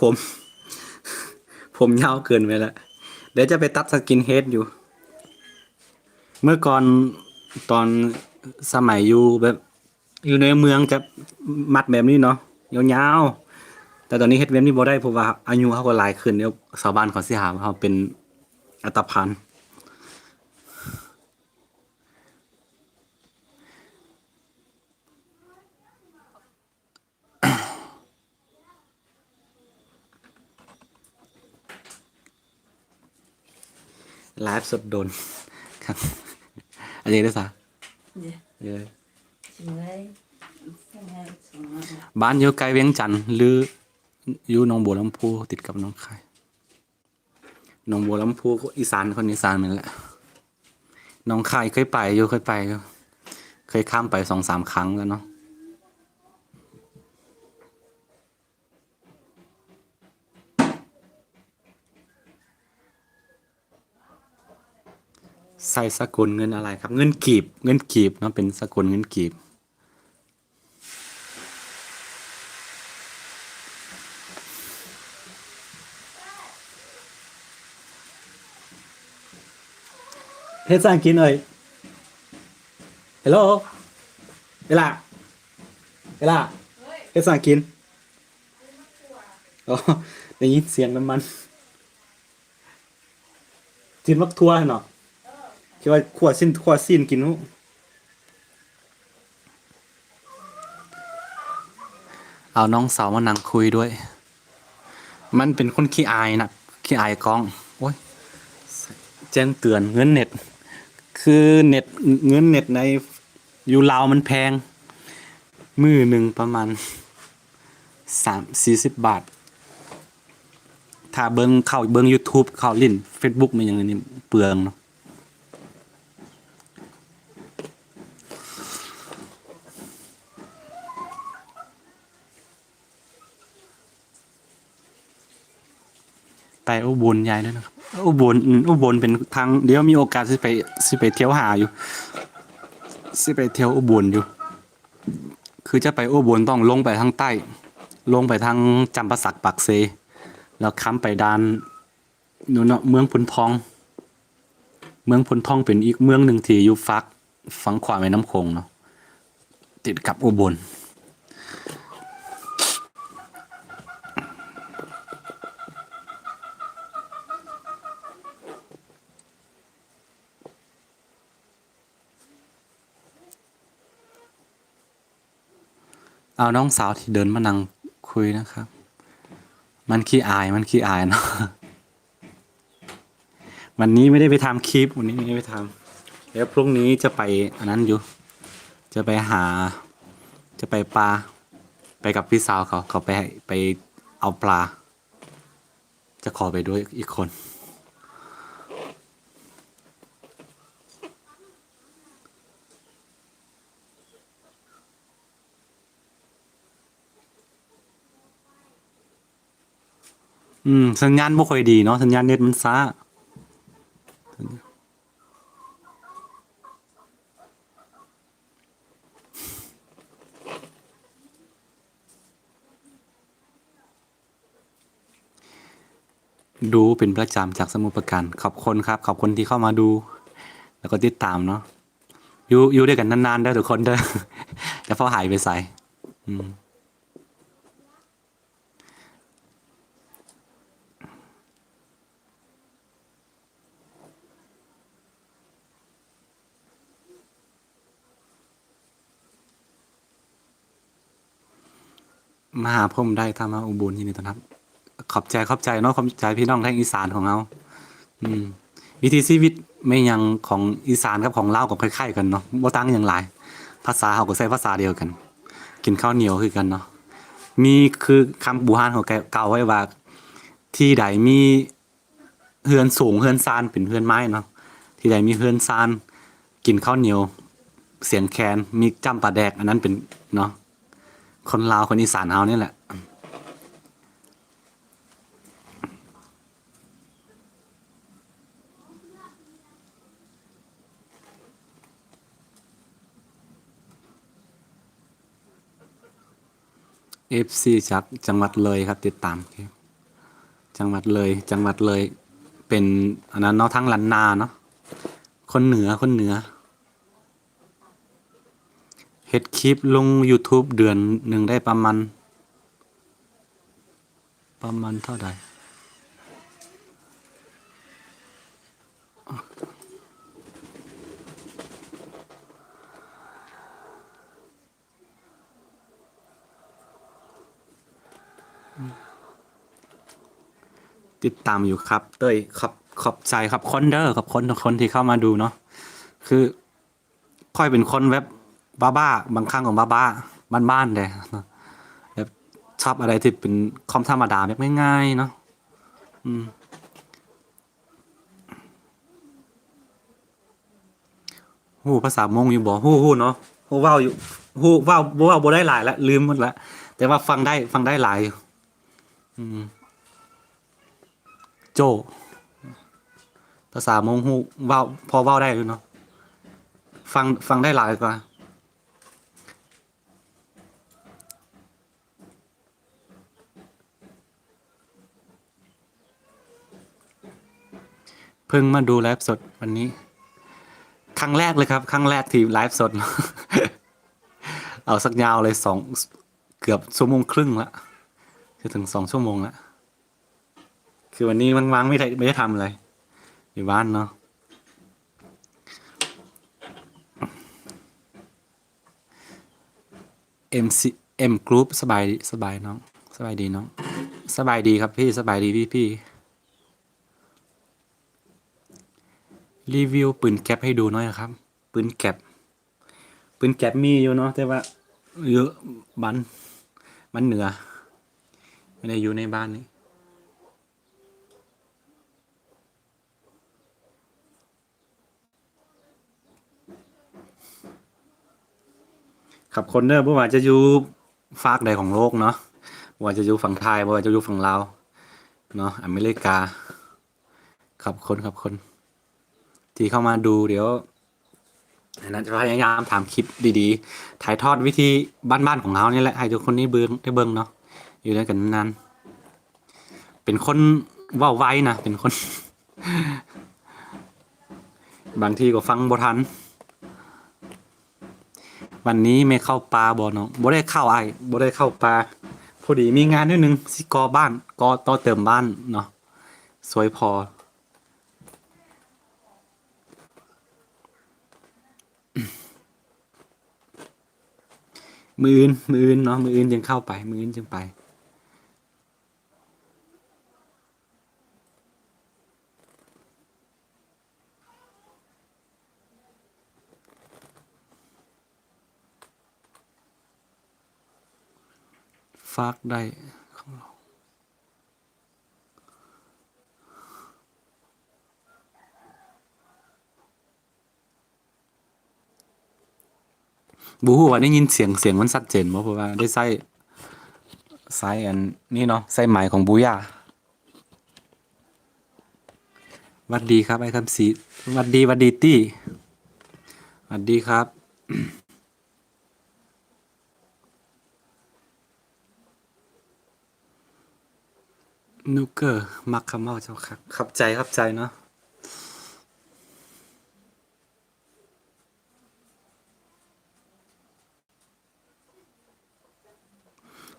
ผม ผมยาวเกินไปแล้ว เดี๋ยวจะไปตัดสกินเฮดอยู่ เมื่อก่อนตอนสมัยอยู่แบบ อยู่ในเมืองจะมัดแบบนี้เนาะ ยาวๆ แต่ตอนนี้เฮ็ดแบบนี้บ่ได้ เพราะว่าอายุเราก็หลายขึ้น เดี๋ยวชาวบ้านเขาสิหาว่าเราเป็นอันธพาล ລາຍສົດດົນຄັກ ອັນນີ້ເດ້ຊະ ເອີ ບ້ານຢູ່ໃກ້ວຽງຈັນ ຫຼືຢູ່ໜອງບົວລຳພູ ຕິດກັບໜອງຄາຍ. ໜອງບົວລຳພູ ອີສານ ຄົນອີສານແມ່ນແຫຼະ. ໜອງຄາຍເຄີຍໄປຢູ່ ເຄີຍໄປຢູ່ ເຄີຍຂ້າມໄປສອງສາມຄັ້ງແລ້ວເນາະ. ໃຊ້ສະກຸນເງິນອາໄລຄັບ? ເງິນກີບ ເງິນກີບເນາະ ເປັນສະກຸນເງິນກີບ. ເຮັດຫຍັງກິນເອີຍ? ເຮລໂລ ເອລາ ເອລາ ເຮັດຫຍັງກິນ? ອໍ ໄດ້ຍິນສຽງນ້ຳມັນ. ຈີນໝາກຖົ່ວເນາະ ຄິດວ່າຂົ້ວຊີ້ນ ຂົ້ວຊີ້ນກິນ. ເອົານ້ອງສາວມານັ່ງຄຸຍດ້ວຍ. ມັນເປັນຄົນຂີ້ອາຍນະ ຂີ້ອາຍກ້ອງ. ໂອ້ຍ ແຈ້ງເຕືອນເງິນເນັດ ຄືເນັດ ເງິນເນັດໃນ ຢູ່ລາວມັນແພງ ມື້ໜຶ່ງປະມານສາມສີ່ສິບບາດ. ຖ້າເບິ່ງ ເຂົ້າເບິ່ງຢູທູບ ເຂົ້າຫຼິ້ນເຟສບຸກ ແມ່ນຫຍັງນີ້ເປືອງເນາະ. ໄປອຸບົນຍາຍເດີນະຄັບ ອຸບົນ ອືມ ອຸບົນເປັນທາງ ດຽວມີໂອກາດຊິໄປ ຊິໄປທ່ຽວຫາຢູ່ ຊິໄປທ່ຽວອຸບົນຢູ່. ຄືຈະໄປອຸບົນຕ້ອງລົງໄປທາງໃຕ້ ລົງໄປທາງຈຳປາສັກ ປາກເຊ ແລ້ວຂ້າມໄປດ່ານ ໂນ່ນເນາະ ເມືອງໂພນທອງ. ເມືອງໂພນທອງເປັນອີກເມືອງໜຶ່ງທີ່ຢູ່ຟາກຝັ່ງຂວາແມ່ນ້ຳໂຂງເນາະ ຕິດກັບອຸບົນ. ເອົານ້ອງສາວທີ່ເດີນມານັ່ງຄຸຍນະຄັບ ມັນຂີ້ອາຍ ມັນຂີ້ອາຍເນາະ. ວັນນີ້ໄມ່ໄດ້ໄປທຳຄລິບ ວັນນີ້ໄມ່ໄດ້ໄປທຳ ແລ້ວພລຸ່ງນີ້ຈະໄປອັນນັ້ນຢູ່ ຈະໄປຫາ ຈະໄປປ່າ ໄປກັບພີ່ສາວເຂົາ ເຂົາໄປ ໄປເອົາປາ. ຈະຂໍໄປດ້ວຍອີກຄົນ. ອືມ ສັນຍານບໍ່ຄ່ອຍດີເນາະ ສັນຍານເນັດມັນຊ້າ. ດູເປັນປະຈຳຈາກສະໝຸດປາການ. ຂອບຄຸນຄັບ ຂອບຄຸນທີ່ເຂົ້າມາດູ ແລ້ວກໍຕິດຕາມເນາະ. ຢູ່ ຢູ່ດ້ວຍກັນນານໆເດີທຸກຄົນເດີ ຢ່າຟ້າວຫາຍໄປໃສ. ອືມ. ມາຫາຜົມໄດ້ ຖ້າມາອຸບົນ ຍິນດີຕ້ອນຮັບ. ຂອບໃຈ ຂອບໃຈເນາະ ຂອບໃຈພີ່ນ້ອງທາງອີສານຂອງເຮົາ. ອືມ ວິຖີຊີວິດແມ່ນຫຍັງຂອງອີສານກັບຂອງລາວກໍຄ້າຍໆກັນເນາະ ບໍ່ຕ່າງຫຍັງຫຼາຍ. ພາສາເຮົາກໍໃຊ້ພາສາດຽວກັນ ກິນເຂົ້າໜຽວຄືກັນເນາະ. ມີຄືຄຳບູຮານເຂົາກ່າວໄວ້ວ່າ ທີ່ໃດມີ ເຮືອນສູງເຮືອນຊານເປັນເຮືອນໄມ້ເນາະ ທີ່ໃດມີເຮືອນຊານ ກິນເຂົ້າໜຽວສຽງແຄນ ມີຈ້ຳປາແດກ ອັນນັ້ນເປັນເນາະ ຄົນລາວຄົນອີສານເຮົານີ້ແຫຼະ. ເອັຟຊີຈາກຈັງຫວັດເລີຍຄັບ ຕິດຕາມ ໂອເຄ ຈັງຫວັດເລີຍ ຈັງຫວັດເລີຍ ເປັນອັນນັ້ນເນາະ ທາງລ້ານນາເນາະ ຄົນເໜືອ ຄົນເໜືອ. ເຮັດຄລິບລົງຢູທູບເດືອນໜຶ່ງໄດ້ປະມານ ປະມານເທົ່າໃດ? ຕິດຕາມຢູ່ຄັບເຕີຍ ຂອບ ຂອບໃຈ ຂອບຄຸນເດີ ຂອບຄຸນທຸກຄົນທີ່ເຂົ້າມາດູເນາະ. ຄືຂ້ອຍເປັນຄົນແບບບ້າໆ ບາງຄັ້ງກໍບ້າໆ ບ້ານໆແດ່ເນາະ ແບບຊອບອະໄລທີ່ເປັນຄວາມທຳມະດາ ແບບງ່າຍໆເນາະ. ອືມ. ຮູ້ພາສາມົ້ງຢູ່ບໍ່? ຮູ້ ຮູ້ເນາະ ຮູ້ເວົ້າຢູ່ ຮູ້ເວົ້າ ບໍ່ເວົ້າບໍ່ໄດ້ຫຼາຍລະ ລືມໝົດລະ ແຕ່ວ່າຟັງໄດ້ ຟັງໄດ້ຫຼາຍຢູ່. ອືມ ໂຈ້ ພາສາມົ້ງຮູ້ເວົ້າ ພໍເວົ້າໄດ້ຢູ່ເນາະ ຟັງ ຟັງໄດ້ຫຼາຍກວ່າ. ເພິ່ງມາດູໄລຟ໌ສົດວັນນີ້ ຄັ້ງແລກເລີຍຄັບ ຄັ້ງແລກທີ່ໄລຟ໌ສົດ ເອົາສັກຍາວເລີຍ ສອງ ເກືອບຊົ່ວໂມງຄຶ່ງລະ ຈະເຖິງສອງຊົ່ວໂມງລະ. ຄືວັນນີ້ວ່າງໆ ໄມ່ໄດ້ ໄມ່ໄດ້ທຳອະໄລ ຢູ່ບ້ານເນາະ. ເອັມຊີ ເອັມກຣຸບ ສະບາຍ ສະບາຍນ້ອງ ສະບາຍດີນ້ອງ ສະບາຍດີຄັບພີ່ ສະບາຍດີພີ່ໆ. ຣີວິວປືນແກັບໃຫ້ດູໜ້ອຍນະຄັບ ປືນແກັບ ປືນແກັບມີຢູ່ເນາະ ແຕ່ວ່າຢູ່ບ້ານ ບ້ານເໜືອ ບໍ່ໄດ້ຢູ່ໃນບ້ານນີ້. ຂອບຄຸນເດີ ບໍ່ວ່າຈະຢູ່ຟາກໃດຂອງໂລກເນາະ ບໍ່ວ່າຈະຢູ່ຝັ່ງໄທ ບໍ່ວ່າຈະຢູ່ຝັ່ງລາວເນາະ ອາເມລິກາ ຂອບຄຸນ ຂອບຄຸນທີ່ເຂົ້າມາດູ. ດຽວ ອັນນັ້ນ ຈະພະຍາຍາມທຳຄລິບດີໆ ຖ່າຍທອດວິຖີບ້ານໆຂອງເຮົານີ້ແຫຼະ ໃຫ້ທຸກຄົນໄດ້ເບິ່ງ ໄດ້ເບິ່ງເນາະ ຢູ່ນຳກັນນານ. ເປັນຄົນເວົ້າໄວນະ ເປັນຄົນ ບາງທີກໍຟັງບໍ່ທັນ. ວັນນີ້ແມ່ເຂົ້າປ່າບໍ່ນ້ອງ? ບໍ່ໄດ້ເຂົ້າອ້າຍ ບໍ່ໄດ້ເຂົ້າປ່າ ພໍດີມີງານໜ້ອຍໜຶ່ງ ຊິກໍ່ບ້ານ ກໍ່ຕໍ່ເຕີມບ້ານເນາະ ຊ່ວຍພໍ່. ມື້ອື່ນ ມື້ອື່ນເນາະ ມື້ອື່ນຈຶ່ງເຂົ້າໄປ ມື້ອື່ນຈຶ່ງໄປ. ຝາກໄດ້ຂອງເຮົາ. ບໍ່ຮູ້ວ່າໄດ້ຍິນສຽງ ສຽງມັນຊັດເຈນບໍ່ ເພາະວ່າໄດ້ໃຊ້ ໃຊ້ອັນນີ້ເນາະ ໃຊ້ໄມຂອງບູຢາ. ຫວັດດີຄັບອ້າຍຄຳສີ ຫວັດດີ ຫວັດດີຕິ ຫວັດດີຄັບ. ນູເກີ ມັກຄຳເວົ້າເຈົ້າຄັກ ຂອບໃຈ ຂອບໃຈເນາະ.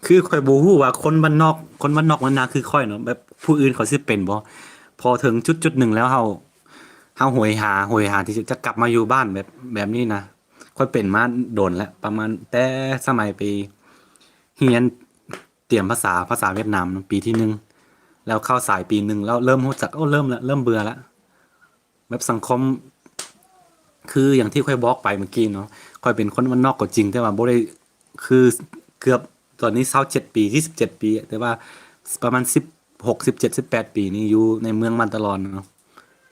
ຄືຂ້ອຍບໍ່ຮູ້ວ່າຄົນບ້ານນອກ ຄົນບ້ານນອກບ້ານນາຄືຂ້ອຍເນາະ ແບບຜູ້ອື່ນເຂົາຊິເປັນບໍ່ ພໍເຖິງຈຸດໆໜຶ່ງແລ້ວ ເຮົາ ເຮົາໂຫຍຫາ ໂຫຍຫາທີ່ຈະກັບມາຢູ່ບ້ານແບບ ແບບນີ້ນະ. ຂ້ອຍເປັນມາດົນແລ້ວ ປະມານແຕ່ສະໄໝໄປຮຽນ ຕຽມພາສາ ພາສາຫວຽດນາມເນາະ ປີທີໜຶ່ງ ແລ້ວເຂົ້າສາຍປີໜຶ່ງ ແລ້ວເລີ່ມຮູ້ຈັກ ໂອ້ ເລີ່ມລະ ເລີ່ມເບື່ອລະ ແບບສັງຄົມ ຄືຢ່າງທີ່ຂ້ອຍບອກໄປເມື່ອກີ້ເນາະ ຂ້ອຍເປັນຄົນບ້ານນອກກໍຈິງ ແຕ່ວ່າບໍ່ໄດ້ ຄືເກືອບ ຕອນນີ້ຊາວເຈັດປີ ຊາວເຈັດປີ ແຕ່ວ່າປະມານສິບຫົກ ສິບເຈັດ ສິບແປດປີນີ້ຢູ່ໃນເມືອງມາຕະຫຼອດເນາະ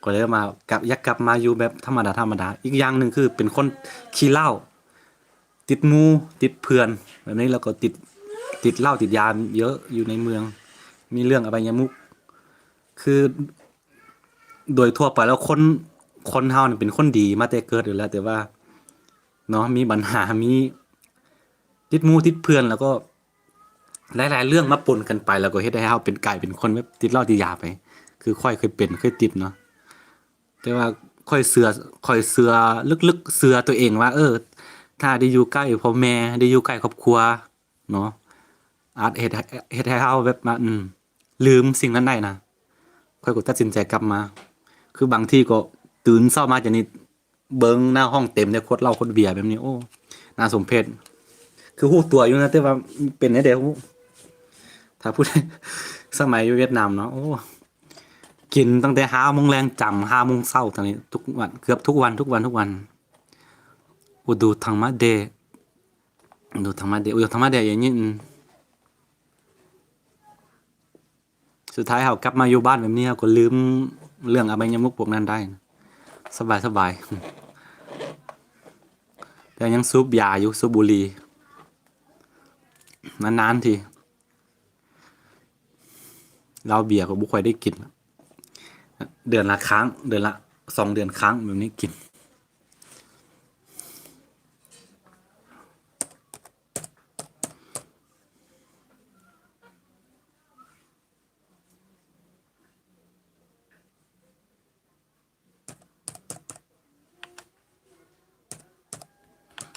ກໍເລີຍວ່າ ກັບ ຢາກກັບມາຢູ່ແບບທຳມະດາໆ. ອີກຢ່າງໜຶ່ງຄືເປັນຄົນຂີ້ເຫຼົ້າ ຕິດໝູ່ຕິດເພື່ອນແບບນີ້ ແລ້ວກໍຕິດ ຕິດເຫຼົ້າຕິດຢາເຍີະຢູ່ໃນເມືອງ ມີເລື່ອງອະບາຍະມຸກ ຄືໂດຍທົ່ວໄປແລ້ວຄົນ ຄົນເຮົານີ້ເປັນຄົນດີມາແຕ່ເກີດຢູ່ແລ້ວ ແຕ່ວ່າເນາະ ມີບັນຫາ ມີຕິດໝູ່ຕິດເພື່ອນ ແລ້ວກໍ ຫຼາຍໆເລື່ອງມາປົນກັນໄປ ແລ້ວກໍເຮັດໃຫ້ເຮົາເປັນ ກາຍເປັນຄົນແບບຕິດເຫຼົ້າຕິດຢາໄປ ຄືຂ້ອຍເຄີຍເປັນ ເຄີຍຕິດເນາະ ແຕ່ວ່າຂ້ອຍເຊື່ອ ຂ້ອຍເຊື່ອ ເລິກໆເຊື່ອຕົວເອງວ່າ ເອີ ຖ້າໄດ້ຢູ່ໃກ້ພໍ່ແມ່ ໄດ້ຢູ່ໃກ້ຄອບຄົວເນາະ ອາດເຮັດ ເຮັດໃຫ້ເຮົາແບບວ່າ ອືມ ລືມສິ່ງນັ້ນໄດ້ນະ ຂ້ອຍກໍຕັດສິນໃຈກັບມາ ຄືບາງທີກໍຕື່ນເຊົ້າມາຈະນີ້ ເບິ່ງໜ້າຫ້ອງເຕັມເລີຍ ຂວດເຫຼົ້າຂວດເບຍແບບນີ້ ໂອ້ ໜ້າສົມເພດ ຄືຮູ້ຕົວຢູ່ນະ ແຕ່ວ່າເປັນແນວໃດຮູ້ ຖ້າຜູ້ໃດ ສະໄໝຢູ່ຫວຽດນາມເນາະ ໂອ້ ກິນຕັ້ງແຕ່ຫ້າໂມງແລງ ຈຳຫ້າໂມງເຊົ້າ ຕອນນີ້ທຸກວັນ ເກືອບທຸກວັນ ທຸກວັນ ທຸກວັນ. Udah tamat deh. Udah tamat deh. Udah tamat deh. ສຸດທ້າຍເຮົາກັບມາຢູ່ບ້ານແບບນີ້ ເຮົາກໍລືມເລື່ອງອະໄບຍະມຸກພວກນັ້ນໄດ້ ສະບາຍໆ. ແຕ່ຍັງສູບຢາຢູ່ ສູບບຸຫຼີ່ ນານໆທີ. ເຫຼົ້າເບຍກໍບໍ່ຄ່ອຍໄດ້ກິນ ເດືອນລະຄັ້ງ ເດືອນລະສອງເດືອນຄັ້ງແບບນີ້ກິນ.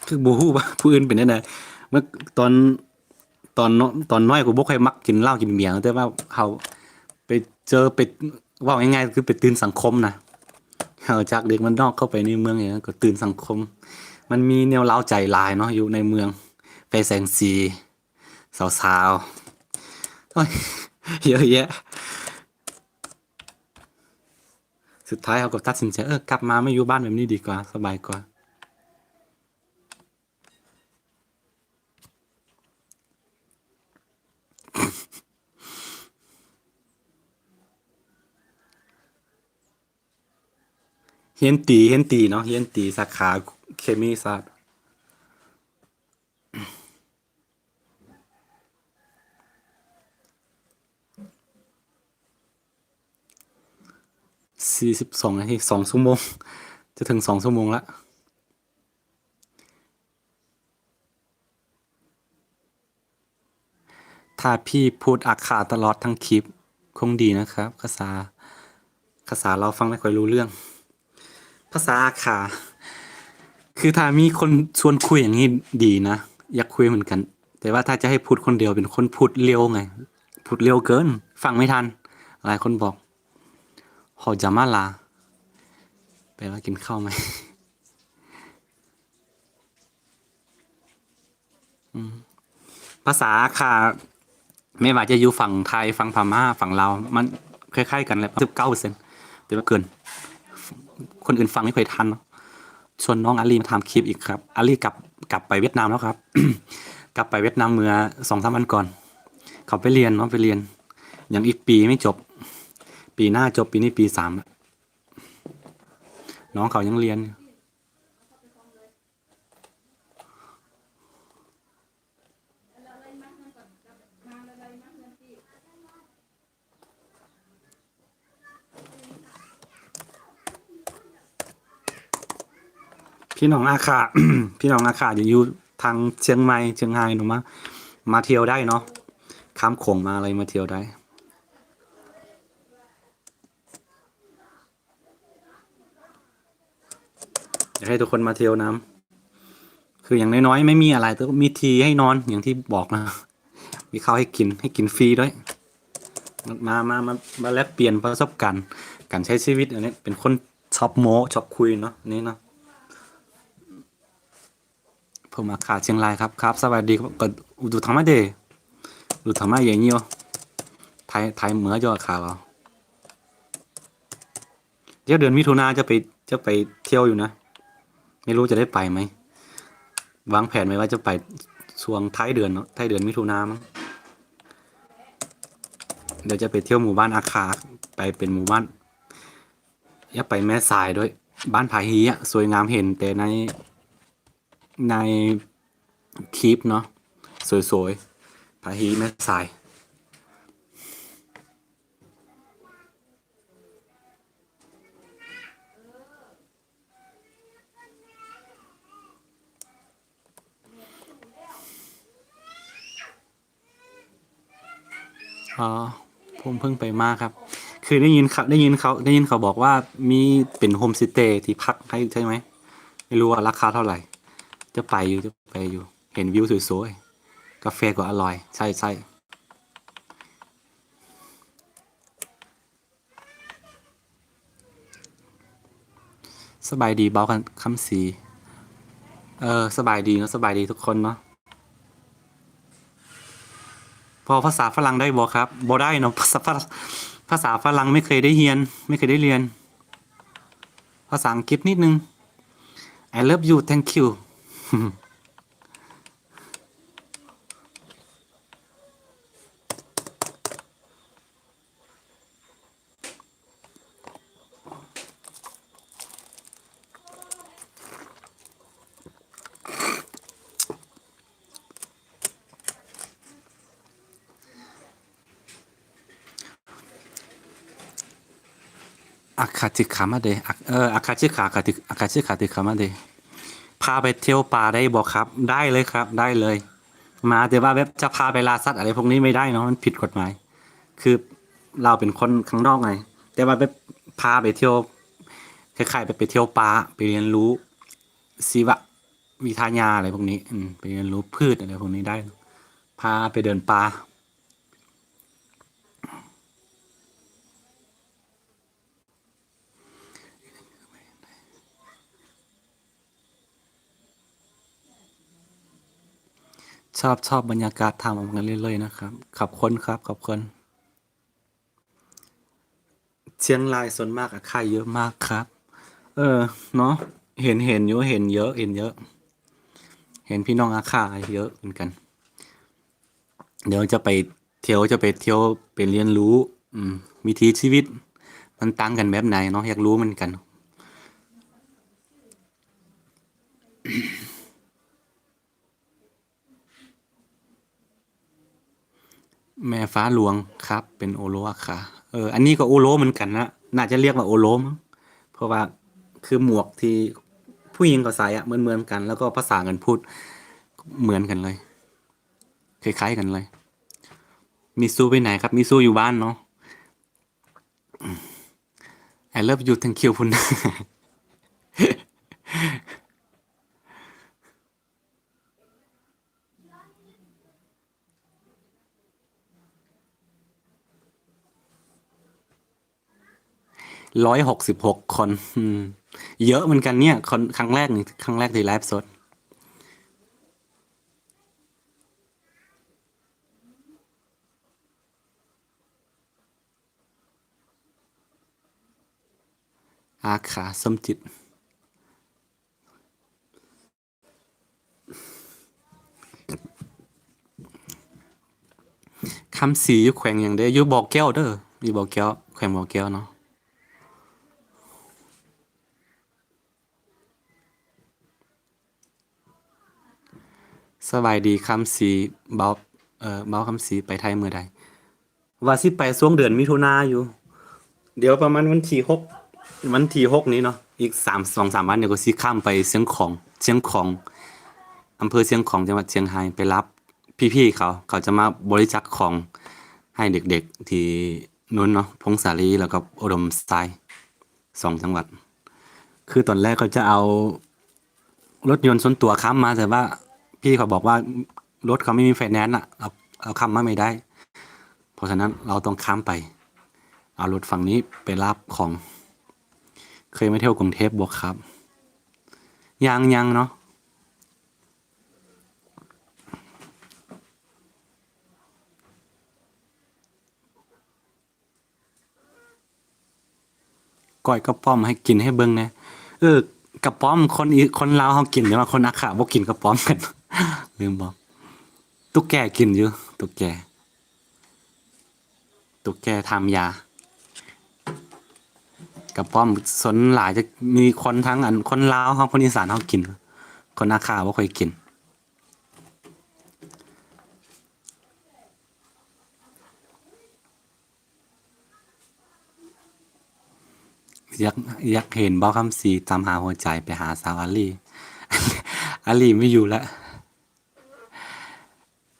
ຄືບໍ່ຮູ້ວ່າຜູ້ອື່ນເປັນແນວໃດ. ເມື່ອຕອນ ຕອນເນາະ ຕອນນ້ອຍກໍບໍ່ຄ່ອຍມັກກິນເຫຼົ້າກິນເບຍ ແຕ່ວ່າເຮົາໄປເຈີ ໄປ ເວົ້າງ່າຍໆ ຄືໄປຕື່ນສັງຄົມນະ. ເຮົາຈາກເດັກບ້ານນອກເຂົ້າໄປໃນເມືອງນີ້ ກໍຕື່ນສັງຄົມ. ມັນມີແນວເລົ້າໃຈຫຼາຍເນາະ ຢູ່ໃນເມືອງ ໄຟແສງສີ ສາວໆ ໂອ້ຍ ເຍາະແຍະ. ສຸດທ້າຍເຮົາກໍຕັດສິນໃຈ ເອີ ກັບມາ ມາຢູ່ບ້ານແບບນີ້ດີກວ່າ ສະບາຍກວ່າ. ຮຽນຕີ ຮຽນຕີເນາະ ຮຽນຕີສາຂາເຄມີສາດ. ສີ່ສິບສອງນາທີ ສອງຊົ່ວໂມງ ຈະເຖິງສອງຊົ່ວໂມງລະ. ຖ້າພີ່ພູດອາຂາຕະຫຼອດທັງຄລິບ ຄົງດີນະຄັບ. ພາສາ ພາສາລາວຟັງໄມ່ຄ່ອຍຮູ້ເລື່ອງ. ພາສາອາຂາ ຄືຖ້າມີຄົນຊວນຄຸຍຫຍັງນີ້ດີນະ ຢາກຄຸຍເໝືອນກັນ. ແຕ່ວ່າຖ້າຈະໃຫ້ພູດຄົນດຽວ ເປັນຄົນພູດເລັວໄງ ພູດເລັວເກີນ ຟັງໄມ່ທັນ. ຫຼາຍຄົນບອກ ຮໍຈາມາລາ ແປວ່າກິນເຂົ້າໄໝ? ອືມ ພາສາອາຂາ ແມ່ນວ່າຈະຢູ່ຝັ່ງໄທ ຝັ່ງພະມ້າ ຝັ່ງລາວ ມັນຄ້າຍໆກັນແຫຼະ ສິບເກົ້າເປີເຊັນ ແຕ່ວ່າເກີນ ຄົນອື່ນຟັງໄມ່ຄ່ອຍທັນເນາະ. ຊວນນ້ອງອາລີມາທຳຄລິບອີກຄັບ. ອາລີກັບ ກັບໄປຫວຽດນາມແລ້ວຄັບ ກັບໄປຫວຽດນາມເມື່ອສອງສາມວັນກ່ອນ. ເຂົາໄປຮຽນເນາະ ໄປຮຽນ ຍັງອີກປີໄມ່ຈົບ ປີໜ້າຈົບ ປີນີ້ປີສາມແລ້ວ. ນ້ອງເຂົາຍັງຮຽນຢູ່. ພີ່ນ້ອງອາຂາ ພີ່ນ້ອງອາຂາທີ່ຢູ່ທາງຊຽງໃໝ່ ຊຽງຮາຍເນາະ ມາ ມາທ່ຽວໄດ້ເນາະ ຂ້າມໂຂງມາເລີຍ ມາທ່ຽວໄດ້. ຢາກໃຫ້ທຸກຄົນມາທ່ຽວນຳ ຄືຢ່າງນ້ອຍໆ ໄມ່ມີອະໄລ ແຕ່ມີທີ່ໃຫ້ນອນ ຢ່າງທີ່ບອກນະ ມີເຂົ້າໃຫ້ກິນ ໃຫ້ກິນຟຣີດ້ວຍ. ມາ ມາ ມາ ມາແລກປ່ຽນປະສົບການການໃຊ້ຊີວິດ. ອັນນີ້ເປັນຄົນຊອບໂມ້ ຊອບຄຸຍເນາະ ນີ້ເນາະ. ຜົມອາຂາຊຽງລາຍຄັບ ຄັບ ສະບາຍດີ. ກໍ Udah tamat deh. Udah tamat deh. ໄທ ໄທເມືອຢູ່ອາຂາເຮົາ. ດຽວເດືອນມິຖຸນາຈະໄປ ຈະໄປທ່ຽວຢູ່ນະ ໄມ່ຮູ້ຈະໄດ້ໄປໄໝ. ວາງແຜນໄວ້ວ່າຈະໄປຊ່ວງທ້າຍເດືອນເນາະ ທ້າຍເດືອນມິຖຸນາມັ້ງ. ດຽວຈະໄປທ່ຽວໝູ່ບ້ານອາຄາ ໄປເປັນໝູ່ບ້ານ ຢາກໄປແມ່ສາຍດ້ວຍ. ບ້ານຜາຮີອະ ສວຍງາມ ເຫັນແຕ່ໃນ ໃນຄລິບເນາະ ສວຍໆ ຜາຮີແມ່ສາຍ. ອໍ ຜົມເພິ່ງໄປມາຄັບ ຄືໄດ້ຍິນເຂົາ ໄດ້ຍິນເຂົາ ໄດ້ຍິນເຂົາບອກວ່າມີເປັນໂຮມສະເຕທີ່ພັກໃຫ້ໃຊ່ໄໝ? ໄມ່ຮູ້ວ່າລາຄາເທົ່າໃດ. ຈະໄປຢູ່ ຈະໄປຢູ່ ເຫັນວິວສວຍໆ ກາແຟກໍອະລ່ອຍ. ໃຊ່ໆ. ສະບາຍດີ ເບົາຄຳ ຄຳສີ. ເອີ ສະບາຍດີເນາະ ສະບາຍດີທຸກຄົນເນາະ. ພໍພາສາຝຣັ່ງໄດ້ບໍ່ຄັບ? ບໍ່ໄດ້ເນາະ ພາສາຝຣັ່ງ ภาษาฝรั่งไม่เคยได้เรียน ไม่เคยได้เรียน ภาษาอังกฤษนิดนึง I love you thank you ອາຄາຈິຄາມາເດ ອາ ເອີ ອາຄາຈິຄາ ອາຄາຈິຄາຕິຄາມາເດ ພາໄປທ່ຽວປ່າໄດ້ບໍ່ຄັບ? ໄດ້ເລີຍຄັບ ໄດ້ເລີຍ ມາ ແຕ່ວ່າແບບຈະພາໄປລ່າສັດອະໄລພວກນີ້ໄມ່ໄດ້ເນາະ ມັນຜິດກົດໝາຍ ຄືລາວເປັນຄົນຂ້າງນອກໄງ ແຕ່ວ່າແບບພາໄປທ່ຽວ ຄ້າຍໆແບບໄປທ່ຽວປ່າ ໄປຮຽນຮູ້ຊີວະວິທະຍາອະໄລພວກນີ້ ອືມ ໄປຮຽນຮູ້ພືດອະໄລພວກນີ້ໄດ້ ພາໄປເດີນປ່າ. ชอบ ชอบบรรยากาศ ถามกันเรื่อยๆ นะครับ ขอบคุณครับ ขอบคุณ เชียงรายส่วนมากอาข่าเยอะมากครับ เออ เนาะ เห็น เห็นอยู่ เห็นเยอะ เห็นเยอะ เห็นพี่น้องอาข่าเยอะเหมือนกัน เดี๋ยวจะไปเที่ยว จะไปเที่ยว ไปเรียนรู้ อืม วิถีชีวิตมันต่างกันแบบไหนเนาะ อยากรู้เหมือนกัน แม่ฟ้าหลวงครับ เป็นโอโลอาข่า เออ อันนี้ก็โอโลเหมือนกันนะ น่าจะเรียกว่าโอโลมั้ง เพราะว่าคือหมวกที่ผู้หญิงเขาใส่อะ เหมือนๆ กัน แล้วก็ภาษากันพูดเหมือนกันเลย คล้ายๆ กันเลย มิซูไปไหนครับ มิซูอยู่บ้านเนาะ I love you thank you พุ้น ร้อยหกสิบหก คน อืม เยอะเหมือนกันเนี่ย คน ครั้งแรกนี่ ครั้งแรกที่ไลฟ์สด อาข่า สมจิต คำศรีอยู่แขวงหยังเด้ อยู่บ่อแก้วเด้อ อยู่บ่อแก้ว แขวงบ่อแก้วเนาะ สบายดี คำศรี เบา เอ่อ เบาคำศรี ไปไทยมื้อใด ว่าสิไปช่วงเดือนมิถุนาอยู่ เดี๋ยวประมาณวันที่หก วันที่หกนี้เนาะ อีกสาม สองสามวัน เดี๋ยวก็สิข้ามไปเชียงของ เชียงของ อำเภอเชียงของ จังหวัดเชียงราย ไปรับพี่ๆ เขา เขาจะมาบริจาคของให้เด็กๆ ที่นู้นเนาะ พงสาลี แล้วก็อุดมทราย สองจังหวัด คือตอนแรกเขาจะเอารถยนต์ส่วนตัวข้ามมา แต่ว่าพี่เขาบอกว่ารถเขาไม่มีไฟแนนซ์อะ เอา เอาข้ามมาไม่ได้ เพราะฉะนั้นเราต้องข้ามไป เอารถฝั่งนี้ไปรับของ เคยมาเที่ยวกรุงเทพบ่ครับ ยัง ยังเนาะ ก้อยกระป๋อมให้กินให้เบิ่งแหน่ เออ กระป๋อมคนอี คนลาวเฮากิน แต่ว่าคนอาข่าบ่กินกระป๋อมกัน ลืมบอก ตุ๊กแกกินอยู่ ตุ๊กแก ตุ๊กแกทานยา กระป๋อมส่วนหลายจะมีคนทั้งอัน คนลาวเฮา คนอีสานเฮากิน คนอาข่าบ่ค่อยกิน อยาก อยากเห็นบ่าวคำศรีตามหาหัวใจ ไปหาสาวอาลี อาลีไม่อยู่แล้ว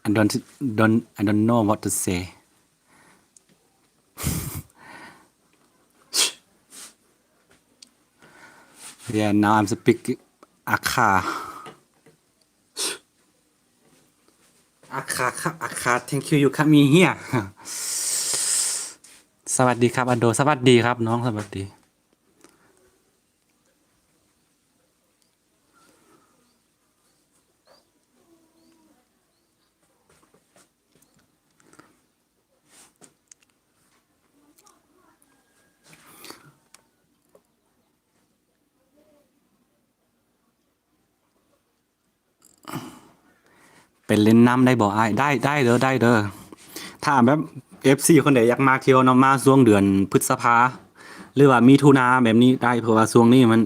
I don't, don't, I don't know what to say. Yeah, now I'm speaking Akha. Akha, Akha, thank you, you coming here. สวัสดีครับ อันโด สวัสดีครับน้อง สวัสดี เ เล่นน้ำได้บ่อ้าย ได้ ได้เด้อ ได้เด้อ ถ้าแบบเอฟซีคนใดอยากมาเที่ยวเนาะ มาช่วงเดือนพฤษภา หรือว่ามิถุนาแบบนี้ได้ เพราะว่าช่วงนี้มัน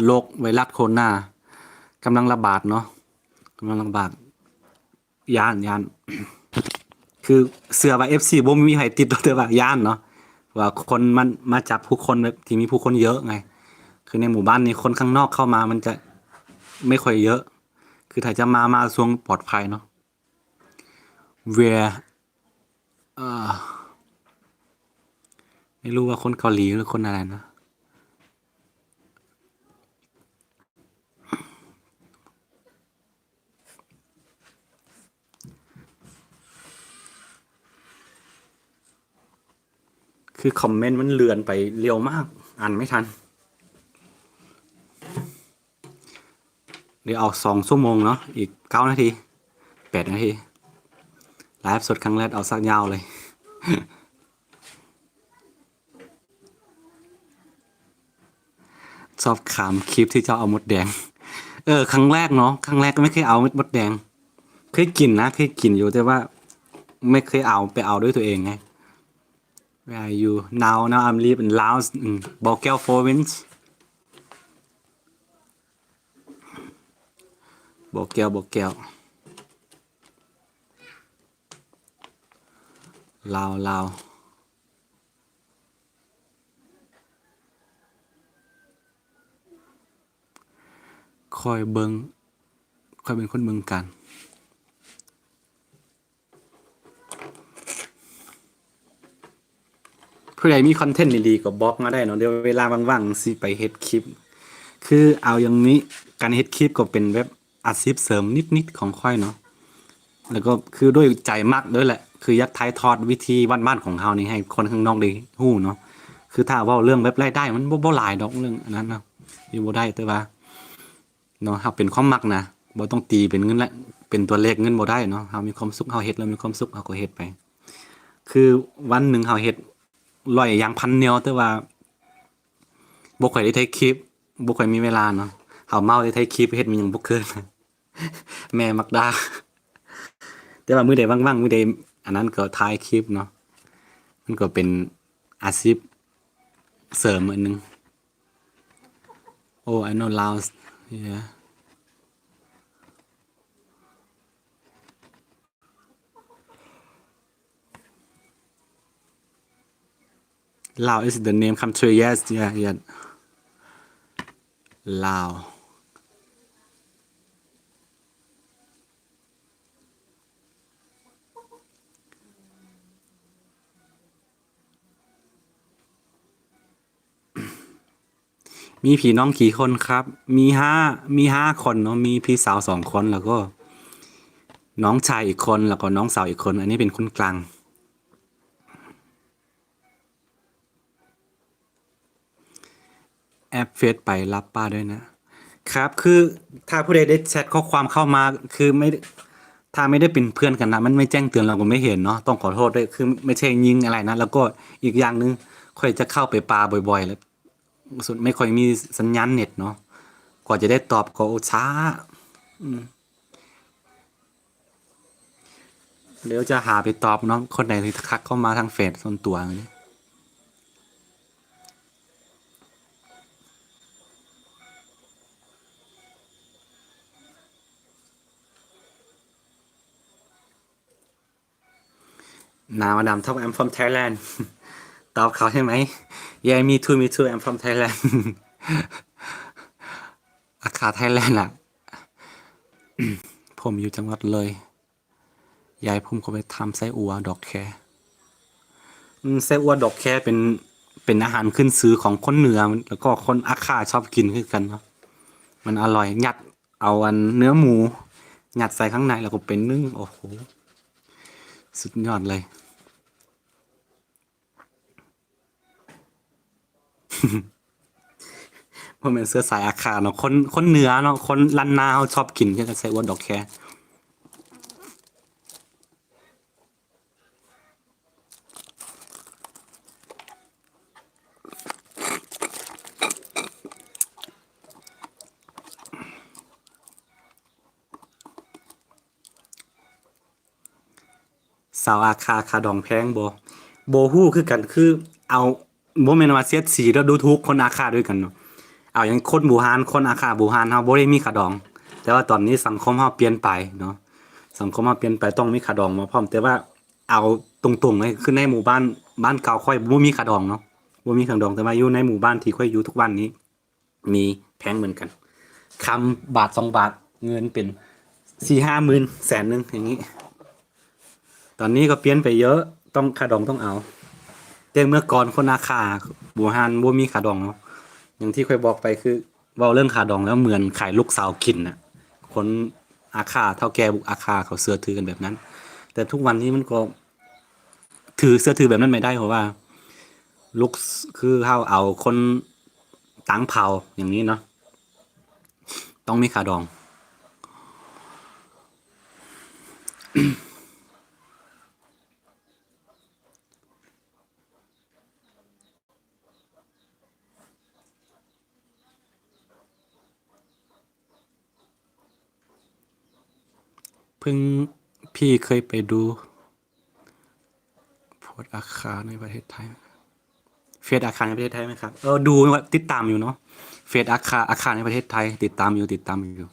โรคไวรัสโคโรนากำลังระบาดเนาะ กำลังระบาด ย้าน ย้าน คือเชื่อว่าเอฟซีบ่มีไผติดดอก แต่ว่าย้านเนาะ ว่าคนมันมาจับผู้คนแบบที่มีผู้คนเยอะไง คือในหมู่บ้านนี้คนข้างนอกเข้ามามันจะไม่ค่อยเยอะ คือถ้าจะมา มาช่วงปลอดภัยเนาะ Where เอ่อ ไม่รู้ว่าคนเกาหลีหรือคนอะไรนะ คือคอมเมนต์มันเลื่อนไปเร็วมาก อ่านไม่ทัน เดี๋ยวเอาสองชั่วโมงเนาะ อีกเก้านาที แปดนาที ไลฟ์สดครั้งแรกเอาสักยาวเลย ชอบขำคลิปที่เจ้าเอามดแดง เออ ครั้งแรกเนาะ ครั้งแรกก็ไม่เคยเอามดแดง เคยกินนะ เคยกินอยู่ แต่ว่าไม่เคยเอา ไปเอาด้วยตัวเองไง Where are you? Now, now I'm live in Laos, in Bokeo province. บ่แก้ว บ่แก้ว ลาว ลาว ข้อยเบิ่ง ข้อยเป็นคนบึงกาฬ ผู้ใดมีคอนเทนต์ดีๆ ก็บอกมาได้เนาะ เดี๋ยวเวลาว่างๆ สิไปเฮ็ดคลิป คือเอาอย่างนี้ การเฮ็ดคลิปก็เป็นแบบอาชีพเสริมนิดๆ ของข้อยเนาะ แล้วก็คือด้วยใจมักด้วยแหละ คืออยากถ่ายทอดวิธีบ้านๆ ของเฮานี่ให้คนข้างนอกได้ฮู้เนาะ คือถ้าเว้าเรื่องแบบรายได้มันบ่ บ่หลายดอกเรื่องอันนั้นเนาะ อยู่บ่ได้ แต่ว่า เนาะ เฮาเป็นความมักนะ บ่ต้องตีเป็นเงินละ เป็นตัวเลขเงินบ่ได้เนาะ เฮามีความสุข เฮาเฮ็ดแล้วมีความสุข เฮาก็เฮ็ดไป คือวันหนึ่งเฮาเฮ็ดร้อยอย่างพันแนว แต่ว่าบ่ค่อยได้ถ่ายคลิป บ่ค่อยมีเวลาเนาะ เฮาเมาแต่ถ่ายคลิป เฮ็ดมันยังบ่เกิน แม่มักด่า แต่ว่ามื้อใดว่างๆ มื้อใดอันนั้นก็ถ่ายคลิปเนาะ มันก็เป็นอาชีพเสริมอันหนึ่ง Oh, I know Laos. Yeah. Laos is the name country. Yes, yeah, yeah. Laos. มีพี่น้องกี่คนครับ มีห้า มีห้าคนเนาะ มีพี่สาวสองคน แล้วก็น้องชายอีกคน แล้วก็น้องสาวอีกคน อันนี้เป็นคนกลาง แอดเฟซไปรับป้าด้วยนะ ครับ คือถ้าผู้ใดได้แชทข้อความเข้ามา คือไม่ ถ้าไม่ได้เป็นเพื่อนกันนะ มันไม่แจ้งเตือน เราก็ไม่เห็นเนาะ ต้องขอโทษด้วย คือไม่ใช่ยิงอะไรนะ แล้วก็อีกอย่างหนึ่ง ข้อยจะเข้าไปป่าบ่อยๆ แล้ว สุดไม่ค่อยมีสัญญาณเน็ตเนาะ กว่าจะได้ตอบก็ โอ้ ช้า อืม เดี๋ยวจะหาไปตอบเนาะ คนไหนที่ทักเข้ามาทางเฟซส่วนตัวนี่ หนาวดำ top I'm from Thailand ตอบเขาใช่ไหม Yeah, me too, me too, I'm from Thailand อาคา Thailand ล่ะ ผมอยู่จังหวัดเลย ยายผมก็ไปทำไส้อั่วดอกแค อืม ไส้อั่วดอกแคเป็น เป็นอาหารขึ้นชื่อของคนเหนือ แล้วก็คนอาคาชอบกินคือกันเนาะ มันอร่อย ยัดเอาอันเนื้อหมูยัดใส่ข้างในแล้วก็ไปนึ่ง โอ้โห สุดยอดเลย บ่แม่นเชื้อสายอาคาเนาะ คน คนเหนือเนาะ คนล้านนาเฮาชอบกินคือกัน ไส้อั่วดอกแค າວອາຄາຄ່າດອງແພງບໍ່? ບໍ່ຮູ້ຄືກັນ ຄືເອົາ ບໍ່ແມ່ນວ່າສຽດສີແລ້ວດູຖູກຄົນອາຄາດ້ວຍກັນເນາະ. ເອົາຫຍັງຄົນບູຮານ ຄົນອາຄາບູຮານເຮົາບໍ່ໄດ້ມີຄ່າດອງ ແຕ່ວ່າຕອນນີ້ສັງຄົມເຮົາປ່ຽນໄປເນາະ ສັງຄົມເຮົາປ່ຽນໄປ ຕ້ອງມີຄ່າດອງມາພ້ອມ. ແຕ່ວ່າເອົາຕົງໆເລີຍ ຄືໃນໝູ່ບ້ານ ບ້ານເກົ່າຂ້ອຍບໍ່ມີຄ່າດອງເນາະ ບໍ່ມີຄ່າດອງ ແຕ່ວ່າຢູ່ໃນໝູ່ບ້ານທີ່ຂ້ອຍຢູ່ທຸກວັນນີ້ ມີແພງເໝືອນກັນ ຄຳບາດສອງບາດ ເງິນເປັນສີ່ຫ້າໝື່ນ ແສນໜຶ່ງ ຢ່າງນີ້. ຕອນນີ້ກໍປ່ຽນໄປເຍອະ ຕ້ອງ ຄ່າດອງຕ້ອງເອົາ ແຕ່ເມື່ອກ່ອນຄົນອາຄາບູຮານບໍ່ມີຄ່າດອງເນາະ. ຢ່າງທີ່ຂ້ອຍບອກໄປ ຄືເວົ້າເລື່ອງຄ່າດອງແລ້ວເໝືອນຂາຍລູກສາວກິນນະ ຄົນອາຄາ ເຖົ້າແກ່ອາຄາເຂົາເຊື່ອຖືກັນແບບນັ້ນ. ແຕ່ທຸກວັນນີ້ມັນກໍ ຖື ເຊື່ອຖືແບບນັ້ນໄມ່ໄດ້ ເພາະວ່າລຸກ ຄືເຮົາເອົາຄົນຕ່າງເຜົ່າຢ່າງນີ້ເນາະ ຕ້ອງມີຄ່າດອງ. ເພິ່ງ ພີ່ເຄີຍໄປດູໂພສອາຄາໃນປະເທດໄທ ເຟສອາຄາໃນປະເທດໄທໄໝຄັບ? ເອີ ດູ ຕິດຕາມຢູ່ເນາະ ເຟສອາຄາ ອາຄາໃນປະເທດໄທ ຕິດຕາມຢູ່ ຕິດຕາມຢູ່.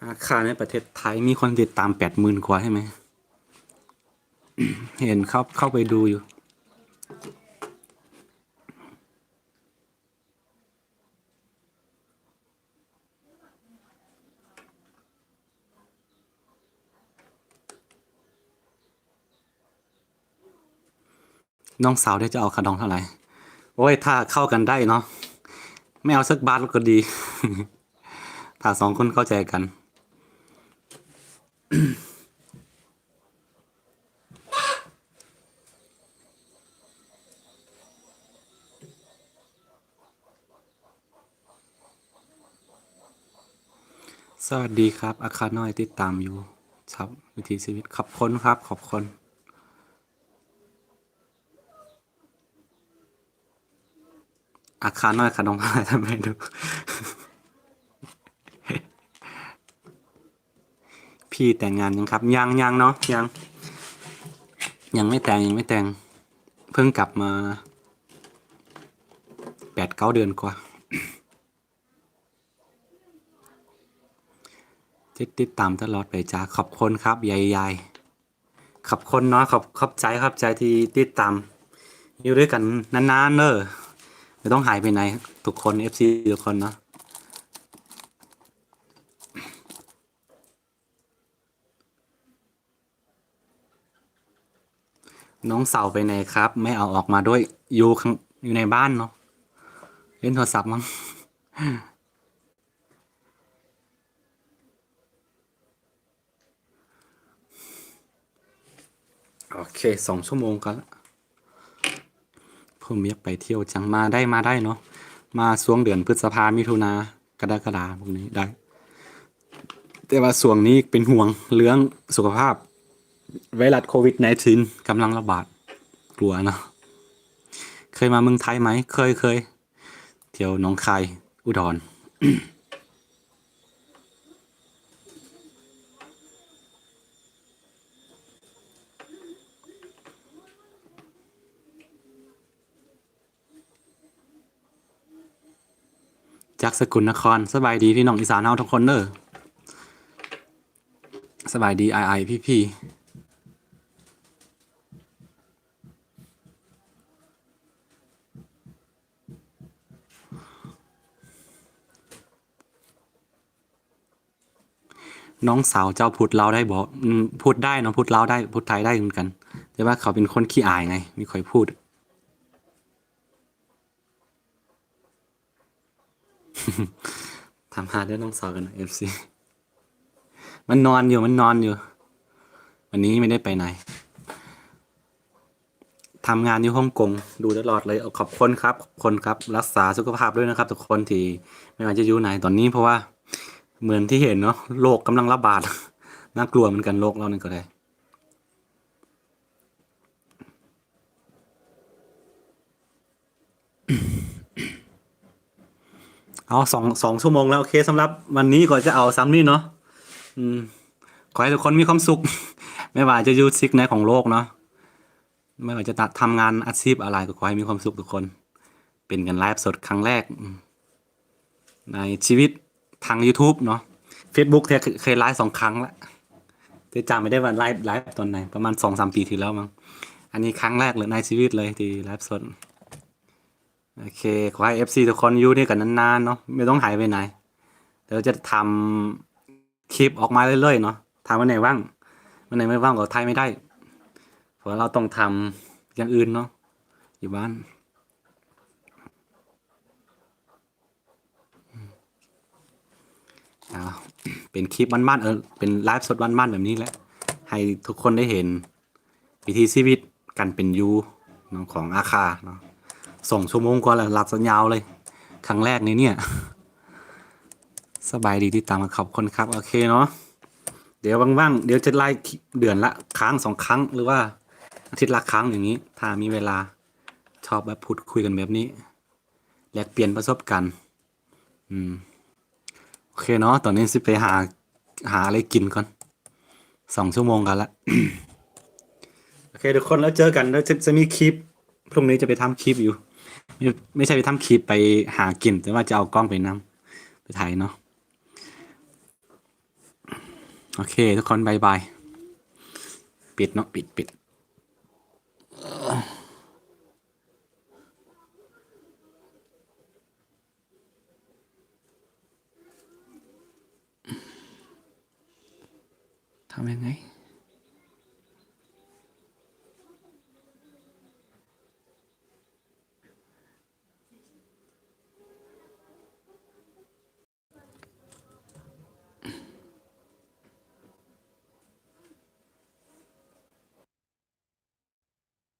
ອາຄາໃນປະເທດໄທມີຄົນຕິດຕາມແປດໝື່ນກວ່າໃຊ່ໄໝ? ເຫັນເຂົ້າ ເຂົ້າໄປດູຢູ່. ນ້ອງສາວເດ ຈະເອົາຄ່າດອງເທົ່າໃດ? ໂອ້ຍ ຖ້າເຂົ້າກັນໄດ້ເນາະ ແມ່ນເອົາສັກບາດກໍດີ ຖ້າສອງຄົນເຂົ້າໃຈກັນ. ສະຫວັດດີຄັບ ອາຄານ້ອຍ ຕິດຕາມຢູ່ ຊັບວິຖີຊີວິດ ຂອບຄຸນຄັບ ຂອບຄຸນ. ອາຄານ້ອຍ ຂະໜົມ ທຳໄມດູ ພີ່ແຕ່ງງານຍັງຄັບ? ຍັງ ຍັງເນາະ ຍັງ ຍັງໄມ່ແຕ່ງ ຍັງໄມ່ແຕ່ງ ເພິ່ງກັບມາແປດເກົ້າເດືອນກວ່າ. ຕິດ ຕິດຕາມຕະຫຼອດໄປຈ້າ ຂອບຄຸນຄັບ ຍາຍໆ ຂອບຄຸນເນາະ ຂອບ ຂອບໃຈ ຂອບໃຈທີ່ຕິດຕາມ ຢູ່ດ້ວຍກັນນານໆເດີ ບໍ່ຕ້ອງຫາຍໄປໄຫນທຸກຄົນ ເອັຟຊີທຸກຄົນເນາະ. ນ້ອງສາວໄປໄຫນຄັບ? ແມ່ເອົາອອກມາດ້ວຍ ຢູ່ຂ້າງ ຢູ່ໃນບ້ານເນາະ ຫຼິ້ນໂທລະສັບມັ້ງ. ໂອເຄ ສອງຊົ່ວໂມງກວ່າລະ. ເພິ່ນຢາກໄປທ່ຽວຈັງ ມາໄດ້ ມາໄດ້ເນາະ ມາຊ່ວງເດືອນພຶດສະພາ ມິຖຸນາ ກະລະກະດາ ພວກນີ້ໄດ້ ແຕ່ວ່າຊ່ວງນີ້ເປັນຫ່ວງເລື່ອງສຸຂະພາບ ໄວຣັສໂຄວິດໄນທີນກຳລັງລະບາດ ກົວເນາະ. ເຄີຍມາເມືອງໄທໄໝ? ເຄີຍ ເຄີຍ. ທ່ຽວໜອງຄາຍ ອຸດອນ. ຈາກສະກົນນະຄອນ. ສະບາຍດີພີ່ນ້ອງອີສານເຮົາທຸກຄົນເດີ. ສະບາຍດີອ້າຍໆ ພີ່ໆ. ນ້ອງສາວເຈົ້າພູດລາວໄດ້ບໍ່? ອືມ ພູດໄດ້ເນາະ ພູດລາວໄດ້ ພູດໄທໄດ້ຄືກັນ ແຕ່ວ່າເຂົາເປັນຄົນຂີ້ອາຍໄງ ມີຂ້ອຍພູດ. ຖາມຫາເດີ້ນ້ອງສາວກັນນະ ເອັຟຊີ. ມັນນອນຢູ່ ມັນນອນຢູ່ ວັນນີ້ໄມ່ໄດ້ໄປໄຫນ. ທຳງານຢູ່ຮົງກົງ ດູຕະຫຼອດເລີຍ. ຂອບຄຸນຄັບ ຂອບຄຸນຄັບ. ລັກສາສຸຂະພາບດ້ວຍນະຄັບທຸກຄົນ ທີ່ ແມ່ນວ່າຈະຢູ່ໃນຕອນນີ້ ເພາະວ່າເໝືອນທີ່ເຫັນເນາະ ໂລກກຳລັງລະບາດ ໜ້າກົວເໝືອນກັນ ໂລກເຮົານີ້ກໍໄດ້. ເ ເນາະ ສອງ ສອງຊົ່ວໂມງແລ້ວ. ໂອເຄ ສຳລັບວັນນີ້ກໍຈະເອົາສ່ຳນີ້ເນາະ. ອືມ ຂໍໃຫ້ທຸກຄົນມີຄວາມສຸກ ແມ່ນວ່າຈະຢູ່ຊີກໃດຂອງໂລກເນາະ. ແມ່ນວ່າຈະທຳງານອາຊີບອະໄລ ກໍຂໍໃຫ້ມີຄວາມສຸກທຸກຄົນ. ເປັນການໄລຟ໌ສົດຄັ້ງແລກ ອືມ ໃນຊີວິດທາງ YouTube ເນາະ. Facebook ແທ້ເຄີຍໄລຟ໌ສອງຄັ້ງລະ ແຕ່ຈຳບໍ່ໄດ້ວ່າໄລຟ໌ ໄລຟ໌ຕອນໃດ ປະມານສອງສາມປີທີ່ແລ້ວມັງ. ອັນນີ້ຄັ້ງແລກເລີຍໃນຊີວິດເລີຍທີ່ໄລຟ໌ສົດ. ໂອເຄ ຂໍໃຫ້ເອັຟຊີທຸກຄົນຢູ່ດ້ວຍກັນນານໆເນາະ ບໍ່ຕ້ອງຫາຍໄປໃນ. ດຽວຈະທຳຄລິບອອກມາເລື້ອຍໆເນາະ ຖ້າວັນໃດວ່າງ. ວັນໃດບໍ່ວ່າງກໍຖ່າຍບໍ່ໄດ້ ເພາະວ່າເຮົາຕ້ອງທຳຢ່າງອື່ນເນາະ ຢູ່ບ້ານ. ອາ ເປັນຄລິບບ້ານໆ ເອີ ເປັນໄລຟ໌ສົດບ້ານໆແບບນີ້ແຫຼະ ໃຫ້ທຸກຄົນໄດ້ເຫັນວິຖີຊີວິດການເປັນຢູ່ເນາະ ຂອງອາຄາເນາະ. ສອງຊົ່ວໂມງກວ່າແລ້ວ ລັດຊະຍາວເລີຍ ຄັ້ງແລກໃນເນີ້ຍ. ສະບາຍດີທີ່ຕາມມາ ຂອບຄຸນຄັບ. ໂອເຄເນາະ ດຽວວ່າງໆ ດຽວຈະໄລຟ໌ເດືອນລະຄັ້ງສອງຄັ້ງ ຫຼືວ່າອາທິດລະຄັ້ງຢ່າງນີ້ ຖ້າມີເວລາ ຊອບແບບພູດຄຸຍກັນແບບນີ້ ແລກປ່ຽນປະສົບການ. ອືມ ໂອເຄເນາະ ຕອນນີ້ຊິໄປຫາ ຫາອະໄລກິນກ່ອນ ສອງຊົ່ວໂມງກັນລະ. ໂອເຄທຸກຄົນ ແລ້ວເຈີກັນ ແລ້ວຈະ ຈະມີຄລິບ ພລຸ່ງນີ້ຈະໄປທຳຄລິບຢູ່ ໄມ່ ໄມ່ໃຊ່ໄປທຳຄລິບໄປຫາກິນ ແຕ່ວ່າຈະເອົາກ້ອງໄປນຳ ໄປຖ່າຍເນາະ. ໂອເຄທຸກຄົນ ບາຍບາຍ. ປິດເນາະ ປິດ ປິດ. ทำยังไง